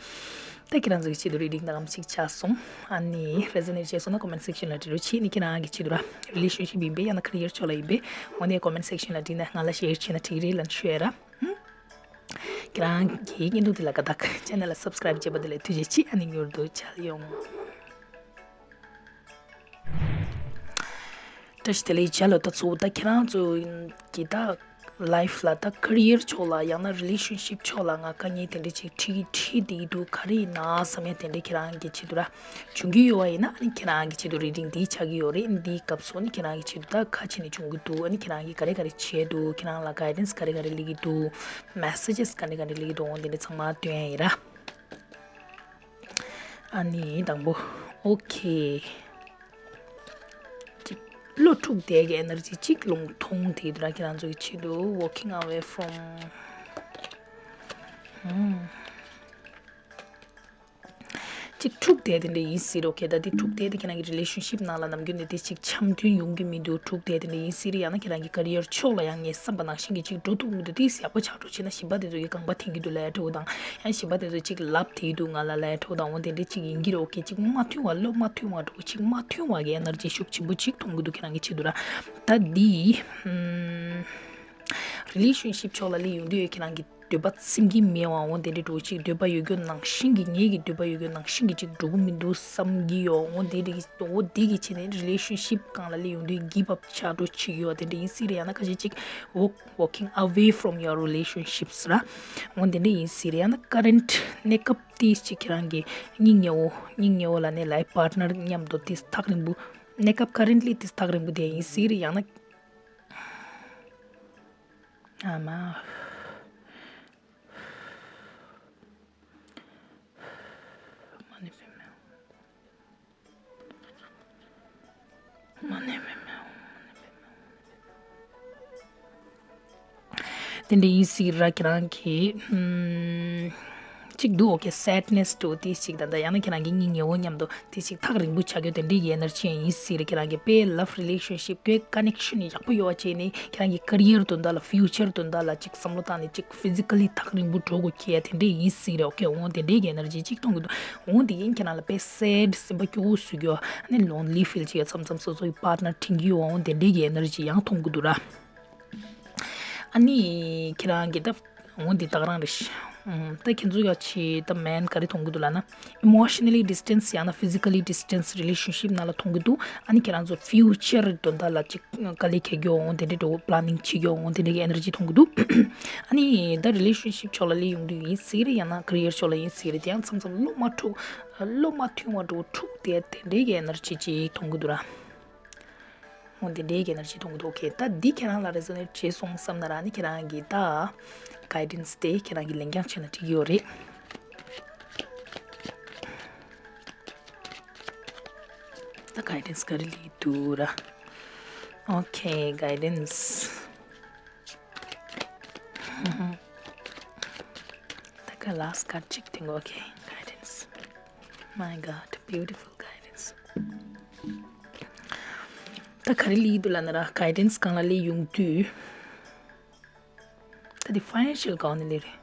ད་ཁྱེད་རང་ཚོ་གི་ཆེད་དུ་reading ད་གམ་ཞིག་ཆགས་སོང་། ཨ་ནི་resonate བྱས་སོང་ན་comment section ལ་འབྲི་རོགས་བྱེད། ནི་ཁྱེད་རང་གི་ཆེད་དུ་ར་relationship ཡིན་པས་ཡང་ན་career ཕྱོགས་ལ་ཡིན་པས་འོ་ནི་comment section ལ་འབྲི་ན་ང་ལ་share བྱས་ན་འགྲིག་རེད་ལབ་ཞུ་ཡ་ར། ཁྱེད་རང་གི་བརྙན་ཐུང་འདི་ལ་དགའ་ཐག channel ལ་subscribe བྱས་པ་དེ་ལ་ཐུགས་རྗེ་ཆེ། ཨ་ནི་མྱུར་དུ་མཇལ་ཡོང་། བཀྲ་ཤིས་བདེ་ལེགས། ཇ་ལོ་ད་ཚུ་ད་ཁྱེད་རང་ཚོ་གི་ད་life ལ་ད་career ཕྱོགས་ལ་ཡང་ན་relationship ཕྱོགས་ལ་ང་དཀའ་ངལ་དེ་འདྲ་ཅིག་འཕྲད་འཕྲད་བསྡད་འདུག་ག་རེ་ཡིན་ན་བསམ་ཡ་དེ་འདྲ་ཁྱེད་རང་གི་ཆེད་དུ་ར་བྱུང་གི་ཡོད་པ་ཡིན་ན་ཨ་ནི་ཁྱེད་རང་གི་ཆེད་དུ་reading འདི་ཆགས་ཀྱི་ཡོད་རེད། འདིའི་སྐབས་སུ་ཨ་ནི་ཁྱེད་རང་གི་ཆེད་དུ་ད་ག་བྱས་ནས་བྱུང་གི་འདུག་ཨ་ནི་ཁྱེད་རང་གིས་ག་རེ་ག་རེ་བྱས་འདུག་ཁྱེད་རང་ལ་guidance ག་རེ་ག་རེ་སླེབས་ཀྱི་འདུག messages ག་རེ་ག་རེ་སླེབས་ཀྱི་འདུག་འོ་དེ་འདྲ་ཚང་མ་སྟོན་ཡ་ཡིན་ར། ཨ་ནི་དང་པོ། Okay, གཅིག་བློ་འཁྲུགས་བསྡད་ཀྱི་energy གཅིག་ལུང་མཐོང་དེ་དུ་ར་ཁྱེད་རང་ཚོ་གི་ཆེད་དུ་walking away from གཅིག་འཁྲུགས་བསྡད་དེ་འདྲ་ཡིན་སྲིད། Okay, ད་དེ་འཁྲུགས་བསྡད་དེ་ཁྱེད་རང་གི་relationship ནང་ལ་ནམ་རྒྱུན་ནས་དེ་གཅིག་འཆམ་མཐུན་ཡོང་གི་མི་འདུག་འཁྲུགས་བསྡད་དེ་འདྲ་ཡིན་སྲིད། ཡང་ན་ཁྱེད་རང་གི་career ཕྱོགས་ལ་ཡང་ངས་བསམ་པ་ནང་བཞིན་གྱི་གཅིག་འགྲོ་ཐུབ་མི་འདུག་དེ་ཡག་པོ་ཆགས་འགྲོ་བྱས་ན་གཞན་པ་དེ་ཚོ་གི་རྐང་པ་འཐེན་གྱི་འདུག་ལབ་ཡ་འདྲ་བོ་དང་། ཡང་གཞན་པ་དེ་ཚོ་གཅིག་ལབ་དེ་འདུག་ང་ལ་ལབ་ཡ་འདྲ་བོ་དང་། འོ་དེ་འདྲ་གཅིག་ཡིན་གྱི་རེད། Okay, གཅིག་མ་མཐུན་པ་བློ་མ་མཐུན་པ་འདྲ་བོ་གཅིག་མ་མཐུན་པ་གི་energy ཤུགས་ཆེན་པོ་གཅིག་མཐོང་གི་འདུག་ཁྱེད་རང་གི་ཆེད་དུ་ར། ད་འདི་ཨམ་relationship ཕྱོགས་ལ་སླེབས་ཡོང་དུས་ཁྱེད་རང་གི་འདོད་པ་ཚིམ་གྱི་མེད་པ་འོ་དེ་འདྲ་འདྲ་བོ་གཅིག་འདོད་པ་ཡོད་རྒྱུ་ནང་བཞིན་གྱི་ངེད་ཀྱི་འདོད་པ་ཡོད་རྒྱུ་ནང་བཞིན་གྱི་གཅིག་འགྲོ་གི་མི་འདུག་བསམ་གྱི་ཡོད། འོ་དེ་འདྲ་གི་འོ་དེ་གི་ཆེད་ནས་relationship སྒང་ལ་སླེབས་ཡོང་དུས་give up ཆགས་འགྲོ་བྱེད་ཀྱི་ཡོད། དེ་འདྲ་ཡིན་སྲིད་རེད། ཡང་ན་ཁ་ཤས་གཅིག་walk walking away from your relationships ར། འོ་དེ་འདྲ་ཡིན་སྲིད་རེད། ཡང་ན་current གནས་སྐབས་དེ་གཅིག་ཁྱེད་རང་གི་སྙིང་ཉེ་བོ་སྙིང་ཉེ་བོ་ལབ་ནས་life partner མཉམ་དུ་དེ་ཐག་རིང་པོ་གནས་སྐབས་currently དེ་ཐག་རིང་པོ་དེ་ཡིན་སྲིད་རེད། ཡང་ན་ཨ་མ། མ་ཎི་པདྨེ། མ་ཎི་པདྨེ། དེ་འདྲ་ཡིན་སྲིད་ར་ཁྱེད་རང་གི་ཨམ་གཅིག་འདུག Okay, sadness འདྲ་བོ་དེ་གཅིག་ད་ལྟ་ཡང་ན་ཁྱེད་རང་གི་སྙིང་ཉེ་བོ་མཉམ་དུ་དེ་གཅིག་ཐག་རིང་པོ་ཆགས་རྒྱུ་དེ་འདྲའི་གི་energy ཡིན་སྲིད་རེད། ཁྱེད་རང་གི་དཔེ་love relationship གི་connection ཡག་པོ་ཡོད་པ་བྱས་ནས་ཁྱེད་རང་གི་career དོན་དག་ལ་future དོན་དག་ལ་གཅིག་བསམ་བློ་བཏང་ནས་གཅིག་physically ཐག་རིང་པོ་འགྲོ་དགོས་ཁེལ་དེ་འདྲས་ཡིན་སྲིད་རེད། Okay, འོ་དེ་འདྲས་ཀྱི་energy གཅིག་མཐོང་གི་འདུག་འོ་དེ་ཡིན་ཁྱེད་རང་ལ་དཔེ་sad སེམས་པ་སྐྱོ་བོ་བཟོ་རྒྱུ་ཨ་ནི་lonely feel བྱེད་ཡ་མཚམས་མཚམས་སོ་སོ་ཡི་partner དྲན་གྱི་ཡོད། འོ་དེ་འདྲས་ཀྱི་energy ཡང་མཐོང་གི་འདུག་ར། ཨ་ནི་ཁྱེད་རང་གི་ད་འོ་འདི་ད་ག་རང་རེད་ཤག་ཨུམ། ད་ཁྱེད་ཚོ་ཡ་ཆེ་ད་main ག་རེ་མཐོང་གི་འདུག་ལབ་ན་emotionally distance ཡང་ན་physically distance relationship ནང་ལ་མཐོང་གི་འདུག་ཨ་ནི་ཁྱེད་རང་ཚོ་future དོན་དག་ལ་ཅིག་དཀའ་ལས་ཁེལ་རྒྱུ་འོ་དེ་འདྲའི་འགྲོ་planning བྱེད་རྒྱུ་འོ་དེ་འདྲའི་གི་energy མཐོང་གི་འདུག་ཨ་ནི་ད་relationship ཕྱོགས་ལ་སླེབས་ཡོང་དུས་ཡིན་སྲིད་རེད། ཡང་ན་career ཕྱོགས་ལ་ཡིན་སྲིད་རེད། དེ་ཡང་མཚམས་མཚམས་བློ་མ་འཁྲུག་བློ་མ་མཐུན་པ་འགྲོ་འཁྲུག་དེ་དེ་འདྲའི་གི་energy ཅིག་མཐོང་གི་འདུག་ར། འོ་དེ་འདྲའི་གི་energy མཐོང་གི་འདུག Okay, ད་འདི་ཁྱེད་རང་ལ་resonate བྱས་སོང་བསམ་ན་ར་ནི་ཁྱེད་རང་གི་ད་guidance དེ་ཁྱེད་རང་གི་ལན་རྐྱང་བྱས་ན་འགྲིག་གི་ཡོད་རེད། ད་guidance ག་རེ་སླེབས་འདུག་ར། Okay, guidance. ད་ག་last card གཅིག་དེ་འགོ། Okay, guidance. My God, beautiful guidance. ད་ག་རེ་སླེབས་འདུག་ལབ་ན་ར་guidance སྒང་ལ་སླེབས་ཡོང་དུས། ད་དེ་financial སྒང་ནས་སླེབས་རེད།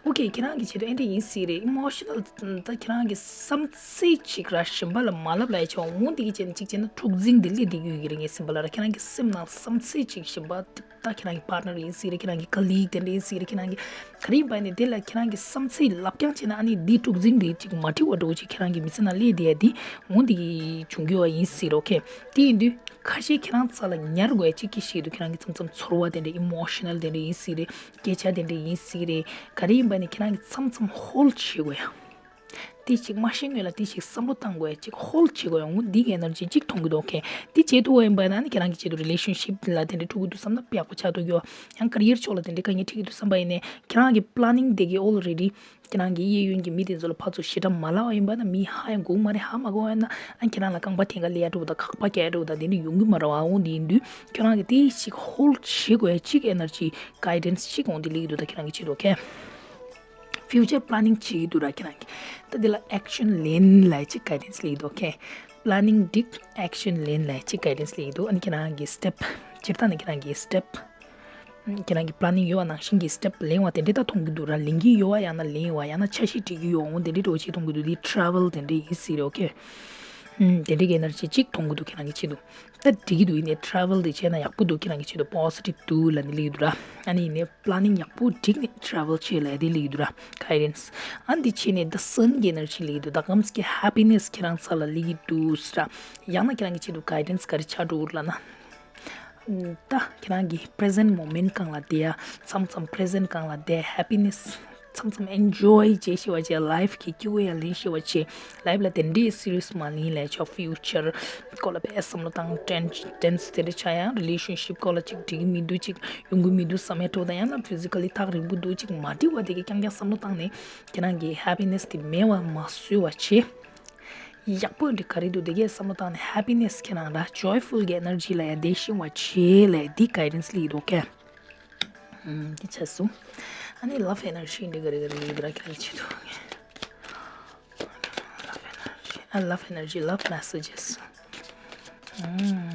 Okay, ཁྱེད་རང་གི་ཆེད་དུ་ཨེ་འདྲ་ཡིན་སྲིད་རེད། emotional ད་ཁྱེད་རང་གི་བསམ་ཚུལ་ཅིག་ར་གཞན་པ་ལ་མ་ལབ་ལབ་ཡ་ཆེ་བ་འོང་དེ་གི་ཆེད་ནས་ཅིག་བྱས་ན་འཁྲུག་འཛིང་དེ་སླེབས་བསྡད་ཀྱི་ཡོད་ཀྱི་རེད། ངའི་སེམས་པ་ལ་ར་ཁྱེད་རང་གི་སེམས་ནང་བསམ་ཚུལ་ཅིག་གཞན་པ་ད་ཁྱེད་རང་གི་partner ཡིན་སྲིད་རེད། ཁྱེད་རང་གི་colleague དེ་འདྲ་ཡིན་སྲིད་རེད། ཁྱེད་རང་གི་ག་རེ་ཡིན་པ་ནི་དེ་ལ་ཁྱེད་རང་གི་བསམ་ཚུལ་ལབ་རྐྱང་བྱས་ན་ཨ་ནི་འདི་འཁྲུག་འཛིང་དེ་ཅིག་མ་འགྲིག་པ་འདྲ་བོ་ཅིག་ཁྱེད་རང་གི་མི་ཚེ་ནང་སླེབས་བསྡད་ཡ་དེ་འོང་དེ་གི་བྱུང་རྒྱུ་བ་ཡིན་སྲིད་རེད། Okay, དེ་ཡིན་དུས་ཁ་ཤས་ཁྱེད་རང་རྩ་ལ་ཉར་དགོས་ཡ་ཅིག་གི་ཤེས་འདུག་ཁྱེད་རང་གི་མཚམས་མཚམས་ཚོར་བ་དེ་འདྲ་emotional དེ་འདྲ་ཡིན་སྲིད་རེད། སྐད་ཆ་དེ་འདྲ་ཡིན་སྲིད་རེད། ག་རེ་ཡིན་པ་ནི་ཁྱེད་རང་གི་མཚམས་མཚམས་hold བྱེད་དགོས་ཡ། དེ་ཅིག་མ་ཤེས་སྔོན་ལ་དེ་ཅིག་བསམ་བློ་བཏང་དགོས་ཡ། ཅིག་ཧོལ་བྱེད་དགོས་ཡ། འོ་འདི་གི་ཨེ་ནར་ཇི་ཅིག་གཏོང་གི་འདུག་ཁེ། དེ་བྱེད་ཐུབ་པ་ཡིན་པ་ན་ནི་ཁྱེད་རང་གི་ཆེད་དུ་རི་ལེ་ཤན་ཤིབ་ལ་དེ་འདྲ་ཐུག་གི་འདུག་བསམ་ན་ཡག་པོ་ཆགས་ཐུབ་ཀྱི་ཡོད། ཡང་ཀ་རི་ཡར་ཕྱོགས་ལ་དེ་འདྲ་དཀའ་ངལ་འཕྲད་ཀྱི་འདུག་བསམ་པ་ཡིན་ནའི་ཁྱེད་རང་གི་པི་ལ་ནིང་དེ་གི་ཨོལ་རེ་ཌི་ཁྱེད་རང་གི་གཡས་གཡོན་གྱི་མི་དེ་ཚོ་ལ་ཕར་ཚུར་ཞེ་དྲག་མ་ལབ་པ་ཡིན་པ་ན། མི་ཧ་ཡང་གོ་མ་རེད། ཧ་མ་གོ་བ་ཡིན་ན་ཨ་ཁྱེད་རང་ལ་རྐང་པ་འཐེན་ག་སླེབས་ཡ་འདྲ་པོ་དང་ཁག་པ་རྒྱག་ཡ་འདྲ་པོ་དང་དེ་འདྲ་ཡོང་གི་མ་རེད་པ། འོ་འདི་ཡིན་དུས་ཁྱེད་རང་གི་དེ་ཞིག་ཧོལ་བྱེད་དགོས་ཡ་ཅིག་ཨེ་ནར་ཇི་གའི་ཌེན་སི་ཅིག་འོ་འདི་སླེབས་ཀྱི་འདུག་ད་ཁྱེད་རང་གི་ཆེད་དུ། ཨོ་ཁེ། ཕིའུ་ཅར་པི་ལ་ནིང་བྱེད་ཀྱི་འདུག་ར་ཁྱེད་རང་གིས། ད་འདི་ལ་ཨེག་ཤན་ལེན་ལབ་ཅིག་གའི་ཌེན་སི་སླེབས་ཀྱི་འདུག་ཨོ་ཁེ། པི་ལ་ནིང་ཌིག་ཨེག་ཤན་ལེན་ལབ་ཅིག་གའི་ཌེན་སི་སླེབས་ཀྱི་འདུག་ཨ་ནི་ཁྱེད་རང་གི་སི་ཊེབ་སྤྱིར་བཏང་ནས་ཁྱེད་རང་གི་སི་ཊེབ་ཁྱེད་རང་གི་པི་ལ་ནིང་ཡོད་པ་ནང་བཞིན་གྱི་སི་ཊེབ་ལེན་པ་དེ་འདྲ་ད་མཐོང་གི་འདུག་ར། ལེན་གྱི་ཡོད་པ་ཡང་ན་ལེན་པ་ཡང་ན་འཆར་གཞི་སྒྲིག་གི་ཡོད། འོ་དེ་འདྲ་འདྲ་པོ་ཅིག་མཐོང་གི་འདུག་འདི་ཊ་རེ་ཝལ་དེ་འདྲ་ཡིན་སྲིད་རེད། ཨོ་ཁེ། ཨུམ། དེ་འདྲའི་གའི་ཨེ་ནར་ཇི་ཅིག་མཐོང་གི་འདུག་ཁྱེད་རང་གི་ཆེད་དུ། ད་འགྲིག་གི་འདུག་ཡིན་ནའི་ཊ་རེ་ཝལ་དེ་བྱས་ན་ཡག་པོ་འདུག་ཁྱེད་རང་གི་ཆེད་དུ་པོ་ཛི་ཊིབ་འདུག་ལབ་ནས་སླེབས་ཀྱི་འདུག་ར། ཨ་ནི་ཡིན་ནའི་པི་ལ་ནིང་ཡག་པོ་བསྒྲིགས་ནས་ཊ་རེ་ཝལ་བྱེད་ལབ་དེ་སླེབས་ཀྱི་འདུག་ར། གའི་ཌེན་སི། ཨ་འདི་བྱས་ནས་ད་སན་གྱི་ཨེ་ནར་ཇི་སླེབས་ཀྱི་འདུག་ད་ཁམས་ཀྱི་ཧེ་པི་ནེ་སི་ཁྱེད་རང་རྩ་ལ་སླེབས་ཀྱི་འདུག་ཟེར་ར། ཡང་ན་ཁྱེད་རང་གི་ཆེད་དུ་གའི་ཌེན་སི་ག་རེ་ཆགས་འགྲོ་གི་རེད་ལབ་ན། ད་ཁྱེད་རང་གི་པི་རེ་ཟེན་ཊི་མོ་མེན་ཊི་སྒང་ལ་བསྡད་ཡ། མཚམས་མཚམས་པི་རེ་ཟེན་ཊི་སྒང་ལ་བསྡད། ཧེ་པི་ནེ་སི། མཚམས་མཚམས་ཨེན་ཇོའི་བྱེད་ཤེས་པ་བྱེད། ལའིཕ་གི་སྐྱིད་པོ་ཡང་ལེན་ཤེས་པ་བྱེད། ལའིཕ་ལ་དེ་འདྲའི་སི་རི་ཡས་མ་ལེན་ལབ་ཆོག་ཕིའུ་ཅར་སྐོར་ལ་དཔེ་བསམ་བློ་བཏང་། ཊེན་ཊེན་སི་དེ་འདྲ་ཆགས། ཡང་རི་ལེ་ཤན་ཤིབ་སྐོར་ལ་ཅིག་འགྲིག་གི་མི་འདུག་ཅིག་ཡོང་གི་མི་འདུག་བསམ་ཡ་འདྲ་པོ་དང་། ཡང་ན་ཕི་ཟི་ཀ་ལི་ཐག་རིང་པོ་འདུག་ཅིག་མ་འགྲིག་པ་དེ་གི་རྐྱང་རྐྱང་བསམ་བློ་བཏང་ནས་ཁྱེད་རང་གི་ཧེ་པི་ནེ་སི་དེ་མེད་པ་མ་བཟོ་བ་བྱེད། ཡག་པོ་འདི་ག་རེ་འདུག་དེ་གའི་བསམ་བློ་བཏང་ནས་ཧེ་པི་ནེ་སི་ཁྱེད་རང་ར་ཇོའི་ཕུལ་གྱི་ཨེ་ནར་ཇི་ལ་ཡང་བསྡད་ཤེས་པ་བྱེད་ལབ་འདི་གའི་ཌེན་སི་སླེབས་ཀྱི་འདུག་ཨོ་ཁེ། ཨུམ། འདི་ཆགས་སོང་། ཨ་ནི་ལབ་ཨེ་ནར་ཇི་འདི་ག་རེ་ག་རེ་ཡོད་ར་ཁྱེད་རང་ཆེད་དུ། ལབ་ཨེ་ནར་ཇི། ཨ། ལབ་ཨེ་ནར་ཇི། ལབ་མེ་སེ་ཇེ་སི། ཨུམ།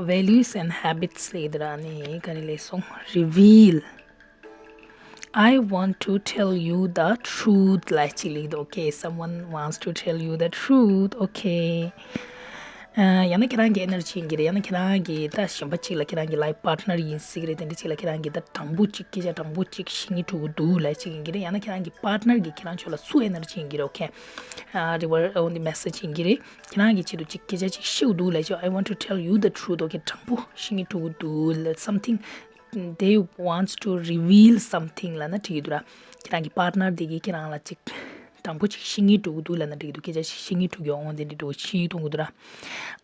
Values and habits ལབ་ཀྱི་འདུག་ར། ཨ་ནི་ག་རེ་སླེབས་སོང་། Reveal. I want to tell you the truth ལབ་ཅིག་སླེབས་ཀྱི་འདུག་ཨོ་ཁེ། Someone wants to tell you the truth. ཨོ་ཁེ། ཨ། ཡང་ན་ཁྱེད་རང་གི་ཨེ་ནར་ཇི་ཡིན་གྱི་རེད། ཡང་ན་ཁྱེད་རང་གི་ད་གཞན་པ་ཅིག་ལ་ཁྱེད་རང་གི་ལའིཕ་པཱར་ཊི་ནར་ཡིན་སྲིད་ཀྱི་རེད། དེ་འདྲ་ཅིག་ལ་ཁྱེད་རང་གི་ད་དྲང་པོ་ཅིག་སྐད་ཆ་དྲང་པོ་ཅིག་བཤད་སྙིང་བྲོ་གི་འདུག་ལབ་ཅིག་ཡིན་གྱི་རེད། ཡང་ན་ཁྱེད་རང་གི་པཱར་ཊི་ནར་གྱིས་ཁྱེད་རང་ཕྱོགས་ལ་སུ་ཨེ་ནར་ཇི་ཡིན་གྱི་རེད། ཨོ་ཁེ། ཨ། རི་ཝར་ཨོ་འདི་མེ་སེ་ཇི་ཡིན་གྱི་རེད། ཁྱེད་རང་གི་ཆེད་དུ་ཅིག་སྐད་ཆ་ཅིག་བཤད་འདུག་ལབ་ཅིག I want to tell you the truth. ཨོ་ཁེ། དྲང་པོ་བཤད་སྙིང་བྲོ་གི་འདུག་ལབ། Something they wants to reveal something ལབ་ན་འགྲིག་གི་འདུག་ར། ཁྱེད་རང་གི་པཱར་ཊི་ནར་དེ་གིས་ཁྱེད་རང་ལ་ཅིག་དྲང་པོ་ཅིག་བཤད་སྙིང་བྲོ་གི་འདུག་ལབ་ན་འགྲིག་གི་འདུག་སྐད་ཆ་ཅིག་བཤད་སྙིང་བྲོ་གི་འོང་དེ་འདྲ་འདྲ་པོ་ཅིག་མཐོང་གི་འདུག་ར།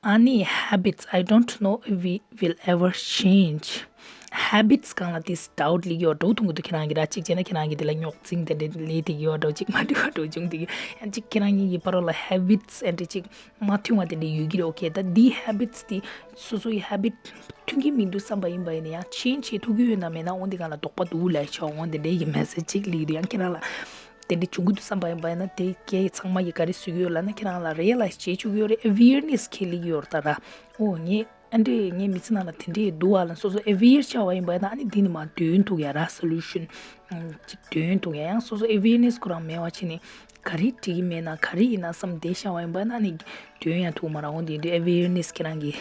ཨ་ནི་habits, I don't know if we will ever change. Habits སྒང་ལ་དེ་ཌའུ་ཊི་སླེབས་ཀྱི་ཡོད་འདྲ་པོ་མཐོང་གི་འདུག་ཁྱེད་རང་གི་ར། གཅིག་བྱས་ན་ཁྱེད་རང་གི་དེ་ལ་རྙོག་འཛིང་དེ་འདྲ་སླེབས་བསྡད་ཀྱི་ཡོད་འདྲ་པོ། གཅིག་མ་འགྲིག་པ་འདྲ་པོ་བྱུང་བསྡད་ཀྱི་ཡོད། ཡང་གཅིག་ཁྱེད་རང་གཉིས་ཀྱི་བར་ལ་habits and གཅིག་མ་མཐུན་པ་དེ་འདྲ་ཡོད་ཀྱི་རེད། ཨོ་ཁེ། ད་འདི་habits དེ་སོ་སོ་ཡི་habit མཐུན་གྱི་མི་འདུག་བསམ་པ་ཡིན་པ་ཡིན་ན་ཡང་change བྱེད་ཐུབ་ཀྱི་ཡོད་ན་མེད་ན་འོ་འདི་སྒང་ལ་དོགས་པ་འདུག་ལབ་ཆོག་འོ་འདི་འདྲའི་གི་མེ་སེ་ཇི་ཅིག་སླེབས་ཀྱི་འདུག་ཡང་ཁྱེད་རང་ལ་དེ་འདྲ་བྱུང་གི་འདུག་བསམ་པ་ཡིན་པ་ཡིན་ན་དེ་གའི་ཚང་མ་གིས་ག་རེ་བཟོ་གི་ཡོད་ལབ་ན་ཁྱེད་རང་ལ་རེ་ཡ་ལའི་ཛི་བྱེད་བཅུག་གི་ཡོད་རེད། ཨ་ཝེར་ནེ་སི་ཁྱེད་སླེབས་ཀྱི་ཡོད་རེད་ད་ར། ཨོ་ངས་ཨ་འདྲས་ངའི་མི་ཚེ་ནང་ལ་དེ་འདྲས་འདུག་ཨ་ལབ་སོ་སོ་ཨེ་ཝེར་ཆགས་པ་ཡིན་པ་ཡིན་ན་ཨ་ནི་འདི་ནི་མར་འདོན་ཐུབ་ཡ་ར། སོ་ལུ་ཤན་ཅིག་འདོན་ཐུབ་ཡ། ཡང་སོ་སོ་ཨེ་ཝེར་ནེ་སི་ཁོ་རང་མེད་པ་བྱས་ནས་ག་རེ་འགྲིག་གི་མེད་ན་ག་རེ་ཡིན་ན་བསམ་བསྡད་བཞག་པ་ཡིན་པ་ན་ཨ་ནི་འདོན་ཡ་ཐུབ་མ་རེད། འོ་འདི་འདི་ཨེ་ཝེར་ནེ་སི་ཁྱེད་རང་གི་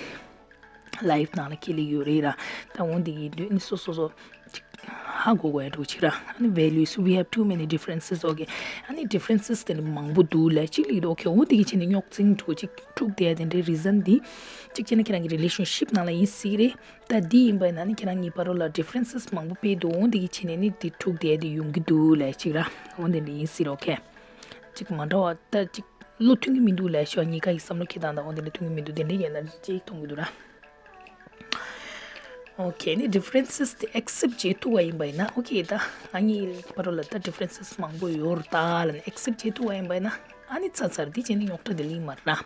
ལའིཕ་ནང་ལ་ཁྱེད་སླེབས་ཡོད་རེད་ར། ད་འོ་འདི་གི་འདོན་ནི་སོ་སོ་སོ་ཅིག་ཧ་གོ་དགོས་ཡ་འདྲ་པོ་ཅིག་ར། ཨ་ནི་values, we have too many differences. ཨོ་ཁེ། ཨ་ནི་differences དེ་འདྲ་མང་པོ་འདུག་ལབ་ཅིག་སླེབས་ཀྱི་འདུག་ཨོ་ཁེ། འོ་འདི་གི་བྱས་ནས་རྙོག་འཛིང་འདྲ་པོ་ཅིག་འཁྲུག་བསྡད་ཡ་དེ་འདྲའི་རི་ཛན་འདི་གཅིག་བྱས་ན་ཁྱེད་རང་གི་རི་ལེ་ཤན་ཤིབ་ནང་ལ་ཡིན་སྲིད་ཀྱི་རེད། ད་འདི་ཡིན་པ་ཡིན་ན་ནི་ཁྱེད་རང་གཉིས་བར་ལ་differences མང་པོ་དཔེ་འདུག་འོ་འདི་གི་བྱས་ནས་ནི་འདི་འཁྲུག་བསྡད་ཡ་དེ་ཡོང་གི་འདུག་ལབ་ཅིག་ར། འོ་འདི་འདྲ་ཡིན་སྲིད་ར། ཨོ་ཁེ། ཅིག་མ་འདྲ་བ་ད་ཅིག་བློ་མཐུན་གྱི་མི་འདུག་ལབ་ཤོག་གཉིས་ཀ་ཡི་བསམ་བློ་འཁྱེར་སྟངས་དང་འོ་འདི་འདྲ་མཐུན་གྱི་མི་འདུག་དེ་འདྲའི་ཡིན་ན་ཅིག་མཐོང་གི་འདུག་ར། ཨོ་ཁེ། ནི་differences དེ་accept བྱེད་ཐུབ་པ་ཡིན་པ་ཡིན་ན་ཨོ་ཁེ། ད་ང་གཉིས་བར་ལ་ད་differences མང་པོ་ཡོད་རེད་ད་ལབ་ནས་accept བྱེད་ཐུབ་པ་ཡིན་པ་ཡིན་ན་ཨ་ནི་ཚར་ཚར་དེ་བྱས་ནས་རྙོག་དྲ་དེ་སླེབས་མ་རེད་ན།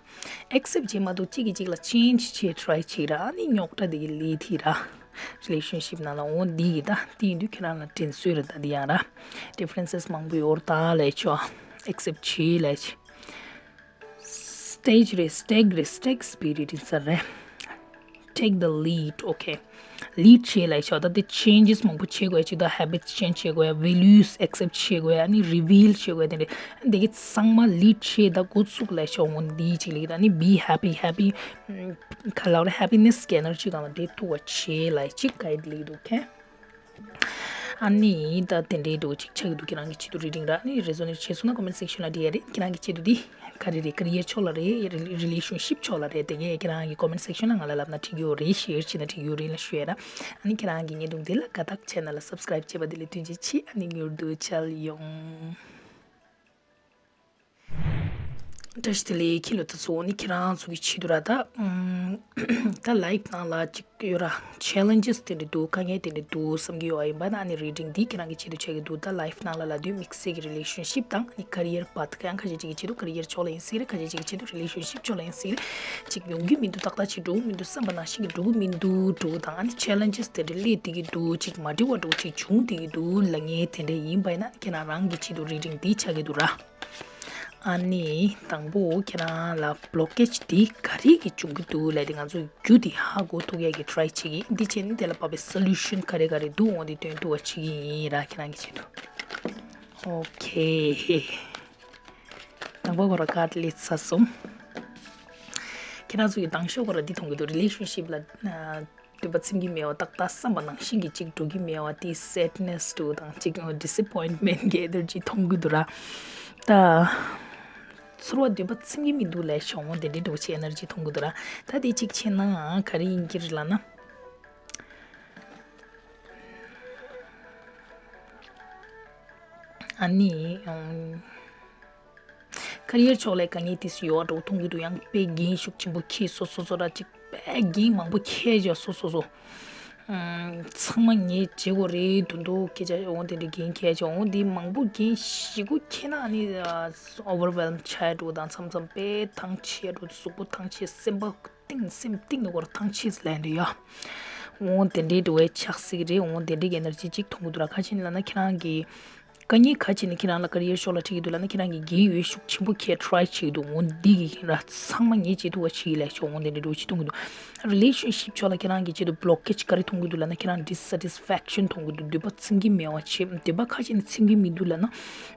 accept བྱེད་མ་ཐུབ་གཅིག་གིས་གཅིག་ལ་change བྱེད་try བྱེད་ར་ཨ་ནི་རྙོག་དྲ་དེ་གི་སླེབས་ཐིག་ར། relationship ནང་ལ་འོ་འདི་གི་ད་དེ་ཡིན་དུས་ཁྱེད་རང་ལ་དྲན་གསོ་རེད་ད་འདི་ཡང་ར། differences མང་པོ་ཡོད་རེད་ད་ལབ་ཆོག accept བྱེད་ལབ་ཆོག stage རེད། stake རེད། stake spirit ཡིན་ས་རེད། take the lead. ཨོ་ཁེ། lead བྱེད་ལབ་ཆོག་ད་དེ་changes མང་པོ་བྱེད་དགོས་ཅིག་ད་habits change བྱེད་དགོས། values accept བྱེད་དགོས། ཨ་ནི་reveal བྱེད་དགོས། དེ་འདྲ་འདི་གི་ཚང་མ་lead བྱེད་ད་འགོ་ཚུགས་ལབ་ཆོག་འོ་འདི་ཅིག་ལེགས་ད་ནི་be happy, happy ག་ལབ་རེད། happiness གི་energy སྒང་ལ་འདྲེས་ཐུབ་པ་བྱེད་ལབ་ཅིག་guide ལེགས་འདུག་ཁེ། ཨ་ནི་ད་དེ་འདྲའི་འདུག་ཅིག་ཆགས་ཀྱི་འདུག་ཁྱེད་རང་གི་ཆེད་དུ་reading ར་ཨ་ནི་resonate བྱས་སོང་ན་comment section ལ་འབྲི་ཡ་རེད། ཁྱེད་རང་གི་ཆེད་དུ་འདི་ ག་རེ་རེད། ཀེ་རི་ཡར་ཕྱོགས་ལ་རེད། རི་ལེ་ཤན་ཤིབ་ཕྱོགས་ལ་རེད། དེ་གས་ཁྱེད་རང་གི་ཀོ་མེན་སེག་ཤན་ལ་ང་ལ་ལབ་ན་འགྲིག་གི་ཡོད་རེད། ཤེར་བྱས་ན་འགྲིག་གི་ཡོད་རེད་ལབ་ཞུ་ཡ་ར། ཨ་ནི་ཁྱེད་རང་གི་བརྙན་ཐུང་འདི་ལ་དགའ་རྟགས་བྱས་ན་ལ་སབ་སི་ཀ་རེབ་བྱས་པ་དེ་ལ་ཐུགས་རྗེ་ཆེ། ཨ་ནི་མྱུར་དུ་མཇལ་ཡོང་། བཀྲ་ཤིས་བདེ་ལེགས། ཁྱེད་ལོ་ད་ཚོ་ནི་ཁྱེད་རང་ཚོ་གི་ཆེད་དུ་ར་ད། ཨམ། ད་ལའིཕ་ནང་ལ་ཅིག་ཡོད་ར། ཆེ་ལེན་ཇེས་དེ་འདྲ་འདུག་དཀའ་ངལ་དེ་འདྲ་འདུག་བསམ་གྱི་ཡོད་ཡིན་པ་ན། ཨ་ནི་རི་ཌིང་འདི་ཁྱེད་རང་གི་ཆེད་དུ་ཆགས་ཀྱི་འདུག་ད་ལའིཕ་ནང་ལ་ལབ་དུས་དམིགས་བསལ་གྱི་རི་ལེ་ཤན་ཤིབ་དང་ཨ་ནི་ཀེ་རི་ཡར་པཱཐ། ཡང་ཁ་ཤས་ཅིག་གི་ཆེད་དུ་ཀེ་རི་ཡར་ཕྱོགས་ལ་ཡིན་སྲིད་རེད། ཁ་ཤས་ཅིག་གི་ཆེད་དུ་རི་ལེ་ཤན་ཤིབ་ཕྱོགས་ལ་ཡིན་སྲིད་རེད། ཅིག་ཡོང་གི་མི་འདུག་ཏག་ཏག་ཅིག་འགྲོ་གི་མི་འདུག་བསམ་པ་ནང་བཞིན་གྱི་འགྲོ་གི་མི་འདུག་འགྲོ་དང་། ཨ་ནི་ཆེ་ལེན་ཇེས་དེ་འདྲ་སླེབས་བསྡད་ཀྱི་འདུག་ཅིག་མ་འགྲིག་པ་འདྲ་ཅིག་བྱུང་བསྡད་ཀྱི་འདུག་ལབ་མཁན་དེ་འདྲ་ཡིན་པ་ཡིན་ན། ཁྱེད་རང་རང་གི་ཆེད་དུ་རི་ཌིང་འདི་ཆགས་ཀྱི་འདུག་ར། ཨ་ནི་དང་པོ་ཁྱེད་རང་ལ་བྷི་ལོ་ཀེ་ཇི་འདི་ག་རེ་གིས་བྱུང་གི་འདུག་ལབ་དེ་ང་ཚོ་རྒྱུ་འདི་ཧ་གོ་ཐུབ་ཡག་གི་ཊ་རའི་བྱེད་ཀྱི་ཡིན། འདི་བྱས་ནས་དེ་ལ་བབས་པའི་སོ་ལུ་ཤན་ག་རེ་ག་རེ་འདུག་འོ་འདི་སྟོན་ཐུབ་པ་བྱེད་ཀྱི་ཡིན་ར། ཁྱེད་རང་གི་ཆེད་དུ། ཨོ་ཁེ། དང་པོ་ཁོ་ར་ཀར་ཌི་སླེབས་ཚར་སོང་། ཁྱེད་རང་ཚོ་གི་དང་ཤོས་ཁོ་ར་འདི་མཐོང་གི་འདུག་རི་ལེ་ཤན་ཤིབ་ལ་འདོད་པ་ཚིམ་གྱི་མེད་པ། ཏག་ཏག་བསམ་པ་ནང་བཞིན་གྱི་ཅིག་འགྲོ་གི་མེད་པ། དེ་སེཌ་ནེས་འདྲ་དང་ཅིག་ཌི་སི་ཨེ་པོ་ཡིན་མེན་གྱི་ཨེ་ནར་ཇི་མཐོང་གི་འདུག་ར། ད་ཚོར་བ་འདོད་པ་ཚིམ་གྱི་མི་འདུག་ལབ་ཤོག་འོ་དེ་འདྲའི་འདྲ་བོ་ཅིག་ཨེ་ནར་ཇི་མཐོང་གི་འདུག་ར། ད་དེ་ཅིག་བྱས་ན་ག་རེ་ཡིན་གྱི་རེད་ལབ་ན། ཨ་ནི། ཨམ། ཀེ་རི་ཡར་ཕྱོགས་ལ་དཀའ་ངལ་དེ་ཚོ་ཡོད་པ་འདྲ་བོ་མཐོང་གི་འདུག་ཡང་དཔེ་འགན་ཤུགས་ཆེན་པོ་འཁྱེར་སོ་སོ་སོ་ར་ཅིག་དཔེ་འགན་མང་པོ་འཁྱེར་བྱས་སོ་སོ་སོ། ཨམ། ཚང་མ་ངས་བྱེད་དགོས་རེད་འདུག་འདུག་སྐད་ཆ་འོ་དེ་འདྲ་འགན་འཁྱེར་བྱས་འོ་དེ་མང་པོ་འགན་ཞེ་པོ་འཁྱེར་ན་ཨ་ནི་ཨོ་ཝར་ཝེལམ་ཆགས་འགྲོ་དང་མཚམས་མཚམས་དཔེ་ཐང་ཆད་འགྲོ། གཟུགས་པོ་ཐང་ཆད། སེམས་པ་གཏིང་སེམས་གཏིང་ནས་ཁོ་ར་ཐང་ཆད་ལབ་འདྲ་ཡ། འོ་དེ་འདྲའི་འདྲ་བོ་ཆགས་སྲིད་ཀྱི་རེད། འོ་དེ་འདྲའི་གི་ཨེ་ནར་ཇི་ཅིག་མཐོང་གི་འདུག་ར། ག་ཅི་ཡིན་ལབ་ན་ཁྱེད་རང་གི་དཀའ་ངལ་ག་ཅི་ནི་ཁྱེད་རང་ལ་ཀེ་རི་ཡར་ཕྱོགས་ལ་འཕྲད་ཀྱི་འདུག་ལབ་ན་ཁྱེད་རང་གིས་འགན་ཡོད་ཤུགས་ཆེན་པོ་འཁྱེར་ཊ་རའི་བྱེད་ཀྱི་འདུག་འོ་འདི་གི་ཁྱེད་རང་ཚང་མ་ངའི་ཆེད་དུ་བ་བྱེད་ལབ་ཤོག་འོ་དེ་འདྲའི་འདྲ་བོ་ཅིག་མཐོང་གི་འདུག་རི་ལེ་ཤན་ཤིབ་ཕྱོགས་ལ་ཁྱེད་རང་གི་ཆེད་དུ་བྷི་ལོ་ཀེ་ཇི་ག་རེ་མཐོང་གི་འདུག་ལབ་ན་ཁྱེད་རང་ཌི་སེ་ཊིས་ཕེག་ཤན་མཐོང་གི་འདུག་འདོད་པ་ཚིམ་གྱི་མེད་པ་བྱེད། འདོད་པ་ཁ་ཅིག་ནི་ཚིམ་གྱི་མི་འདུག་ལབ་ན།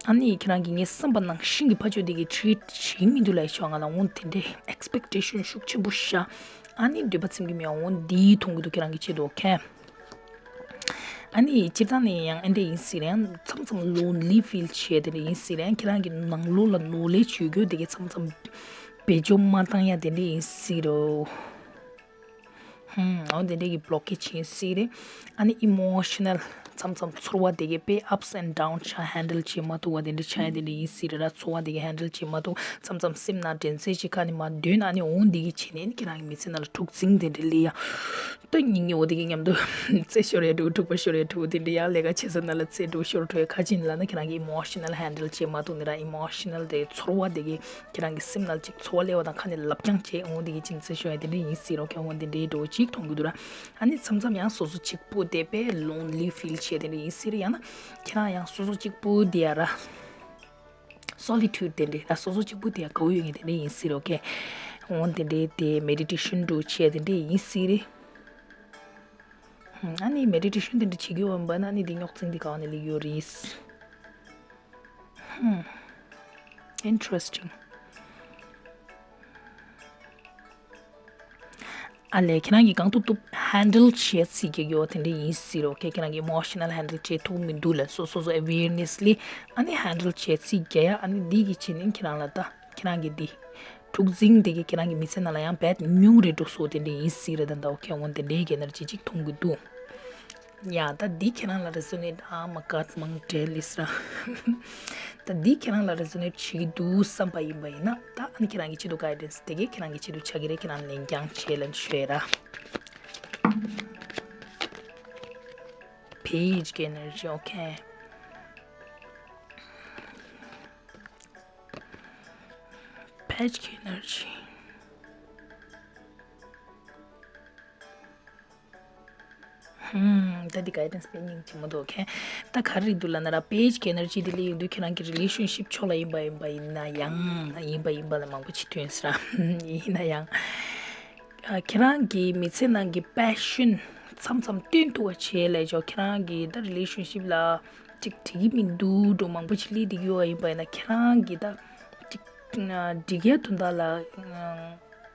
ཨ་ནི་ཁྱེད་རང་གིས་ངས་བསམ་པ་ནང་བཞིན་གྱི་ཕར་ཕྱོགས་དེ་གི་ཊི་རིཊ་བྱེད་ཀྱི་མི་འདུག་ལབ་ཤོག་ང་ལ་འོ་དེ་འདྲའི་ཨེག་སི་པེག་ཊེ་ཤན་ཤུགས་ཆེན་པོ་བཞག་ཨ་ནི་འདོད་པ་ཚིམ་གྱི་མེད་པ་འོ་འདི་མཐོང་གི་འདུག་ཁྱེད་རང་གི་ཆེད་དུ། ཨོ་ཁེ། ཨ་ནི་སྤྱིར་བཏང་ནས་ཡང་ཨེ་འདྲ་ཡིན་སྲིད་རེད། མཚམས་མཚམས་ལོན་ལི་ཕིལ་བྱས་དེ་འདྲ་ཡིན་སྲིད་རེད། ཁྱེད་རང་གི་ནང་ལོགས་ལ་ནོ་ལེ་ཇི་ཡོད་རྒྱུ་དེ་གས་མཚམས་མཚམས་བེད་སྤྱོད་མ་བཏང་ཡ་དེ་འདྲ་ཡིན་སྲིད་རོ། ཧུམ། འོ་དེ་འདྲ་གི་བྷི་ལོ་ཀེ་ཇི་ཡིན་སྲིད་རེད། ཨ་ནི་ཨི་མོ་ཤི་ནལ་མཚམས་མཚམས་ཚོར་བ་དེ་གས་དཔེ་ཨབ་སི་ཨེན་ཌ་ཌའོན་ཆགས། ཧེན་ཌལ་བྱེད་མ་ཐུབ་པ་དེ་འདྲ་ཆགས་ཡ་དེ་འདྲ་ཡིན་སྲིད་རེད་ར། ཚོར་བ་དེ་གས་ཧེན་ཌལ་བྱེད་མ་ཐུབ། མཚམས་མཚམས་སེམས་ནང་དྲན་ཚད་ཅིག་ཁ་ནས་མར་འདོན། ཨ་ནི་འོ་འདི་གི་བྱས་ནས་ཨ་ནི་ཁྱེད་རང་གི་མི་ཚེ་ནང་ལ་འཁྲུག་འཛིང་དེ་འདྲ་སླེབས་ཡ། ད་སྙིང་ཉེ་བོ་དེ་གི་མཉམ་དུ་རྩེ་ཤོར་ཡ་འགྲོ། འཁྲུག་པ་ཤོར་ཡ་འགྲོ། དེ་འདྲ་ཡང་ལས་ཀ་བྱེད་ས་ནང་ལ་རྩེ་འགྲོ་ཤོར་འགྲོ་ཡ། ག་ཅི་ཡིན་ལབ་ན་ཁྱེད་རང་གི་ཨི་མོ་ཤི་ནལ་ཧེན་ཌལ་བྱེད་མ་ཐུབ་ནི་ར། ཨི་མོ་ཤི་ནལ་དེ་ཚོར་བ་དེ་གི་ཁྱེད་རང་གི་སེམས་ནང་ཅིག་ཚོར་བ་སླེབས་པ་དང་ཁ་ནས་ལབ་རྐྱང་བྱེད། འོ་དེ་གི་ཅིག་རྩེ་ཤོར་ཡ་དེ་འདྲ་ཡིན་སྲིད་རོ། ཁྱེད་འོ་དེ་འདྲའི་འགྲོ་ཅིག་མཐོང་གི་འདུག་ར། ཨ་ནི་མཚམས་མཚམས་ཡང་སོ་སོ་གཅིག་པུ་དེ་དཔེ་ལོན་ལི་ཕིལ་བྱེད་དེ་འདྲ་ཡིན་སྲིད་རེད། ཡང་ན་ཁྱེད་རང་ཡང་སོ་སོ་གཅིག་པུ་དེ་ཡ་ར། སོ་ལི་ཊུཌ་དེ་འདྲའི་ཨ་སོ་སོ་གཅིག་པུ་དེ་ཡང་དགའ་བོ་ཡོད་མཁན་དེ་འདྲ་ཡིན་སྲིད་རོ། ཨོ་ཁེ། འོ་དེ་འདྲའི་དེ་མེ་ཌི་ཊེ་ཤན་འདྲ་བྱས་དེ་འདྲ་ཡིན་སྲིད་རེད། ཧུམ། ཨ་ནི་མེ་ཌི་ཊེ་ཤན་དེ་འདྲ་བྱེད་ཀྱི་ཡོད་པ་ན་ཨ་ནི་དེ་རྙོག་འཛིང་དེ་ག་བ་ནས་སླེབས་ཡོད་རེད། ཧུམ། ཨིན་ཊི་རེ་སི་ཊིང་། ཨ་ལས་ཁྱེད་རང་གིས་གང་ཐུབ་ཐུབ་ཧེན་ཌལ་བྱེད་སྲིད་ཀྱི་ཡོད་དེ་འདྲ་ཡིན་སྲིད་རོ། ཁྱེད་ཁྱེད་རང་གིས་ཨི་མོ་ཤི་ནལ་ཧེན་ཌལ་བྱེད་ཐུབ་མི་འདུག་ལ་སོ་སོ་སོ་ཨེ་ཝེར་ནེ་སི་ལས་ཨ་ནི་ཧེན་ཌལ་བྱེད་སྲིད་ཀྱི་ཡ། ཨ་ནི་འདི་གི་ཕྱིན་ནས་ཁྱེད་རང་ལ་ད་ཁྱེད་རང་གི་འདི་འཁྲུག་འཛིང་དེ་གི་ཁྱེད་རང་གི་མི་ཚེ་ནང་ལ་ཡང་རྦད་ཉུང་རུ་འགྲོ་སོང་དེ་འདྲ་ཡིན་སྲིད་རེད། ད་ད་ཨོ་ཁེ་འོ་དེ་འདྲའི་གི་ཨེ་ནར་ཇི་ཅིག་མཐོང་གི་འདུག་ཡ། ད་འདི་ཁྱེད་རང་ལ་རེ་ཛོ་ནེཊ། ཨ་མའི་གོཌ། མང་སྤྲེལ་ལིས་ར། ད་འདི་ཁྱེད་རང་ལ་རེ་ཛོ་ནེཊ་བྱེད་ཀྱི་འདུག་བསམ་པ་ཡིན་པ་ཡིན་ན། ད་ཨ་ནི་ཁྱེད་རང་གི་ཆེད་དུ་གའི་ཌེན་སི་དེ་གས་ཁྱེད་རང་གི་ཆེད་དུ་ཆགས་ཀྱི་རེད། ཁྱེད་རང་ལེན་རྐྱང་བྱེད་ལབ་ཞུ་ཡ་ར། Page གི་ཨེ་ནར་ཇི། ཨོ་ཁེ། Page གི་ཨེ་ནར་ཇི། ཧུམ། ད་འདི་གའི་ཌེན་སི་དཔེ་སྙིང་རྗེ་མོ་འདུག་ཁེ། ད་ག་རེ་འདུག་ལབ་ན་ར། པེ་ཇི་གི་ཨེ་ནར་ཇི་འདི་ལ་ཡོང་དུས་ཁྱེད་རང་གི་རི་ལེ་ཤན་ཤིབ་ཕྱོགས་ལ་ཡིན་པ་ཡིན་པ་ཡིན་ན་ཡང་ཡིན་པ་ཡིན་པ་ལ་མང་པོ་ཅིག་ཐོན་སྲིད་ར། ཡིན་ན་ཡང་ཨ་ཁྱེད་རང་གི་མི་ཚེ་ནང་གི་པེ་ཤན་མཚམས་མཚམས་སྟོན་ཐུབ་པ་བྱེད་ལབ་ཆོག་ཁྱེད་རང་གི་ད་རི་ལེ་ཤན་ཤིབ་ལ་ཅིག་འགྲིག་གི་མི་འདུག་འགྲོ་མང་པོ་ཅིག་སླེབས་བསྡད་ཀྱི་ཡོད་པ་ཡིན་ན་ཁྱེད་རང་གི་ད་ཅིག་འགྲིག་ཡ་དོན་དག་ལ།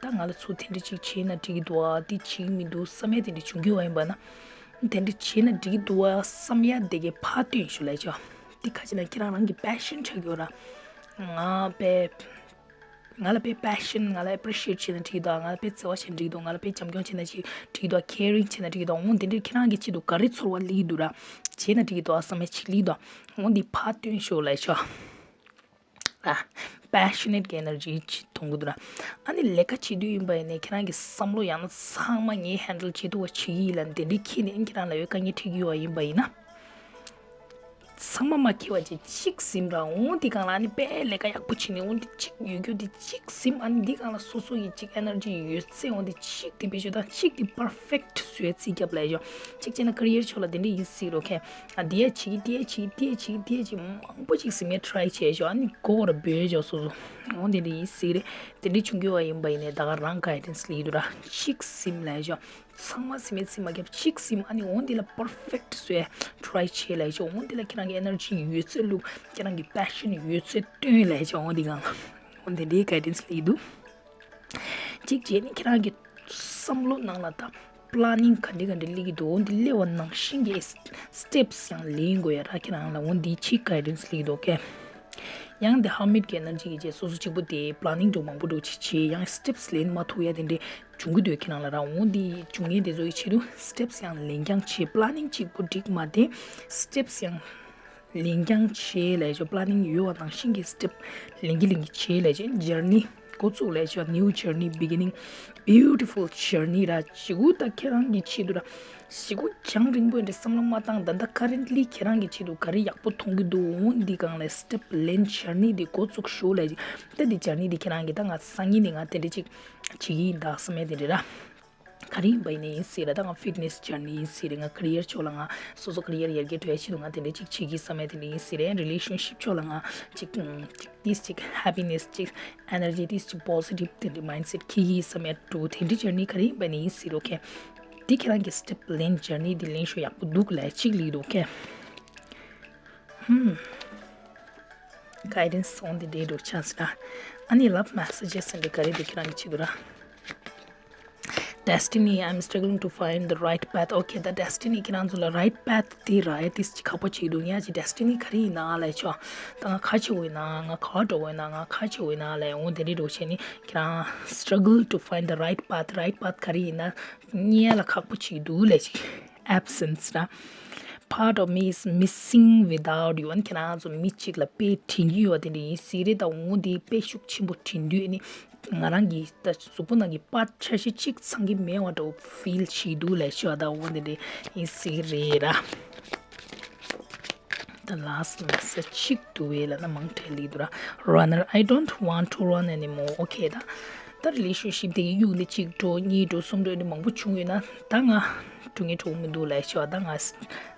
ད་ང་ལ་ཚུར་དེ་འདྲ་ཅིག་བྱས་ན་འགྲིག་གི་འདུག་ཨ། འདི་བྱེད་ཀྱི་མི་འདུག་བསམ་ཡ་དེ་འདྲ་བྱུང་གི་ཡོད་པ་ཡིན་པ་ན། དེ་འདྲ་བྱས་ན་འགྲིག་གི་འདུག་ཨ་བསམ་ཡ་དེ་གའི་ཕར་སྟོན་ཞུ་ལབ་ཆོག་འདི་ག་ཅི་ན་ཁྱེད་རང་རང་གི་པེ་ཤན་ཆགས་ཡོད་ར། ང་པེ་ ང་ལ་དཔེ་passion། ང་ལ་appreciate་བྱས་ན་འགྲིག་འདུག་ང་ལ་དཔེ་བརྩེ་བ་བྱས་ན་འགྲིག་འདུག་ང་ལ་དཔེ་བྱམས་སྐྱོང་བྱས་ན་ཅིག་འགྲིག་འདུག caring་བྱས་ན་འགྲིག་འདུག་འོ་དེ་འདྲའི་ཁྱེད་རང་གི་ཆེད་དུ་ག་རེ་ཚོར་བ་སླེབས་ཀྱི་འདུག་ར། བྱས་ན་འགྲིག་གི་འདུག་བསམ་ཡས་ཅིག་སླེབས་འདུག་འོ་འདི་ཕར་སྟོན་ཤོག་ལབ་ཤོག་ར། passionate་གི་energy་ཅིག་མཐོང་གི་འདུག་ར། ཨ་ནི་ལས་ཀ་བྱེད་དུས་ཡིན་པ་ཡིན་ནའི་ཁྱེད་རང་གི་བསམ་བློ་ཡང་ན་ཚང་མ་ངས་handle་བྱེད་ཐུབ་པ་བྱེད་ཀྱི་ཡིན་ལབ་དེ་འདྲའི་ཁྱེད་ནས་ཨིན་ཁྱེད་རང་ལ་ཡོད་དཀའ་ངལ་འཕྲད་ཀྱི་ཡོད་པ་ཡིན་པ་ཡིན་ན། ཚང་མ་མ་ཁྱེར་བ་བྱས་གཅིག་ཟིན་ར། འོ་འདི་སྒང་ལ་ཨ་ནི་དཔེ་ལས་ཀ་ཡག་པོ་བྱེད་ནས་འོ་འདི་གཅིག་ཡོད་རྒྱུ་འདི་གཅིག་ཟིན། ཨ་ནི་འདི་སྒང་ལ་སོ་སོ་ཡི་གཅིག་energy་ཡོད་ཚད་འོ་འདི་གཅིག་འདི་བེད་སྤྱོད་དང་གཅིག་འདི་perfect་བཟོས་རྩིས་རྒྱབ་ལས་ཤོག་གཅིག་བྱས་ན་career་ཕྱོགས་ལ་དེ་འདྲ་ཡིན་སྲིད་རོ་ཁེ། ཨ་འདི་ཡ་བྱེད་ཀྱི་འདི་ཡ་བྱེད་ཀྱི་འདི་ཡ་བྱེད་ཀྱི་འདི་ཡ་བྱེད་ཀྱི་མང་པོ་གཅིག་ཟིན་མའི་try་བྱས་ཤོག་ཨ་ནི་མགོ་བོར་འབོད་ཤོག་སོ་སོ། འོ་དེ་འདྲ་ཡིན་སྲིད་རེད། དེ་འདྲ་བྱུང་རྒྱུ་བ་ཡིན་པ་ཡིན་ནས་ད་ག་རང་guidance་ལ་ཡིན་འདུག་ར། གཅིག་ཟིན་ལས་ཤོག་ཚང་མ་སིམ་མེད་སིམ་མ་རྒྱབ་གཅིག་སིམ། ཨ་ནི་འོ་འདི་ལ་perfect་བཟོས་try་བྱེད་ལས་ཤོག་འོ་འདི་ལ་ཁྱེད་རང་གི་energy་ཡོད་ཚད་བླུག་ཁྱེད་རང་གི་passion་ཡོད་ཚད་བཏོན་ལས་ཤོག་འོ་འདི་གང་ལ་འོ་འདི་འདྲའི་guidance་ལ་ཡིན་འདུག་གཅིག་བྱས་ནས་ཁྱེད་རང་གི་བསམ་བློ་ནང་ལ་ད་planning་ག་འདྲ་ག་འདྲ་སླེབས་ཀྱི་འདུག་འོ་འདི་སླེབས་པ་ནང་བཞིན་གྱི་steps་ཡང་ལེན་དགོས་ཡ་ར། ཁྱེད་རང་ལ་འོ་འདི་གཅིག་guidance་སླེབས་ཀྱི་འདུག་ཨོ་ཁེ། ཡང་དེ་Hermit་གི་energy་གི་རྗེས་སོ་སོ་གཅིག་པུ་དེ་planning་འགྲོ་མང་པོ་འགྲོ་ཆེ་ཆེ་ཡང་steps་ལེན་མ་ཐུབ་ཡ་དེ་འདྲའི་འབྱུང་གི་འདུག་ཁྱེད་རང་ལ་ར། འོ་འདི་འབྱུང་ངེས་དེ་ཚོ་ཡི་ཆེད་དུ་steps་ཡང་ལེན་རྐྱང་བྱེད། planning་གཅིག་པུ་འགྲིག་མ་དེ་steps་ཡང་ལེན་རྐྱང་བྱེད་ལས་ཆོ། planning་ཡོད་པ་ནང་བཞིན་གྱི་step་ལེན་གྱི་ལེན་གྱི་བྱེད་ལས་ཆོ། journey་འགོ་བཙུགས་ལས་ཆོ། new journey beginning beautiful journey་ར་ཅིག་གུ་ད་ཁྱེད་རང་གི་ཆེད་དུ་ར། ཞེ་པོ་རྒྱང་རིང་པོ་འདྲ་བསམ་བློ་མ་བཏང་། ད་ལྟ་currently་ཁྱེད་རང་གི་ཆེད་དུ་ག་རེ་ཡག་པོ་མཐོང་གི་འདུག་འོ་འདི་སྒང་ལ་step་ལེན་journey་འདི་འགོ་བཙུགས་ཤོག་ལབ་ཀྱི། ད་འདི་journey་འདི་ཁྱེད་རང་གི་ད་ང་སང་ཉིན་ནས་ང་དེ་འདྲ་ཅིག་བྱེད་ཀྱི་ཡིན་ད་བསམ་ཡས་དེ་འདྲ་ར། ག་རེ་ཡིན་པ་ཡིན་ནའི་ཡིན་སྲིད་ར། ད་ང་fitness journey་ཡིན་སྲིད་རེད། ང་career་ཕྱོགས་ལ་ང་སོ་སོ་career་ཡར་རྒྱས་འགྲོ་ཡ་ཆེད་དུ་ང་དེ་འདྲ་ཅིག་བྱེད་ཀྱི་བསམ་ཡས་དེ་འདྲ་ཡིན་སྲིད་རེད། relationship་ཕྱོགས་ལ་ང་ཅིག་ཅིག་this་ཅིག་happiness་ཅིག་energy this་ཅིག་positive་དེ་འདྲ་mindset་འཁྱེར་གྱི་བསམ་ཡས་འགྲོ་དེ་འདྲ་journey་ག་རེ་ཡིན་པ་ནི་ཡིན་སྲིད་རོ། ཁེ། འདི་ཁྱེད་རང་གི་step་ལེན་journey་འདི་ལེན་ཤོག་ཡག་པོ་འདུག་ལས་གཅིག་ལི་འདུག་ཁེ། ཧུམ། guidance་འོ་འདི་འདྲའི་འདུག་ཆགས་སྲིད་ར། ཨ་ནི་love messages་འདི་ག་རེ་འདུག་ཁྱེད་རང་གི་ཆེད་དུ་ར། Destiny, I'm struggling to find the right path. Okay, the destiny ཁྱེད་རང་ཚོ་ལ་right path་དེ་ར་ཡ་དེ་ཅིག་ཁག་པོ་ཅིག་འདུག་ཉག་ཅིག་destiny་ག་རེ་ཡིན་ན་ལས་ཆོག་ད་ང་ག་བྱེད་དགོས་ཡིན་ན། ང་ག་བ་འགྲོ་དགོས་ཡིན་ན། ང་ག་བྱེད་དགོས་ཡིན་ན་ལས་འོ་དེ་འདྲའི་འདུག་བྱས་ནི་ཁྱེད་རང་struggle to find the right path. right path་ག་རེ་ཡིན་ན་རྙེད་ཡ་ལ་ཁག་པོ་ཅིག་འདུག་ལས་ཅིག absence་ར། part of me is missing without you. ཨ་ནི་ཁྱེད་རང་ཚོ་མི་གཅིག་ལ་དཔེ་དྲན་གྱི་ཡོད་པ་དེ་འདྲ་ཡིན་སྲིད་རེད། ད་འོ་དེ་དཔེ་ཤུགས་ཆེན་པོ་དྲན་དུས་ཨ་ནི་ང་རང་གི་ད་གཟུགས་པོ་ནང་གི་part་ཆ་ཤས་གཅིག་ཚང་གི་མེད་པ་འདྲ་བོ་feel་བྱེད་འདུག་ལས་ཤོག་ད་འོ་དེ་འདྲ་ཡིན་སྲིད་རེད་ར། The last message་གཅིག་འདུག་བས་ལབ་ན་མང་དྲགས་ལི་འདུག་ར། Runner, I don't want to run anymore. Okay ད་ད་relationship་དེ་གི་གཡུག་ལས་གཅིག་འགྲོ་གཉིས་འགྲོ་གསུམ་འགྲོ་འདི་མང་པོ་བྱུང་ཡོད་ན་ད་ང་འགྲོ་ངེས་འགྲོ་གི་མི་འདུག་ལས་ཤོག་ད་ང་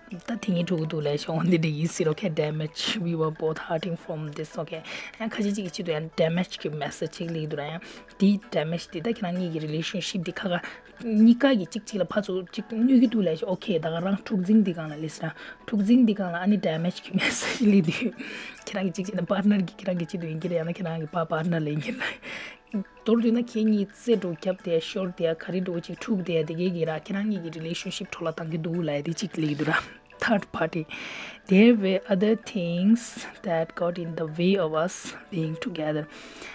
ད་དེ་ངེས་འགྲོ་གི་འདུག་ལས་ཤོག་འོ་འདི་འདྲ་ཡིན་སྲིད་རོ། okay damage, we were both hurting from this. okay ཡང་ཁ་ཤས་ཅིག་གི་ཆེད་དུ་ཡང་damage་གི་message་ཅིག་ལི་འདུག་ར། ཡང་དེའི་damage་དེ་ད་ཁྱེད་རང་གཉིས་ཀྱི་relationship་དེ་ཁ་ཁ་གཉིས་ཀ་གི་གཅིག་གཅིག་ལ་ཕར་ཚུར་གཅིག་གནོད་ཀྱི་འདུག་ལས་ཤོག okay ད་ག་རང་འཁྲུག་འཛིང་འདི་སྒང་ལ་ལས་སྲ་འཁྲུག་འཛིང་འདི་སྒང་ལ་ཨ་ནི་damage་གི་message་ལི་འདུག་ཁྱེད་རང་གི་གཅིག་བྱས་ན་partner་གི་ཁྱེད་རང་གི་ཆེད་དུ་ཡིན་གྱི་རེད། ཡང་ན་ཁྱེད་རང་གི་ཕ་partner་ལ་ཡིན་གྱི་རེད། མདོར་བསྡུས་ན་ཁྱེད་གཉིས་རྩེད་འགྲོ་རྒྱབ་དེ་ཤོར་དེ་ག་རེ་འགྲོ་ཅིག་འཁྲུག་དེ་དེ་གའི་གི་ར་ཁྱེད་རང་གཉིས་ཀྱི་relationship་འཕྲོ་བརླག་བཏང་གི་འདུག་ལབ་ཡ་དེ་གཅིག་ལི་འདུག་ར། Third party. There were other things that got in the way of us being together.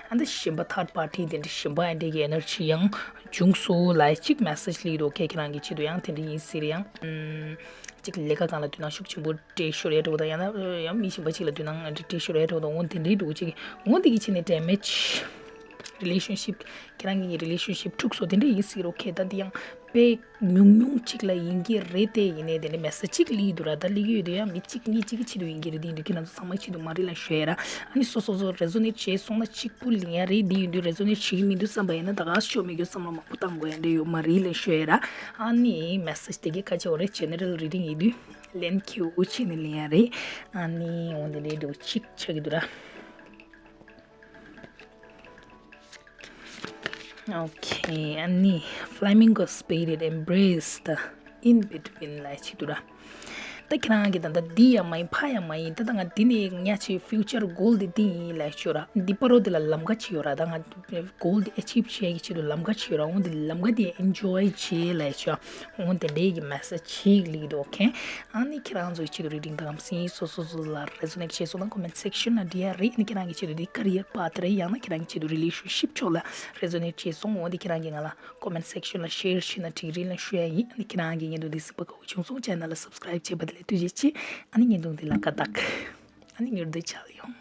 ཨ་ནི་གཞན་པ་third party་དེ་འདྲ་གཞན་པ་ཨ་འདྲ་གི་energy་ཡང་བྱུང་སོང་ལབ་ཡ་གཅིག་message་ལི་འདུག okay ཁྱེད་རང་གི་ཆེད་དུ་ཡང་དེ་འདྲ་ཡིན་སྲིད་རེད། ཡང་ཨམ་གཅིག་ལས་ཀ་སྒང་ལ་དུས་ན་ཤུགས་ཆེན་པོ་སྤྲད་ཤོར་ཡ་འགྲོ་དང་ཡང་ན་ཡང་མི་གཞན་པ་གཅིག་ལ་དུས་ན་སྤྲད་ཤོར་ཡ་འགྲོ་དང་འོ་དེ་འདྲའི་འགྲོ་གཅིག་འོ་དེ་གི་ཆེད་ནས་damage relationship་ཁྱེད་རང་གི་relationship་འཁྲུག་སོ་དེ་འདྲ་ཡིན་སྲིད་རོ། okay ད་དེ་ཡང་དཔེ་ཉུང་ཉུང་གཅིག་ལ་ཡིན་གྱི་རེད་དེ་ཡིན་ནའི་དེ་འདྲ་message་གཅིག་ལི་འདུག་ར། ད་ལི་གི་ཡོད་དེ་ཡང་མི་གཅིག་གཉིས་གཅིག་གི་ཆེད་དུ་ཡིན་གྱི་རེད། དེ་ཡིན་དུས་ཁྱེད་རང་ཚོ་ཚང་མའི་ཆེད་དུ་མ་རེད་ལ་ཞུ་ཡ་ར། ཨ་ནི་སོ་སོ་སོ་resonate་བྱས་སོང་ན་གཅིག་པུ་ལི་ཡ་རེད། དེ་ཡིན་དུས་resonate་བྱེད་ཀྱི་མི་འདུག་བསམ་པ་ཡིན་ན་ད་ག་ཤོ་མི་དགོས་བསམ་བློ་མང་པོ་བཏང་དགོས་ཡ་འདྲ་ཡོད་མ་རེད་ལ་ཞུ་ཡ་ར། ཨ་ནི་message་དེ་གི་ཁ་ཆེ་བ་རེད། general reading་ཡིན་དུས་ལན་ཁྱེའུ་ཆེ་ནི་ལི་ཡ་རེད། ཨ་ནི་འོ་དེ་འདྲའི་འགྲོ་གཅིག་ཆགས་ཀྱི་འདུག་ར། Okay, ཨ་ནི་flamingo spirit embrace the in between་ལ་ཆི་དུ་ར། ད་ཁྱེད་རང་གིས་ད་ལྟ་འདི་ཡང་མ་ཡིན་ཕ་ཡང་མ་ཡིན། ད་ད་ང་འདི་ནས་ཉ་ཆེ་ཕིའུ་ཅར་གོལ་འདི་འདི་ཡིན་ལབ་ཤོད་ར། འདི་པ་རོ་འདི་ལ་ལམ་ཁ་ཅིག་ཡོད་ར། ད་ང་གོལ་འདི་ཨེ་ཆིབ་བྱེད་ཀྱི་ཆེད་དུ་ལམ་ཁ་ཅིག་ཡོད་ར། འོ་འདི་ལམ་ཁ་འདི་ཨེན་ཇོའི་བྱེད་ལབ་ཤོད། འོ་དེ་འདྲའི་གི་མེ་སེ་ཇི་ཅིག་སླེབས་འདུག་ཨོ་ཁེ། ཨ་ནི་ཁྱེད་རང་ཚོའི་ཆེད་དུ་རི་ཌིང་དང་སིན་སོ་སོ་སོ་ལ་རེ་ཛོ་ནེཊ་བྱས་སོང་ན་ཀོ་མེན་ཊི་སེག་ཤན་ལ་འབྲི་ཡ་རེད། ཨ་ནི་ཁྱེད་རང་གི་ཆེད་དུ་འདི་ཀེ་རི་ཡར་པཱ་ཐི་རེད། ཡང་ན་ཁྱེད་རང་གི་ཆེད་དུ་རི་ལེ་ཤན་ཤིབ་ཕྱོགས་ལ་རེ་ཛོ་ནེཊ་བྱས་སོང་། འོ་འདི་ཁྱེད་རང་གིས་ང་ལ་ཀོ་མེན་ཊི་སེག་ཤན་ལ་ཤེར་བྱས་ན་འགྲིག་རེད་ལབ་ཞུ་ཡ་ཡིན། ཨ་ནི་ཁྱེད་རང་གི་བརྙན་ཐུང་འདི་གཟིགས་པ་དགའ་བོ་བྱུང་སོང་། ཅེ་ནལ་ལ་སབ་སི་ཀ་རེབ་བྱས་པ་དེ་ལ་ཐུགས་རྗེ་ཆེ། ཨ་ནི་བརྙན་ཐུང་འདི་ལ་བཀའ་བཏགས། ཨ་ནི་མྱུར་དུ་མཇལ་ཡོང་།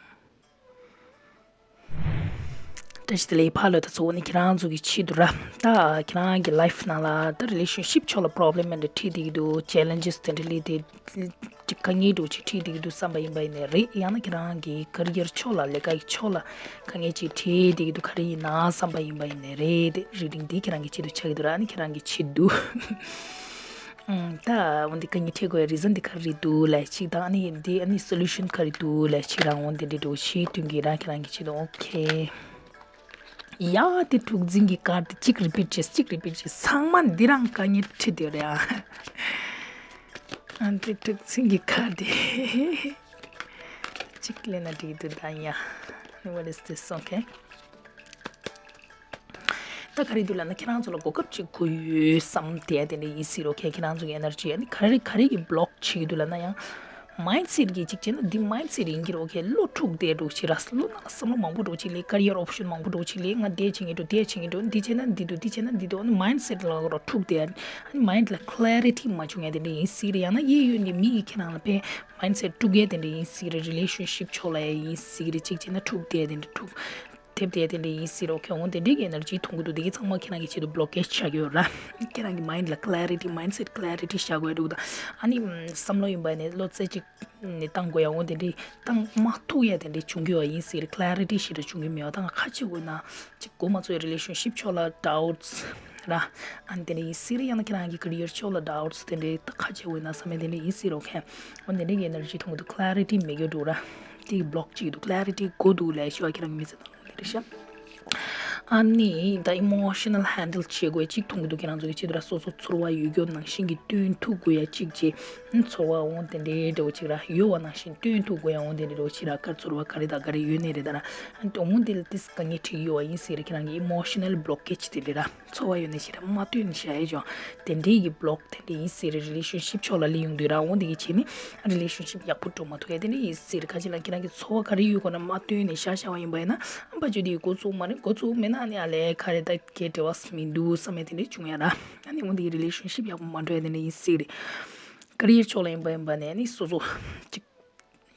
བཀྲ་ཤིས་བདེ་ལེགས་ཕ་ལོ། ད་གཙོ་བོ་ནི་ཁྱེད་རང་ཚོ་གི་ཆེད་དུ་ར། ད་ཁྱེད་རང་གི་ལའིཕ་ནང་ལ་ད་རི་ལེ་ཤན་ཤིབ་ཕྱོགས་ལ་པོ་རོབ་ལེམ་འདྲ་འཕྲད་བསྡད་ཀྱི་འདུག་ཅེ་ལེན་ཇེས་དེ་འདྲ་སླེབས་ཏེ། དཀའ་ངལ་འདྲ་བོ་ཅིག་འཕྲད་བསྡད་ཀྱི་འདུག་བསམ་པ་ཡིན་པ་ཡིན་ནའི་རེད། ཡང་ན་ཁྱེད་རང་གི་ཀེ་རི་ཡར་ཕྱོགས་ལ་ལས་ཀ་གི་ཕྱོགས་ལ་དཀའ་ངལ་ཅིག་འཕྲད་བསྡད་ཀྱི་འདུག་ག་རེ་ཡིན་ན་བསམ་པ་ཡིན་པ་ཡིན་ནའི་རེད། དེ་རི་ཌིང་འདི་ཁྱེད་རང་གི་ཆེད་དུ་ཆགས་ཀྱི་འདུག་ར། ཨ་ནི་ཁྱེད་རང་གི་ཆེད་དུ། ཨང་། ད་འོ་འདི་དཀའ་ངལ་འཕྲད་དགོས་ཡ་རི་ཛན་འདི་ག་རེ་འདུག་ལབ་ཅིག་དང་། ཨ་ནི་འདི་ཨ་ནི་སོ་ལུ་ཤན་ག་རེ་འདུག་ལབ་ཅིག་རང་འོ་འདི་འདྲ་འདྲ་བོ་ཞིག་སྟོན་གྱི་ར། ཁྱེད་རང་གི་ཆེད་དུ། ཨོ་ཁེ། ཡ་དེ་འཁྲུག་འཛིང་གི་ཀར་དེ་གཅིག་རི་པིཊ་བྱས། གཅིག་རི་པིཊ་བྱས། ཚང་མ་འདི་རང་དཀའ་ངལ་འཕྲད་བསྡད་ཡོད་རེད་ཨ། ཨ་འདི་འཁྲུག་འཛིང་གི་ཀར་དེ་གཅིག་ལེན་ན་འགྲིག་འདུག་ད་ཡ། What is this? Okay. ད་ག་རེ་འདུག་ལབ་ན་ཁྱེད་རང་ཚོ་ལ་གོ་སྐབས་ཅིག་དགོས་ཡོད་བསམ་བསྡད་དེ་འདྲ་ཡིན་སྲིད་རོ། ཁྱེད་ཁྱེད་རང་ཚོ་གི་ཨེ་ནར་ཇི་ཨ་ནི་ག་རེ་ག་རེ་གི་བྷི་ལོག་བྱེད་ཀྱི་འདུག་ལབ་ན་ཡང་མའིན་སེཊ་གི་ཅིག་བྱས་ན་འདི་མའིན་སེཊ་ཡིན་གྱི་རོ། ཁྱེད་བློ་འཁྲུག་བསྡད་འགྲོ་ཅིག་ར། བློ་ནང་ལ་བསམ་བློ་མང་པོ་འགྲོ་ཅིག་ལས། ཀེ་རི་ཡར་ཨོབ་ཤན་མང་པོ་འགྲོ་ཅིག་ལས། ང་འདི་བྱེད་ཀྱི་འགྲོ། འདི་བྱེད་ཀྱི་འགྲོ། འདི་བྱེད་ན་འདི་འདུག་འདི་བྱེད་ན་འདི་འདུག་ཨ་ནི་མའིན་སེཊ་ལ་རོ་འཁྲུག་བསྡད། ཨ་ནི་མའིན་ཌ་ལ་ཀེ་རི་ཡར་ཊི་མ་བྱུང་ཡ་དེ་འདྲ་ཡིན་སྲིད་རེད། ཡང་ན་གཡས་གཡོན་གྱི་མི་གིས་ཁྱེད་རང་ལ་དཔེ་མའིན་སེཊ་དཀྲུག་ཡ་དེ་འདྲ་ཡིན་སྲིད་རེད། རི་ལེ་ཤན་ཤིབ་ཕྱོགས་ལ་ཡ་ཡིན་སྲིད་རེད། ཅིག་བྱས་ན་འཁྲུག་བསྡད་དེ་འདྲ་འཁྲུག་ཐེབས་བསྡད་དེ་འདྲ་ཡིན་སྲིད་རོ། ཁྱེད་འོ་དེ་འདྲའི་གི་ཨེ་ནར་ཇི་མཐོང་གི་འདུག་དེ་གི་ཚང་མ་ཁྱེད་རང་གི་ཆེད་དུ་བྷི་ལོག་ཀེ་ཇི་བཞག་གི་ཡོད་ར། ཁྱེད་རང་གི་མའིན་ཌ་ལ་ཀེ་རི་ཡར་ཊི། མའིན་སེཊ་ཀེ་རི་ཡར་ཊི་བཞག་དགོས་འདུག་ད་ཨ་ནི་བསམ་བློ་ཡིན་པ་ནས་བློ་རྩེ་གཅིག་ནས་བཏང་དགོས་ཡ་འོ་དེ་འདྲའི་བཏང་མ་ཐུབ་ཡ་དེ་འདྲའི་བྱུང་གི་ཡོད་ཡིན་སྲིད་རེད། ཀེ་རི་ཡར་ཊི་ཞེ་དྲག་བྱུང་གི་མེད་པ། ད་ང་ཁ་ཅིག་འོ་ན་ཅིག་འགོ་མ་ཚུགས་རི་ལེ་ཤན་ཤིབ་ཕྱོགས་ལ་ཌའུ་ཊི་སི་ར། ཨ་ནི་དེ་འདྲ་ཡིན་སྲིད་རེད། ཡང་ན་ཁྱེད་རང་གི་ཀེ་རི་ཡར་ཕྱོགས་ལ་ཌའུ་ཊི་སི་དེ་འདྲའི་ད་ཁ་ཅིག་འོ་ན་བསམ་ཡ་དེ་འདྲ་ཡིན་སྲིད་རོ། ཁྱེད་འོ་དེ་འདྲའི་གི་ཨེ་ནར་ཇི་མཐོང་གི་འདུག་ཀེ་རི་ཡར་ཊི་མེད་གི་འདུག་ར། དེ་གི་བྷི་ལོག་བྱེད་ཀྱི་འདུག་ཀེ་རི་ཡར་ཊི་དགོས་འདུག་ལབ་ཤོག་ཁྱེད་རང་གི་མི་ཚེ་ནང་ལ་དེ་རེད་ཤག་ཨ་ནི་ད་ཨི་མོ་ཤ་ནལ་ཧན་ཌལ་བྱེད་དགོས་ཅིག་མཐོང་གི་འདུག་ཁྱེད་རང་ཚོ་གི་ཆེད་དུ་ར། སོ་སོ་ཚོར་བ་ཡོད་རྒྱུ་ནང་བཞིན་གྱི་སྟོན་ཐུབ་དགོས་ཡ་ཅིག་བྱེད། ཚོར་བ་འོ་དེ་འདྲའི་འདྲ་བོ་ཅིག་ར་ཡོད་པ་ནང་བཞིན་སྟོན་ཐུབ་དགོས་ཡ་འོ་དེ་འདྲའི་འདྲ་བོ་ཅིག་ར། ག་ཚོར་བ་ག་རེ་དང་ག་རེ་ཡོད་ནའི་རེད་ད་ར། ཨ་ནི་འོ་དེ་ལ་ཏིས་དཀའ་ངལ་འཕྲད་ཀྱི་ཡོད་པ་ཡིན་སྲིད་རེད། ཁྱེད་རང་གི་ཨི་མོ་ཤ་ནལ་བྷི་ལོག་ཀེ་ཇི་དེ་འདྲ་ར། ཚོར་བ་ཡོད་ནའི་ཞེ་དྲག་མ་སྟོན་ནས་བཞག་ཡ་ཅོ། དེ་འདྲའི་གི་བྷི་ལོག་དེ་འདྲ་ཡིན་སྲིད་རེད། རི་ལེ་ཤན་ཤིབ་ཕྱོགས་ལ་སླེབས་ཡོང་དུས་ར། འོ་དེ་གི་བྱས་ནས་རི་ལེ་ཤན་ཤིབ་ཡག་པོ་འགྲོ་མ་ཐུབ་ཡ་དེ་འདྲ་ཡིན་སྲིད་རེད། ཁ་ཅིག་ལ་ཁྱེད་རང་གི་ཚོར་བ་ག་རེ་ཡོད་དགོས་ན་མ་སྟོན་ནས་བཞག་བཞག་པ་ཡིན་པ་ཡིན་ན། ཨ་ཕ་ཇོ་དེ་འགོ་བཙུགས་མ་རེད། འགོ་བཙུགས་མེད་ན་ཨ་ནི་ཨ་ལས་ག་རེ་ད་གའི་འབྲེལ་བ་མི་འདུག་བསམ་ཡ་དེ་འདྲ་བྱུང་ཡ་ར། ཨ་ནི་འོ་དེ་གི་རི་ལེ་ཤན་ཤིབ་ཡག་པོ་མ་འགྲོ་ཡ་དེ་འདྲ་ཡིན་སྲིད་རེད། ཀེ་རི་ཡར་ཕྱོགས་ལ་ཡིན་པ་ཡིན་པ་ནས་ཨ་ནི་སོ་སོ་ཅིག་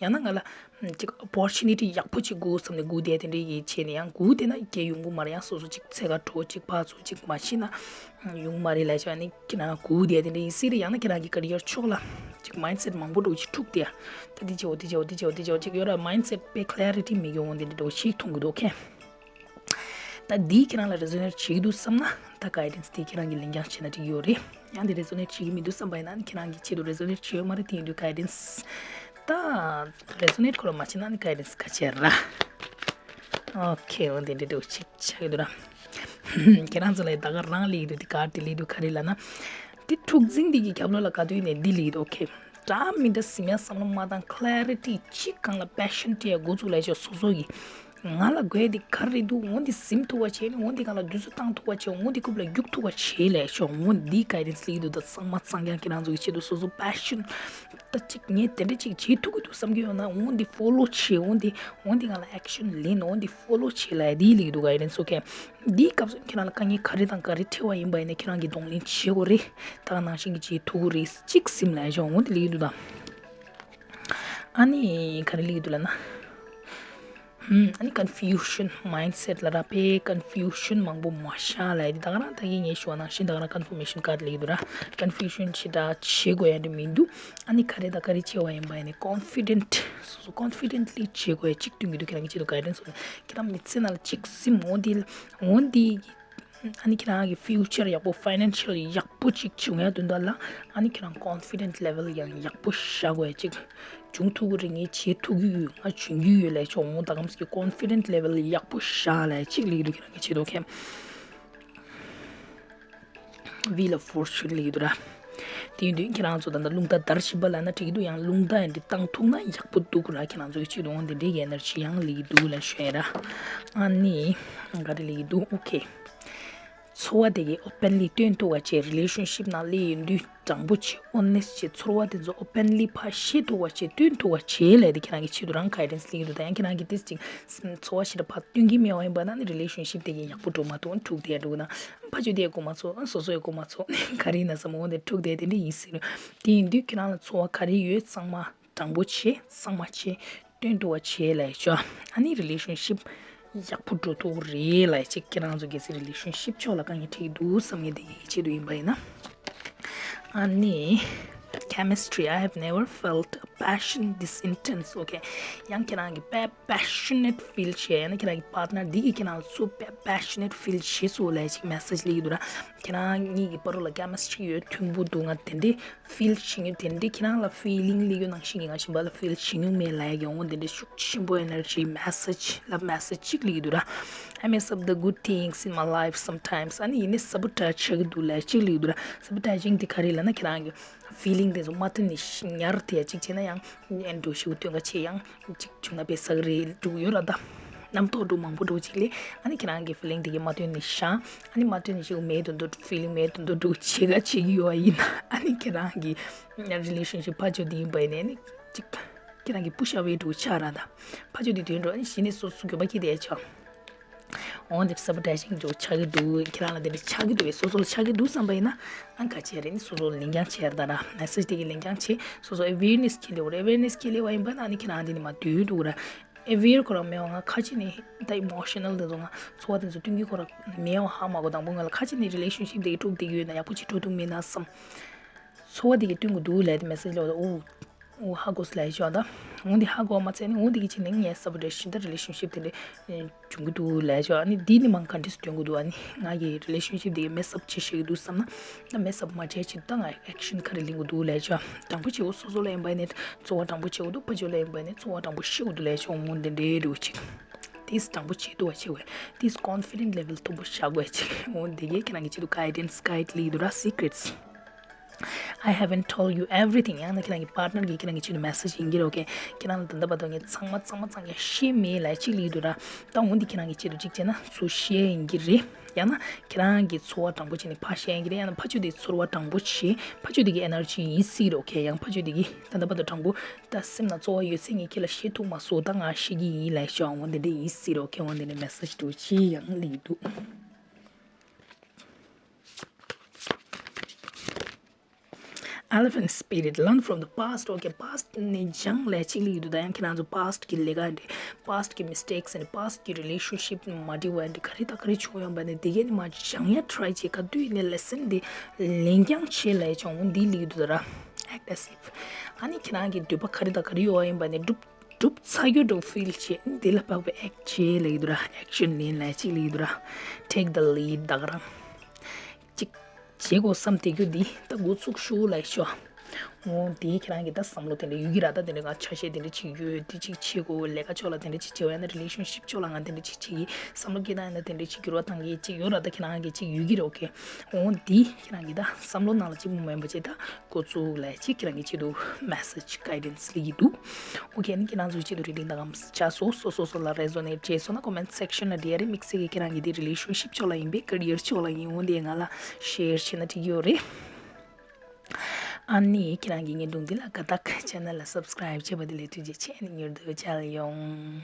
ཡང་ན་ང་ལ་ཅིག་ཨོ་པོར་ཅུ་ནི་ཊི་ཡག་པོ་ཅིག་དགོས་བསམ་ནས་སྒུག་བསྡད་དེ་འདྲ་ཡིན་བྱས་ནས་ཡང་སྒུག་བསྡད་ན་སྐྱེ་ཡོང་གི་མ་རེད། ཡང་སོ་སོ་ཅིག་འཚོལ་ག་འགྲོ། ཅིག་ཕར་ཚུར་ཅིག་མ་ཤེས་ན་ཡོང་གི་མ་རེད་ལབ་བྱས་ནས་ཁྱེད་རང་སྒུག་བསྡད་དེ་འདྲ་ཡིན་སྲིད་རེད། ཡང་ན་ཁྱེད་རང་གི་ཀེ་རི་ཡར་ཕྱོགས་ལ་ཅིག་མའིན་སེཊ་མང་པོ་འདྲ་བོ་ཅིག་འཁྲུག་བསྡད་ཡ། ད་འདི་བྱེད་འོ་འདི་བྱེད་འོ་འདི་བྱེད་འོ་འདི་བྱེད་འོ་ཅིག་ཡོད་ར། མའིན་སེཊ་དཔེ་ཀེ་རི་ཡར་ཊི་མེད་གི་འོ་འདི་འདྲ་འདྲ་བོ་ཞིག་མཐོང་གི་འདུག་ཁེ། ད་འདིས་ཁྱེད་རང་ལ་རེ་ཛོ་ནེཊ་བྱེད་ཀྱི་འདུག་བསམ་ན་ད་གའི་ཌན་སི་དེ་ཁྱེད་རང་གིས་ལེན་རྐྱང་བྱས་ན་འགྲིག་གི་ཡོད་རེད། ཡང་དེ་རེ་ཛོ་ནེཊ་བྱེད་ཀྱི་མི་འདུག་བསམ་པ་ཡིན་ན་ཁྱེད་རང་གི་ཆེད་དུ་རེ་ཛོ་ནེཊ་བྱེད་ཡོད་མ་རེད། དེ་ཡིན་དུས་གའི་ཌན་སི་ད་རེ་ཛོ་ནེཊ་ཁོ་རང་མ་བྱེད་ན་ནི་གའི་ཌན་སི་ག་བྱེད་ར། ཨོ་ཁེ། འོ་དེ་འདྲ་འདྲ་བོ་ཅིག་ཆགས་ཀྱི་འདུག་ར། ཁྱེད་རང་ཚོ་ལ་ད་ག་རང་སླེབས་འདུག་དེ་ག་དེ་སླེབས་འདུག་ག་རེ་ལབ་ན། དེ་འཁྲུག་འཛིང་འདི་གི་རྒྱབ་ལོགས་ལ་ག་དུས་ནས་འདི་སླེབས་འདུག་ཨོ་ཁེ། འདྲ་མི་འདྲ་ཟིན་ཡ་བསམ་བློ་མ་བཏང་། ཀེ་རི་ཡར་ཊི་གཅིག་སྒང་ལ་པེ་ཤན་སྤྲད་ཡ་འགོ་བཙུགས་ལབ་བྱས་སོ་སོ་གི། ང་ལ་དགོས་འདི་ག་རེ་འདུག་འོ་འདི་ཟིན་ཐུབ་པ་བྱས་ནས། འོ་འདི་སྒང་ལ་དུས་ཚོད་བཏང་ཐུབ་པ་བྱས། འོ་འདི་རྐུབ་ལ་རྒྱུག་ཐུབ་པ་བྱས་ལབ་ཤོག་འོ་འདི་གའི་ཌན་སི་སླེབས་འདུག་ད་གཙང་མ་གཙང་རྐྱང་ཁྱེད་རང་ཚོ་གི་ཆེད་དུ་སོ་སོ་པེ་ཤན་ད་ཅིག་ངས་དེ་འདྲ་ཅིག་བྱེད་ཐུབ་ཀྱི་འདུག་བསམ་གྱི་ཡོད་ན། འོ་འདི་ཕོ་ལོ་བྱས། འོ་འདི་འོ་འདི་སྒང་ལ་ཨེག་ཤན་ལེན། འོ་འདི་ཕོ་ལོ་བྱས་ལབ་ཡ་འདི་སླེབས་འདུག་གའི་ཌན་སི། ཨོ་ཁེ། འདིའི་སྐབས་སུ་ཁྱེད་རང་ལ་དཀའ་ངལ་ག་རེ་དང་ག་རེ་འཕྲད་པ་ཡིན་པ་ཡིན་ན་ཁྱེད་རང་གིས་གདོང་ལེན་བྱེད་དགོས་རེད། ད་ག་ནང་བཞིན་གྱི་བྱེད་ཐུབ་ཀྱི་རེད། གཅིག་ཟིན་ལབ་ཡ་ཅོ་འོ་འདི་སླེབས་འདུག་ད། ཨ་ནི་ག་རེ་སླེབས་འདུག་ལབ་ན། ཧུམ། ཨ་ནི་ཀོན་ཕིའུ་ཤན། མའིན་སེཊ་ལ་ར་དཔེ་ཀོན་ཕིའུ་ཤན་མང་པོ་མ་བཞག་ལབ་ཡ་དེ་ད་ག་རང་ད་གིན་ངས་ཞུ་བ་ནང་བཞིན་ད་ག་རང་ཀོན་ཕོར་མེ་ཤན་ཀར་ཌི་སླེབས་འདུག་ར། ཀོན་ཕིའུ་ཤན་ཞེ་དྲག་བྱེད་དགོས་ཡ་འདྲ་མི་འདུག་ཨ་ནི་ག་རེ་དང་ག་རེ་བྱེད་པ་ཡིན་པ་ཡིན་ན་ཀོན་ཕི་ཌེན་ཊི། སོ་སོ་ཀོན་ཕི་ཌེན་ཊི་ལི་བྱེད་དགོས་ཡ་གཅིག་སྟོན་གྱི་འདུག་ཁྱེད་རང་གི་ཆེད་དུ་གའི་ཌན་སི། ཁྱེད་རང་མི་ཚེ་ནང་ལ་གཅིག་ཟིན། འོ་འདི་འོ་འདི་ཨ་ནི་ཁྱེད་རང་གི་ཕིའུ་ཅར་ཡག་པོ། ཕའི་ནན་ཤལ་ཡག་པོ་ཅིག་བྱུང་ཡ་དོན་དག་ལ། ཨ་ནི་ཁྱེད་རང་ཀོན་ཕི་ཌེན་ཊི་ལེ་ཝལ་ཡང་ཡག་པོ་བཞག་དགོས་ཡ་ཅིག་བྱུང་ཐུབ་ཀྱི་རེད། ངས་བྱེད་ཐུབ་ཀྱི་ཡོད། ང་བྱུང་གི་ཡོད་ལབ་ཆོག་འོ་ད་གམ་སི་ཀི་ཀོན་ཕི་ཌེན་ཊི་ལེ་ཝལ་ཡག་པོ་བཞག་ལབ་ཅིག་སླེབས་འདུག་ཁྱེད་རང་གི་ཆེད་དུ། ཨོ་ཁེ། ཝིལ་ཨོཕ་ཕོར་ཅུན་སླེབས་འདུག་ར། དེ་ཡིན་དུས་ཁྱེད་རང་ཚོ་ད་ལྟ་རླུང་རྟ་དར་བཞིན་པ་ལབ་ན་འགྲིག་གི་འདུག་ཡང་རླུང་རྟ་ཡང་འདི་བཏང་ཐུབ་ན་ཡག་པོ་འདུག་ར། ཁྱེད་རང་ཚོའི་ཆེད་དུ་འོང་དེ་འདྲའི་གི་ཨེ་ནར་ཇི་ཡང་སླེབས་ཀྱི་འདུག་ལབ་ཞུ་ཡ་ར། ཨ་ནི་ག་རེ་སླེབས་ཀྱི་འདུག་ཨོ་ཁེ། ཚོར་བ་དེ་གའི་ཨོ་པན་ལི་སྟོན་ཐུབ་པ་བྱས། རི་ལེ་ཤན་ཤིབ་ནང་སླེབས་ཡོང་དུས་དྲང་པོ་བྱས། ཨོ་ནེ་སི་ཊི་བྱས། ཚོར་བ་དེ་ཚོ་ཨོ་པན་ལི་ཕར་བཤད་ཐུབ་པ་བྱས། སྟོན་ཐུབ་པ་བྱས་ལབ་དེ་ཁྱེད་རང་གི་ཆེད་དུ་རང་གའི་ཌེན་སི་སླེབས་ཀྱི་འདུག་ད་ཡང་ཁྱེད་རང་གིས་ཏིས་ཅིག་ཚོར་བ་ཞེ་དྲག་ཕར་སྟོན་གྱི་མེད་པ་ཡིན་པ་ན་ནི་རི་ལེ་ཤན་ཤིབ་དེ་གའི་ཡག་པོ་འགྲོ་མ་ཐུབ། འཁྲུག་བསྡད་འགྲོ་གི་ན། ཕར་ཕྱོགས་དེ་གོ་མ་ཚོར། སོ་སོ་ཡང་གོ་མ་ཚོར། ག་རེ་ཡིན་ན་བསམ། འོ་དེ་འཁྲུག་བསྡད་དེ་འདྲ་ཡིན་ཟེར། དེ་ཡིན་དུས་ཁྱེད་རང་ལ་ཚོར་བ་ག་རེ་ཡོད་ཚང་མ་དྲང་པོ་བྱས། གཙང་མ་བྱས། སྟོན་ཐུབ་པ་བྱས་ལབ་ཡ་ཅིག་ཨ་ནི་རི་ལེ་ཤན་ཤིབ་ཡག་པོ་འགྲོ་ཐུབ་རེད་ལབ་ཡ་ཅིག་ཁྱེད་རང་ཚོ་གལ་སྲིད་རི་ལེ་ཤན་ཤིབ་ཕྱོགས་ལ་དཀའ་ངལ་འཕྲད་ཀྱི་འདུག་བསམ་མཁན་དེ་གའི་ཆེད་དུ་ཡིན་པ་ཡིན་ན། ཨ་ནི། Chemistry, I have never felt a passion this intense. Okay. ཡང་ཁྱེད་རང་གིས་དཔེ་passionate feel བྱས་ཡང་ན་ཁྱེད་རང་གི་པཱར་ཊ་ནར་འདི་གིས་ཁྱེད་རང་ལ་ཚུར་དཔེ་passionate feel བྱས་སོང་ལབ་ཡ་ཅིག་མེ་སེ་ཇི་སླེབས་ཀྱི་འདུག་ར། ཁྱེད་རང་གཉིས་ཀྱི་བར་ལ་chemistry ཡོད། མཐུན་པོ་འདུག་ང་དེ་འདྲའི་ཕིལ་བྱེད་མྱོང་། དེ་འདྲའི་ཁྱེད་རང་ལ་ཕི་ལིང་སླེབས་ཡོད་ནང་བཞིན་གྱི་ང་གཞན་པ་ལ་ཕིལ་བྱེད་མྱོང་མེད་ལབ་ཡ་གི་འོ་དེ་འདྲའི་ཤུགས་ཆེན་པོ་ཨེ་ནར་ཇི་མེ་སེ་ཇི་ལ་མེ་སེ་ཇི་གཅིག་སླེབས་ཀྱི་འདུག་ར། I mess up the good things in my life sometimes. ཨ་ནི་ཡིན་ནའི་སབ་བོ་ཊེཇ་བྱེད་ཀྱི་འདུག་ལབ་ཡ་གཅིག་སླེབས་ཀྱི་འདུག་ར། སབ་བོ་ཊེཇིང་དེ་ག་རེ་ལབ་ན་ཁྱེད་རང་གི་ཕི་ལིང་དེ་ཚོ་མ་བཏོན་ནས་ཉར་དེ་ཡ་གཅིག་བྱས་ན་ཡང་ཨེ་འགྲོ་ཞིག་བཏོན་ག་བྱས་ཡང་གཅིག་བྱུང་ན་དཔེ་ཟ་གི་རེད་འདུག་ཡོད་ར། ད་རྣམ་རྟོག་འདུག་མང་པོ་འདུག་གཅིག་ལས་ཨ་ནི་ཁྱེད་རང་གི་ཕི་ལིང་དེ་གའི་མ་བཏོན་ནས་བཞག་ཨ་ནི་མ་བཏོན་ནས་ཞིག་མེད་དུ་འདུག་ཕི་ལིང་མེད་དུ་འདུག་འདུག་བྱེད་ག་བྱེད་ཀྱི་ཡོད་པ་ཡིན་ན། ཨ་ནི་ཁྱེད་རང་གི་རི་ལེ་ཤན་ཤིབ་ཕར་ཕྱོགས་དེ་ཡིན་པ་ཡིན་ནའི་ཨ་ནི་གཅིག་ཁྱེད་རང་གི་པུ་ཤ་བའི་འདུག་ཆགས་ར། ད་ཕར་ཕྱོགས་དེ་དོན་འགྲོ་ཨ་ནི་གཞི་ནས་སོ་སོ་འགྱོད་པ་སྐྱེ་བསྡད་ཆོག་འོ་འདི་སབ་བོ་ཊེཇིང་འདྲ་བོ་ཆགས་ཀྱི་འདུག་ཁྱེད་རང་ལ་དེ་འདྲ་ཆགས་ཀྱི་འདུག་བས། སོ་སོ་ལ་ཆགས་ཀྱི་འདུག་བསམ་པ་ཡིན་ན་ཨ་ག་བྱེད་རེད། ནི་སོ་སོ་ལ་ལན་རྐྱང་བྱེད་ར། ད་ར་མེ་སེ་ཇི་དེ་གའི་ལན་རྐྱང་བྱེད། སོ་སོ་ཨེ་ཝེར་ནེ་སི་སྐྱེ་ལེ་བ་རེད། ཨེ་ཝེར་ནེ་སི་སྐྱེ་ལེ་བ་ཡིན་པ་ན་ནི་ཁྱེད་རང་འདི་ནི་མ་འདུག་འདུག་ར། ཨེ་ཝེར་ཁོ་རང་མེད་པ་ང་ཁ་ཅིག་ནི་ད་ཨི་མོ་ཤ་ནལ་དེ་ཚོ་ང་ཚོར་བ་དེ་ཚོ་སྟོན་གྱི་ཁོ་རང་མེད་པ་ཧ་མ་གོ། དང་པོ་ང་ལ་ཁ་ཅིག་ནི་རི་ལེ་ཤན་ཤིབ་དེ་གའི་འཁྲུག་བསྡད་ཀྱི་ཡོད་ན་ཡག་པོ་ཅིག་འགྲོ་ཐུབ་མེད་ན་བསམ། ཚོར་བ་དེ་གའི་སྟོན་གྱི་འདུག་ལབ་དེ་མེ་སེ་ཇི་ལ་འོ་འོ་ཧ་གོ་སོང་ལབ་ཤོག་ད་འོ་འདི་ཧ་གོ་མ་ཚད་ནི་འོ་འདི་གི་ཕྱི་ནས་ངས་སབ་བོ་ཊེཇ་ད་རི་ལེ་ཤན་ཤིབ་དེ་འདྲ་བྱུང་གི་འདུག་ལབ་ཤོག་ཨ་ནི་འདི་ནི་མང་ག་འདྲས་སུ་སྟོན་གྱི་འདུག་ཨ་ནི་ང་གི་རི་ལེ་ཤན་ཤིབ་དེ་གའི་མེ་སི་ཨབ་བྱེད་ཤེས་ཀྱི་འདུག་བསམ་ན་ད་མེ་སི་ཨབ་མ་བྱས་ཆེད་ད་ང་ཨེག་ཤན་ག་རེ་ལེན་གྱི་འདུག་ལབ་ཤོག་དྲང་པོ་བྱེད་འོ་སོ་སོ་ལ་ཡིན་པ་ནི་ཚོར་བ་དྲང་པོ་བྱེད་འོ་འདུག་ཕར་ཕྱོགས་ལ་ཡིན་པ་ནི་ཚོར་བ་དྲང་པོ་བྱེད་འོ་འདུག་ལབ་ཤོག་འོ་འདི་འདྲའི་རེ་བ་ཅིག་ཏིས་དྲང་པོ་བྱེད་ཐུབ་པ་བྱེད་དགོས། ཏིས་ཀོན་ཕི་ཌེན་ཊི་ལེ་ཝལ་མཐོན་པོ་བཞག་དགོས་ཅིག་འོ་འདི་གའི་ཁྱེད་རང་གི་ཆེད་དུ་གའི་ཌེན་སི་གའིཌ་སླེབས་ཀྱི་འདུག་ར། སི་ཀི་རེཊ་སི། I haven't told you everything. ཡང་ན་ཁྱེད་རང་གི་པཱར་ཊ་ནར་གྱིས་ཁྱེད་རང་གི་ཆེད་དུ་མེ་སེ་ཇི་ཡིན་གྱི་རེད། ཨོ་ཁེ། ཁྱེད་རང་ལ་ད་ལྟ་བར་དུ་ངས་ཚང་མ་ཚང་མ་ཚང་མ་བཤད་མེད་ལབ་ཅིག་སླེབས་འདུག་ར། ད་འོ་འདི་ཁྱེད་རང་གི་ཆེད་དུ་གཅིག་བྱས་ན་ཚུར་བཤད་ཡིན་གྱི་རེད། ཡང་ན་ཁྱེད་རང་གི་ཚོར་བ་དྲང་པོ་བྱས་ནས་ཕར་བཤད་ཡིན་གྱི་རེད། ཡང་ན་ཕར་ཕྱོགས་དེ་ཚོར་བ་དྲང་པོ་བྱས་ཕར་ཕྱོགས་དེ་གི་ཨེ་ནར་ཇི་ཡིན་སྲིད་རེད། ཨོ་ཁེ། ཡང་ཕར་ཕྱོགས་དེ་གི་ད་ལྟ་བར་དུ་དྲང་པོ་ད་སེམས་ནང་ཚོར་བ་ཡོད་ཚད་ངས་ཁྱེད་ལ་བཤད་ཐུབ་མ་སོང་། ད་ང་བཤད་ཀྱི་ཡིན་ལབ་ཤོག་འོ་འདི་འདྲ་ཡིན་སྲིད་རེད། ཨོ་ཁེ། འོ་འདི་འདྲ་མེ་སེ་ཇི་འདྲ་བོ་ཅིག་ཡང་སླེབས་འདུག Elephant spirit, learn from the past. Okay, past ནས་སྦྱངས་ལབ་ཅིག་སླེབས་འདུག་ད་ཡང་ཁྱེད་རང་ཚོ་past གི་ལས་ཀ་འདི། past གི་mistakes and past གི relationship མ་འགྲིག་པ་འདི་ག་རེ་དང་ག་རེ་བྱུང་ཡོད་པ་ནི་དེ་གས་ནི་མ་སྦྱང་ཡ་try བྱེད། ག་དུས་ནས་lesson འདི་ལེན་རྐྱང་བྱེད་ལབ་བྱུང་འདི་སླེབས་འདུག་ད་ར། Act as if. ཨ་ནི་ཁྱེད་རང་གི་འདོད་པ་ག་རེ་དང་ག་རེ་ཡོད་པ་ཡིན་པ་ནི་སྒྲུབ་སྒྲུབ་ཚར་རྒྱུ་འདྲ་བོ་feel བྱེད། འདི་ལ་དཔག་པའི་act བྱེད་ལབ་ཀྱི་འདུག་ར། action ལེན་ལབ་ཅིག་ལབ་ཀྱི་འདུག་ར། Take the lead. ད་ག་རང་ཅིག་བྱེད་དགོས་བསམ་བསྡད་རྒྱུ་འདི་ད་འགོ་ཚུགས་ཤོག་ལབ་ཤོག་འོ་དེ་ཁྱེད་རང་གི་ད་བསམ་བློ་དེ་འདྲ་ཡོད་ཀྱི་ར། ད་དེ་འདྲ་ང་ཆ་ཤས་དེ་འདྲ་ཅིག་ཡོད། དེ་ཅིག་བྱེད་དགོས། ལས་ཀ་ཕྱོགས་ལ་དེ་འདྲ་ཅིག་བྱེད་དགོས། ཡང་ན་relationship ཕྱོགས་ལ་ང་དེ་འདྲ་ཅིག་བྱེད་ཀྱི། བསམ་བློ་སྐྱེ་སྟངས་ཡང་ན་དེ་འདྲ་ཅིག་འགྱུར་བ་གཏང་གི་ཅིག་ཡོད་ར། ད་ཁྱེད་རང་གི་ཅིག་ཡོད་ཀྱི་རེད། ཨོ་ཁེ། འོ་འདི་ཁྱེད་རང་གི་ད་བསམ་བློ་ནང་ལ་ཅིག་མུ་མེན་པ་ཅིག་ད་འགོ་བཙུགས་ལ་ཅིག་ཁྱེད་རང་གི་ཆེད་དུ་message guidance སླེབས་ཀྱི་འདུག་ཨོ་ཁེ། ནི་ཁྱེད་རང་ཚོའི་ཆེད་དུ་reading ད་གམ་ཆ་སོ་སོ་སོ་སོ་ལ་resonate བྱས་སོང་ན་comment section ལ་འབྲི་ཡ་རེད། དམིགས་བསལ་གྱི་ཁྱེད་རང་གི་དེ་relationship ཕྱོགས་ལ་ཡིན་པས་career ཕྱོགས་ལ་ཡིན། འོ་འདི་ང་ལ་share བྱས་ན་འགྲིག་གི་ཡོད་རེད། ཨ་ནི་ཁྱེད་རང་གི་བརྙན་ཐུང་འདི་ལ་དགའ་ཐག channel ལ་subscribe བྱས་པ་དེ་ལ་ཐུགས་རྗེ་ཆེ། ཨ་ནི་མྱུར་དུ་མཇལ་ཡོང་།